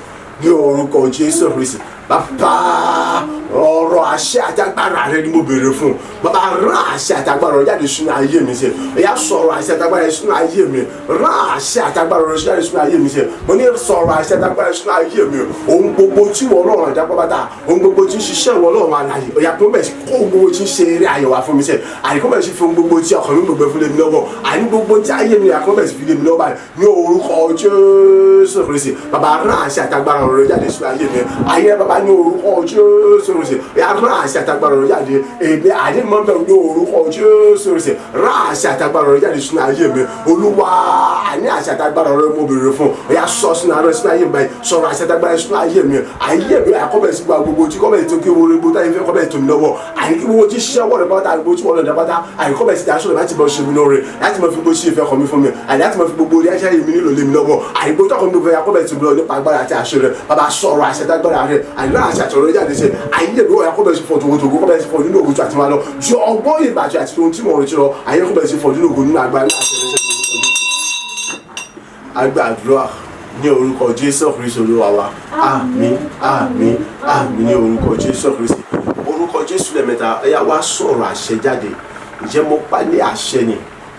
ní orúkọ Jésù Kristi. Bàbá, ọ̀rọ̀ àṣẹ àti agbára rẹ ni mo béèrè fún. Bàbá, rán àṣẹ àti agbára rẹ jáde sínú ayé mi ṣe. Ẹ̀yà, sọ̀rọ̀ àṣẹ àti agbára rẹ sínú ayé mi. Rán àṣẹ àti agbára rẹ jáde sínú ayé mi ṣe. Mo ní sọ̀rọ̀ àṣẹ àti agbára rẹ sínú ayé mi. Ohun gbogbo tí wọ́n Ọlọ́run àjà pápátá, ohun gbogbo tí ń ṣiṣẹ́ wọ́n Ọlọ́run alààyè, ọ̀yà kó bẹ̀ sí kó ohun gbogbo tí ń ṣe eré ayọ̀ wá fún mi ṣe. Àyíkó bẹ̀ sí fún ohun gbogbo tí ọkàn mi gbogbo fún lé mi lọ́wọ́. Àní gbogbo tí ayé mi àkó bẹ̀ sí fi lé mi lọ́wọ́ báyìí ní orúkọ Jésù Kristi. Bàbá, rán àṣẹ àti agbára rẹ jáde sínú ayé mi. Ayé, bàbá, ní orúkọ Jésù Kristi, ya rán àṣẹ àti agbára rẹ jáde. Èmi àdé mọ́ bẹ́ẹ̀ ní orúkọ Jésù Kristi, rán àṣẹ àti agbára rẹ jáde sínú ayé mi. Olúwa, àní àṣẹ àti agbára rẹ mo béèrè fún. Ya sọ sínú ara sínú ayé mi báyìí. Sọ̀rọ̀ àṣẹ àti agbára sínú ayé mi. Ayé mi àkọ́bẹ̀ sí gbogbo tí kọ́bẹ̀ tó kí wọlé gbogbo táyé fẹ́ kọ́bẹ̀ tó mi lọ́wọ́. Àní kí gbogbo tí ṣiṣẹ́ wọlé pátá, gbogbo tí wọlé pátá, àyíkọ́bẹ̀ sí daṣọ́ rẹ̀ láti bọ́ ṣe mi lóore, láti mọ fi gbogbo sí ìfẹ́ kọ́ mi fún mi, àní láti mọ fi gbogbo orí ayé mi nílò lé mi lọ́wọ́. Àyíkó tọkọ mi fẹ́ akọ́bẹ̀ tó mi lọ nípa agbára àti àṣẹ rẹ̀. Bàbá, sọ̀rọ̀ àṣẹ àti agbára rẹ̀. Àní àṣẹ àti ọ̀rọ̀ jáde ṣe ayé mi wọ́n akọ́bẹ̀ sí fọ́ togotogo, kọ́bẹ̀ sí fọ́ nínú ògo tó àti máa lọ ju ọgbọ́n ìbàjẹ́ àti ohun tí mo retí lọ. Ayé kọ́bẹ̀ sí fọ́ nínú ògo, nínú agbára àṣẹ rẹ̀. A gbàdúrà ní orúkọ Jésù Kristu Olúwa wa. Àmín, àmín, àmín ní orúkọ Jésù Kristi. Orúkọ Jésù lẹ́ẹ̀mẹ́ta. Ẹ̀yà wá sọ̀rọ̀ àṣẹ jáde. Ǹjẹ́ mo pa ní àṣẹ ni,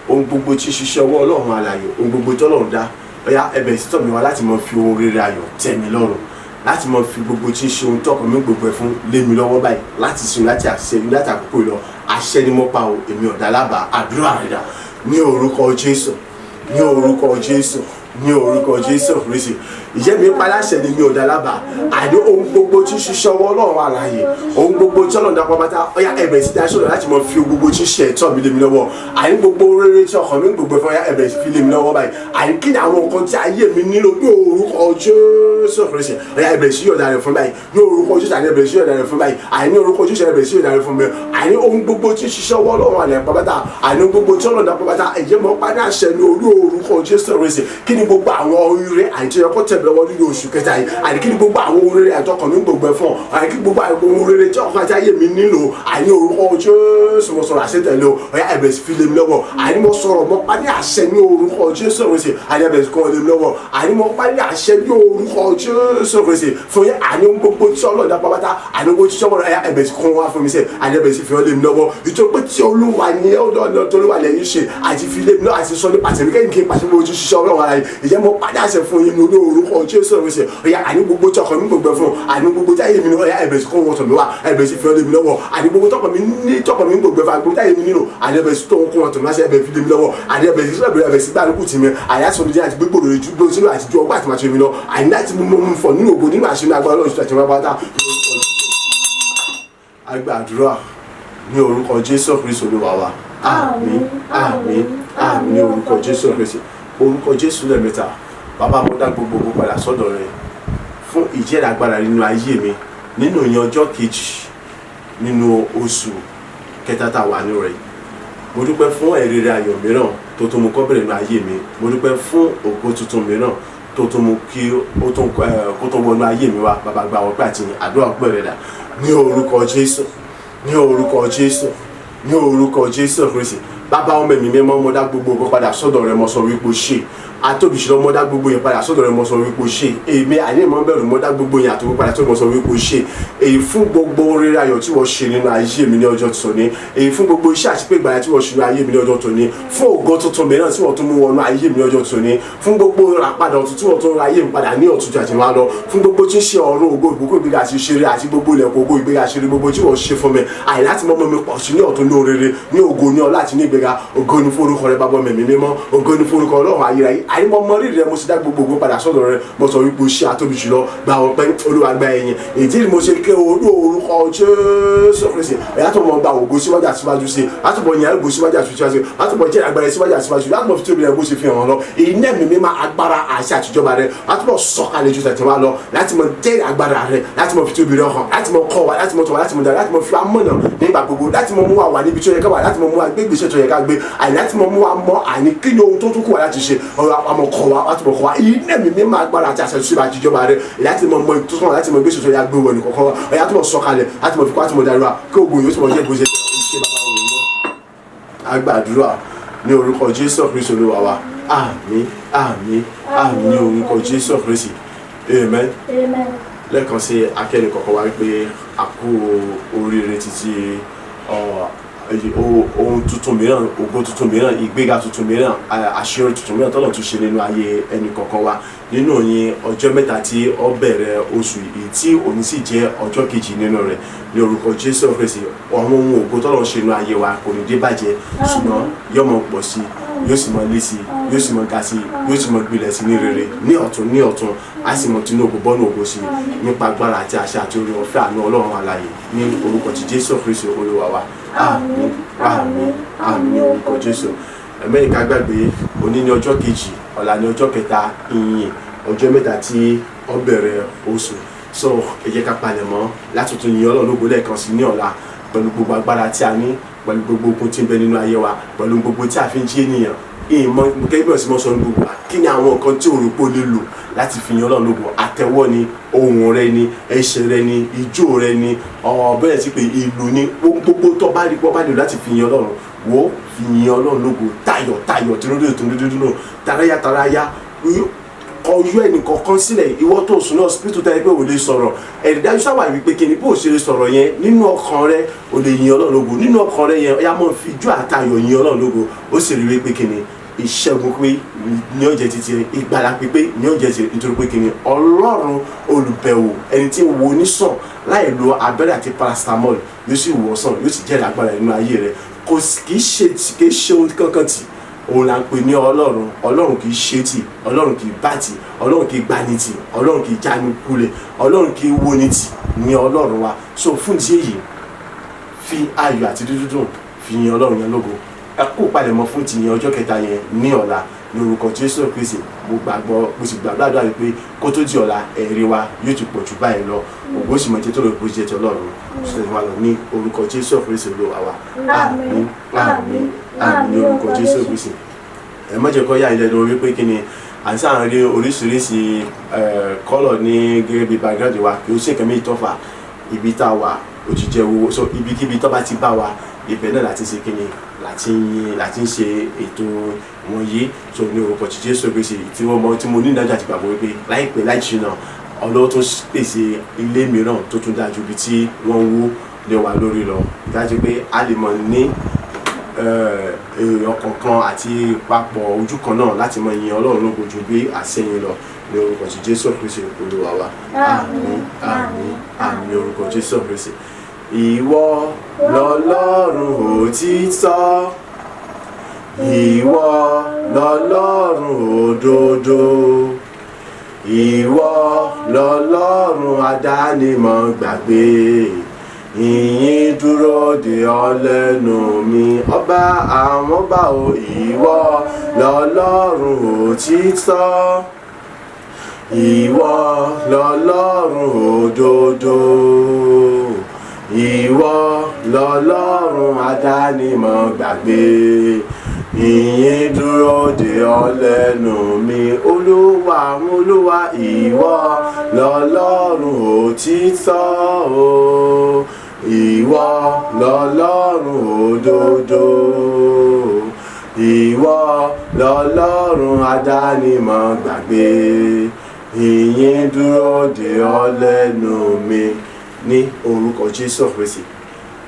ohun gbogbo tí ṣiṣẹ́ ọwọ́ Ọlọ́run alààyè, ohun gbogbo tí Ọlọ́run dá, ọ̀yà ẹbẹ̀ sí tọ̀ mí wá láti mọ fi ohun rere ayọ̀ tẹ́ mi lọ́rùn, láti mọ fi gbogbo tí ń ṣe ohun tọkàn mi gbogbo ẹ̀ fún lé mi lọ́wọ́ báyìí láti sin láti àṣẹ láti àkókò lọ. Àṣẹ ni mo pa o, èmi ọ̀dà lábàá. Àdúrà rẹ̀ dà. Ní orúkọ Jésù, Ní orúkọ Jésù, ní orúkọ Jésù Kristi. Ìjẹ́ mi paláṣẹ ni mi ò dálábà. Àní ohun gbogbo tí ń ṣiṣẹ́ ọwọ́ Ọlọ́run àlàyé, ohun gbogbo tí Ọlọ́run dapò pátá, ọ̀yá ẹ̀bẹ̀ sí daṣọ́ láti mọ fi ohun gbogbo tí ń ṣe ẹ̀tọ́ mi lé mi lọ́wọ́. Àní gbogbo rere tí ọkàn mi ń gbogbo fún, ọ̀yá ẹ̀bẹ̀ sí fi lé mi lọ́wọ́ báyìí. Àní kí ni àwọn nǹkan tí ayé mi nílò? Ní orúkọ Jésù Kristi, ọ̀yá ẹ̀bẹ̀ sí yọ̀ọ̀dà rẹ̀ fún báyìí. Ní orúkọ Jésù, àní ẹ̀bẹ̀ sí yọ̀ọ̀dà rẹ̀ fún báyìí. Àní ní orúkọ Jésù, ẹ̀bẹ̀ sí yọ̀ọ̀dà rẹ̀ fún mi. Àní ohun gbogbo tí ń ṣiṣẹ́ ọwọ́ Ọlọ́run àlàyé pátá, àní ohun gbogbo tí Ọlọ́run dapò pátá, ẹ̀jẹ̀ mọ́ padà ṣẹ ní orí orúkọ Jésù Kristi. Kí ni gbogbo àwọn ire àti ẹ̀kọ́ tẹ̀lé lọ́wọ́ nínú oṣù kẹta yìí? Àní kí ni gbogbo àwọn ohun rere àti ọkàn mi ń gbogbo ẹ̀fọn? Àní kí gbogbo àwọn ohun rere tí ọkàn àti ayé mi nílò? Àní orúkọ Jésù, mo sọ̀rọ̀ àṣẹ tẹ̀lé o, ọ̀yá ẹ̀bẹ̀ sì fi lé mi lọ́wọ́. Àní mo sọ̀rọ̀, mo pa ní àṣẹ ní orúkọ Jésù Kristi, àní ẹ̀bẹ̀ sì kọ́ lé mi lọ́wọ́. Àní mo pa ní àṣẹ ní orúkọ Jésù Kristi fún yín. Àní ohun gbogbo tí Ọlọ́run dá pátá, àní ohun gbogbo tí Ọlọ́run, ọ̀yá ẹ̀bẹ̀ sì kọ́ wá fún mi sẹ́, àní ẹ̀bẹ̀ sì fi lé mi lọ́wọ́. Ìjọ pé tí Olúwa ni ọ̀dọ̀ tó Olúwa lẹ́yìn ṣe àti fi lé mi lọ́wọ́ àti sọ nípa tèmi kẹ́yìn kí n pàṣẹ gbogbo ṣiṣẹ́ Ọlọ́run ara yìí. Ìjẹ́ mo padà àṣẹ fún yín ní orúkọ Jésù Kristi, ọ̀yá àní gbogbo tí ọkàn mi gbogbo fún, àní gbogbo tí ayé mi ní, ọ̀yá ẹ̀bẹ̀ sí kó wọn tọ̀ mí wá, ẹ̀bẹ̀ sí fi lé mi lọ́wọ́. Àní gbogbo tọkàn mi ní, tọkàn mi gbogbo fún, àní gbogbo tí ayé mi nílò, àní ẹ̀bẹ̀ sí tó ń kó wọn tọ̀ mí wá sí, ẹ̀bẹ̀ fi lé mi lọ́wọ́. Àní ẹ̀bẹ̀ sí ẹ̀bẹ̀ sí gbárùkù tì mí, àní àti sọmi jẹ́ àti gbégbó lórí ju gbó sínú àti ju ọgbà àti màṣẹ mi lọ, àní láti mú mú fọ nínú ògo, nínú àṣírí agbára Ọlọ́run àti ìwà pátá. Agbàdúrà ní orúkọ Jésù Kristi Olúwa wa. Àmín, àmín, àmín ní orúkọ Jésù Kristi. Orúkọ Jésù lẹ́ẹ̀mẹ́ta. Bàbá, mo dá gbogbo ògo padà sọ́dọ̀ rẹ fún ìjẹ́rìí agbára nínú ayé mi nínú ìyẹn ọjọ́ kejì nínú oṣù kẹta tá a wà nínú rẹ̀. Mo dúpẹ́ fún ẹ̀rí rẹ ayọ̀ mìíràn tó tún mú kó bẹ̀rẹ̀ nínú ayé mi. Mo dúpẹ́ fún ògo tuntun mìíràn tó tún mú kí ó tún kó tó wọnú ayé mi wá. Bàbá, gba ọpẹ́ àti àdúrà ọpẹ́ rẹ dà ní orúkọ Jésù, ní orúkọ Jésù, ní orúkọ Jésù Kristi. Bàbá, ọmọ, ẹ̀mí mímọ́, mo dá gbogbo ògo padà sọ́dọ̀ rẹ, mo sọ wípé o ṣe. Atóbìṣirò, mo dá gbogbo yẹn padà sọ́dọ̀ rẹ, mo sọ wípé o ṣe. Èmi àní ìmọ̀ bẹ̀rù, mo dá gbogbo yẹn àtòkù padà sọ́dọ̀, mo sọ wípé o ṣe. Èyí fún gbogbo rere ayọ̀ tí wọ́n ṣe nínú ayé mi ní ọjọ́ tòní, èyí fún gbogbo iṣẹ́ àti pé ìgbàlá tí wọ́n ṣe nínú ayé mi ní ọjọ́ tòní, fún ògo tuntun mìíràn tí wọ́n tún mú wọnú ayé mi ní ọjọ́ tòní, fún gbogbo ìràpadà ọ̀tun tí wọ́n tún ra ayé mi padà ní ọ̀tun àti wá lọ, fún gbogbo tí ń ṣe ọ̀run ògo, ìbùkún, ìgbéga àti ìṣeré àti gbogbo ilẹ̀kùn ògo, ìgbéga, àṣírí gbogbo tí wọ́n ṣe fún mi, àì láti mọ́mọ́ mi pọ̀ sí ní ọ̀tun, ní orere, ní ògo, ní ọlá àti ní ìgbéga. Ògo ní forúkọ rẹ, Bàbá, mẹ̀mí mímọ́. Ògo ní forúkọ Ọlọ́run ayérayé. Àyímọ́ mọ rírì rẹ, mo sì dá gbogbo ògo padà sọ́dọ̀ rẹ, mo sọ wípé o ṣe. Àtóbi jùlọ, gba ọpẹ́. Olúwa, gba ẹ̀yìn. Èyí tí mo ṣe ké olú orúkọ Jésù Kristi, ẹ̀yà tó mọ̀ gba ògo síwájú àti síwájú sí, láti mọ̀ yẹn ògo síwájú àti síwájú sí, láti mọ̀ jẹ́ agbára síwájú àti síwájú, láti mọ̀ fi tóbi rẹ bó ṣe fi hàn lọ. Èyí náà mímí máa agbára àṣẹ àtijọba rẹ láti mọ̀ sọ̀kalẹ̀ ju tẹ̀tẹ̀ wá lọ, láti mọ̀ jẹ́ agbára rẹ, láti mọ̀ fi tóbi rẹ hàn, láti mọ̀ kọ́ wa, láti mọ̀ tọ́ wa, láti mọ̀ dára, láti mọ̀ fi wa mọ̀nà nígbà gbogbo, láti mọ̀ mú wa wà níbi tó yẹ ká wà, láti mọ̀ mú wa gbé ìgbésẹ̀ tó yẹ ká gbé, àní láti mọ̀ mú wa mọ̀ àní kí ni ohun tó tún kù wá láti ṣe. Ọ̀rọ̀ àmọ̀ kọ́ wa, láti mọ̀ kọ́ wa. Èyí náà mímí máa agbára àti àṣẹ síbi àtijọba rẹ láti mọ̀ mọ̀ ìtúsọ̀rọ̀, láti mọ̀ ìgbésẹ̀ tó yẹ gbé wọ̀ nìkọ̀kọ́ wa. Ọ̀yà tó mọ̀ sọ̀kalẹ̀ láti mọ̀ fi kọ́, láti mọ̀ darí wa, kí ogun yóò sì mọ̀ jẹ́ bó ṣe ṣe. Bàbá òun mọ́ agbàdúrà ní orúkọ Jésù Kristi Olúwa wa. Àmín, àmín, àmín ní orúkọ Jésù Kristi. Amen. Amen. Lẹ́ẹ̀kan sí, akẹ́ni kọ̀ọ̀kan wá wípé a kú oríire títí ohun tuntun mìíràn, ògo tuntun mìíràn, ìgbéga tuntun mìíràn, àṣeyọrí tuntun mìíràn tọ́lọ̀ tún ṣe nínú ayé ẹnì kọ̀ọ̀kan wa nínú yín ọjọ́ mẹ́ta tí ó bẹ̀rẹ̀ oṣù yìí, tí òní sì jẹ́ ọjọ́ kejì nínú rẹ̀. Ní orúkọ Jésù Kristi, àwọn ohun ògo tọ́lọ̀ ṣe nínú ayé wa kò ní dé bàjẹ́, ṣùgbọ́n yóò mọ̀ pọ̀ sí i, yóò sì mọ lé sí i, yóò sì mọ ga sí i, yóò sì mọ gbilẹ̀ sí ní rere ní ọ̀tun ní ọ̀tun, á sì mọ tinú ògo bọ́nú ògo sí i nípa agbára àti àṣẹ àti oore ọ̀fẹ́ àánú Ọlọ́run alààyè ní orúkọ ti Jésù Kristi Olúwa wa. Àmín, àmín, àmín ní orúkọ Jésù. Ẹ̀mẹ́ríkà gbàgbé, òní ní ọjọ́ kejì, ọ̀la ní ọjọ́ kẹta, ìyìn ọjọ́ mẹ́ta tí ó bẹ̀rẹ̀ oṣù. So ẹ jẹ́ ká palẹ̀ mọ́ láti tún yin Ọlọ́run lógo lẹ́ẹ̀kan sí ní ọ̀la pẹ̀lú gbogbo agbára tí a ní, pẹ̀lú gbogbo okun tí ń bẹ nínú ayé wa, pẹ̀lú gbogbo tí a fi ń jí ènìyàn ìmọ̀ gẹ́gẹ́ bí ọ̀sìn mọ́ sọ ní gbogbo wa. Kí ni àwọn nǹkan tí o rò pé o lè lò láti fi yin Ọlọ́run lógo? Àtẹ́wọ́ ni, ohùn rẹ ni, ẹsẹ̀ rẹ ni, ijó rẹ ni, ọ̀ bẹ́ẹ̀ sí pé ìlú ni, ohun gbogbo tó bá rí pọ́ bá lè lò láti fi yin Ọlọ́run, wo fi yin Ọlọ́run lógo tayọ̀ tayọ̀, tinúdúdú tinúdúdú, taraya taraya. Kọjú ẹnì kọ̀ọ̀kan sílẹ̀. Ìwọ tó sùn náà hospital tẹ́lẹ̀ pé ò lè sọ̀rọ̀, ẹ̀rí dájú sáwà wípé kí ni bó o ṣe lè sọ̀rọ̀ yẹn, nínú ọkàn rẹ ò lè yin Ọlọ́run lógo. Nínú ọkàn rẹ yẹn, ó yá, mọ́ fi ijó àtayọ̀ yin Ọlọ́run lógo. Ó sì rí wípé kí ni ìṣẹ́gun pé ní ọ̀jẹ̀ títí ẹ, ìgbàlà pípé ní ọ̀jẹ̀ títí, nítorí pé kí ni Ọlọ́run olùbẹ̀wò, ẹni tí ń wo onísàn láì lo abẹ́rẹ́ àti paracetamol, yóò sì wò sàn, yóò sì jẹ́ ìlágbára nínú ayé rẹ. Kò kì í ṣe ohun kankan tì. Òun là ń pè ní Ọlọ́run. Ọlọ́run kì í ṣe tì, Ọlọ́run kì í bá tì, Ọlọ́run kì í gbani tì, Ọlọ́run kì í jáni kulẹ̀, Ọlọ́run kì í woni tì ní Ọlọ́run wa. So fún ìdí èyí, fi ayọ̀ àti dídùn fi yin Ọlọ́run yẹn lógo. Ẹ kó palẹ̀mọ́ fún ti yẹn ọjọ́ kẹta yẹn ní ọ̀la ní orúkọ Jésù Kristi. Mo gbàgbọ́, mo sì gbàgbọ́ àdúrà pé kó tó di ọ̀la, ẹ̀rí wa yóò ti pọ̀ jù báyìí lọ. Ògo sì mọ̀ jẹ́ tó lọ bó jẹ́ ti Ọlọ́run ṣe wà lọ ní orúkọ Jésù Kristi Olúwa wa. Àmín, àmín, àmín ní orúkọ Jésù Kristi. Ẹ má jẹ́ kó yà ilẹ̀ lórí pé kí ni à ń sáà ń rí oríṣiríṣi colour ní gẹ́gẹ́ bí background wa. Kì í ṣe nǹkan méjì tó fà. Ibi tá a wà ó ti jẹ́ owó, so ibikíbi tó bá ti bá wa, ibẹ̀ náà láti ṣe kíni, láti yin, láti ń ṣe ètò wọ̀nyí. So ní orúkọ ti Jésù Kristi, tí wọ́n mọ tí mo ní ìdájọ́ àti gbàgbọ́ wípé láìpẹ́ láì jìnnà, Ọlọ́run tó pèsè ilé mìíràn tó tún dájú ibi tí wọ́n ń wó lé wa lórí lọ, dájú pé a lè mọ̀ ní ọkàn kan àti papọ̀ ojú kan náà láti mọ yin Ọlọ́run lógo ju bí àsẹ́yìn lọ ní orúkọ ti Jésù Kristi Olúwa wa. Àmín, àmín, àmín ní orúkọ Jésù Kristi. Ìwọ lọ́lọ́run òtítọ́, ìwọ lọ́lọ́run òdodo, ìwọ lọ́lọ́run adánimọ̀ gbàgbé. Ìyìn dúró de ọ lẹ́nu mi, ọba àwọn ọba o. Ìwọ lọ́lọ́run òtítọ́, ìwọ lọ́lọ́run òdodo, ìwọ lọ́lọ́run adánimọ̀ gbàgbé. Ìyìn dúró de ọ lẹ́nu mi, Olúwa àwọn olúwa. Ìwọ lọ́lọ́run òtítọ́ o, ìwọ lọ́lọ́run òdodo, ìwọ lọ́lọ́run adánimọ̀ gbàgbé. Ìyìn dúró de ọ lẹ́nu mi ní orúkọ Jésù Kristi,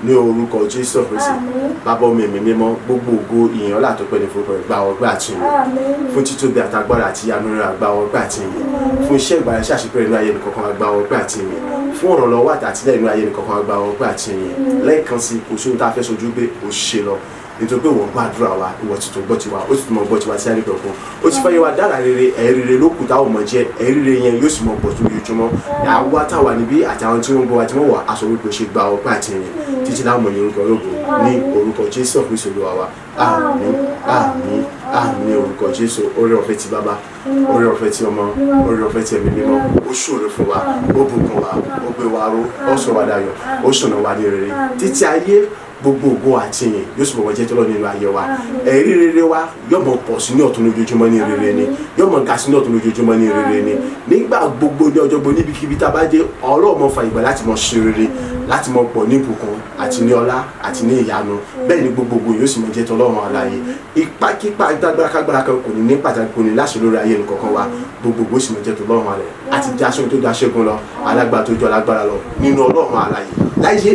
ní orúkọ Jésù Kristi. Àmín. Bàbá, ọmọ, ẹ̀mí mímọ́, gbogbo ògo, ìyìn, ọlá àtọpẹ́ ní forúkọ rẹ̀. Gba ọpẹ́ àti ìyìn. Àmín. Fún títóbi àtagbára àti ìyanu rẹ̀, gba ọpẹ́ àti ìyìn. Fún iṣẹ́ ìgbàlà, iṣẹ́ àṣepẹ́ inú ayé nìkankan, gba ọpẹ́ àti ìyìn. Fún ìrànlọ́wọ́ àtàtìlẹ́yìn inú ayé nìkankan, gba ọpẹ́ àti ìyìn. Lẹ́ẹ̀kan sí, kò sóhun tá a fẹ́ sojú pé ó ṣe lọ, nítorí pé wọ́n gbàdúrà wa, ìwọ ti tún gbọ́ tiwa, ó sì tún mọ̀ gbọ́ tiwa sí àríkẹ́ ọ̀kan. Ó ti fẹ́ yẹ wa dára rere, ẹ̀rí rere ló kù táwọn mọ̀ jẹ́. Ẹ̀rí rere yẹn yóò sì mọ̀ pọ̀ tó lójoojúmọ́. Àwa táwa níbí àti àwọn tí wọ́n ń gbọ́ wa, tí wọ́n wà aṣọ wípé ṣe gba ọpẹ́ àti ìyìn títí láwọn ní orúkọ ológo ní orúkọ Jésù Kristi Olúwa wa. Àmín, àmín, àmín ní orúkọ Jésù. Oore ọ̀fẹ́ ti Bàbá, oore ọ̀fẹ́ ti Ọmọ, oore ọ̀fẹ́ ti Ẹ̀mí Mímọ́, ó ṣòro fún wa, ó bùkún wa, ó gbé wa ró, ó sọ wa dayọ̀, ó ṣọ̀nà wa ní rere títí ayé. Gbogbo ògo àti ìyìn yóò sì mọ̀ jẹ́ tọ́lọ́ nínú ayé wa. Ẹ̀rí rere wa yóò mọ̀ pọ̀ sí ní ọ̀tun lójoojúmọ́ ní rere ni, yóò mọ̀ ga sí ní ọ̀tun lójoojúmọ́ ní rere ni, nígbà gbogbo, ní ọjọ́ gbogbo, níbikíbi tá a bá dé. Ọlọ́run mọ̀ fa ìgbà láti mọ̀ ṣe rere, láti mọ̀ pọ̀ ní ìbùkún àti ní ọlá àti ní ìyanu. Bẹ́ẹ̀ ni gbogbo ògo yóò sì mọ̀ jẹ́ tọ́lọ́run alààyè. Ipákípá, gbágbára kan kò ní ní pàtàkì, kò ní láṣẹ lórí ayé nìkankan wa. Gbogbo ògo sì mọ̀ jẹ́ tọ́lọ́run alààyè àti jáṣẹ́gun tó jáṣẹ́gun lọ, alágbára tó jọ alágbára lọ nínú Ọlọ́run alààyè. Láyé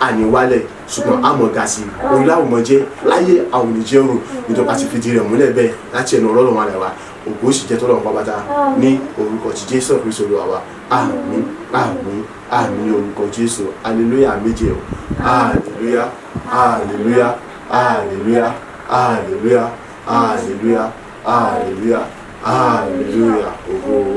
àníwálẹ̀, ṣùgbọ́n àmọ̀ ga sí i, orí láwọn jẹ́ láyé, àwọn oníjẹ́ rò, nítorí àti fìdí rẹ̀ múlẹ̀ bẹ́ẹ̀ láti ẹnu Ọlọ́run alẹ́ wa. Ògo sì jẹ́ tọ́lọ́run pápátá ní orúkọ ti Jésù Kristi Olúwa wa. Àmín, àmín, àmín ní orúkọ Jésù. Hallelujah méje o. Hallelujah, hallelujah, hallelujah, hallelujah, hallelujah, hallelujah, hallelujah. Ògo.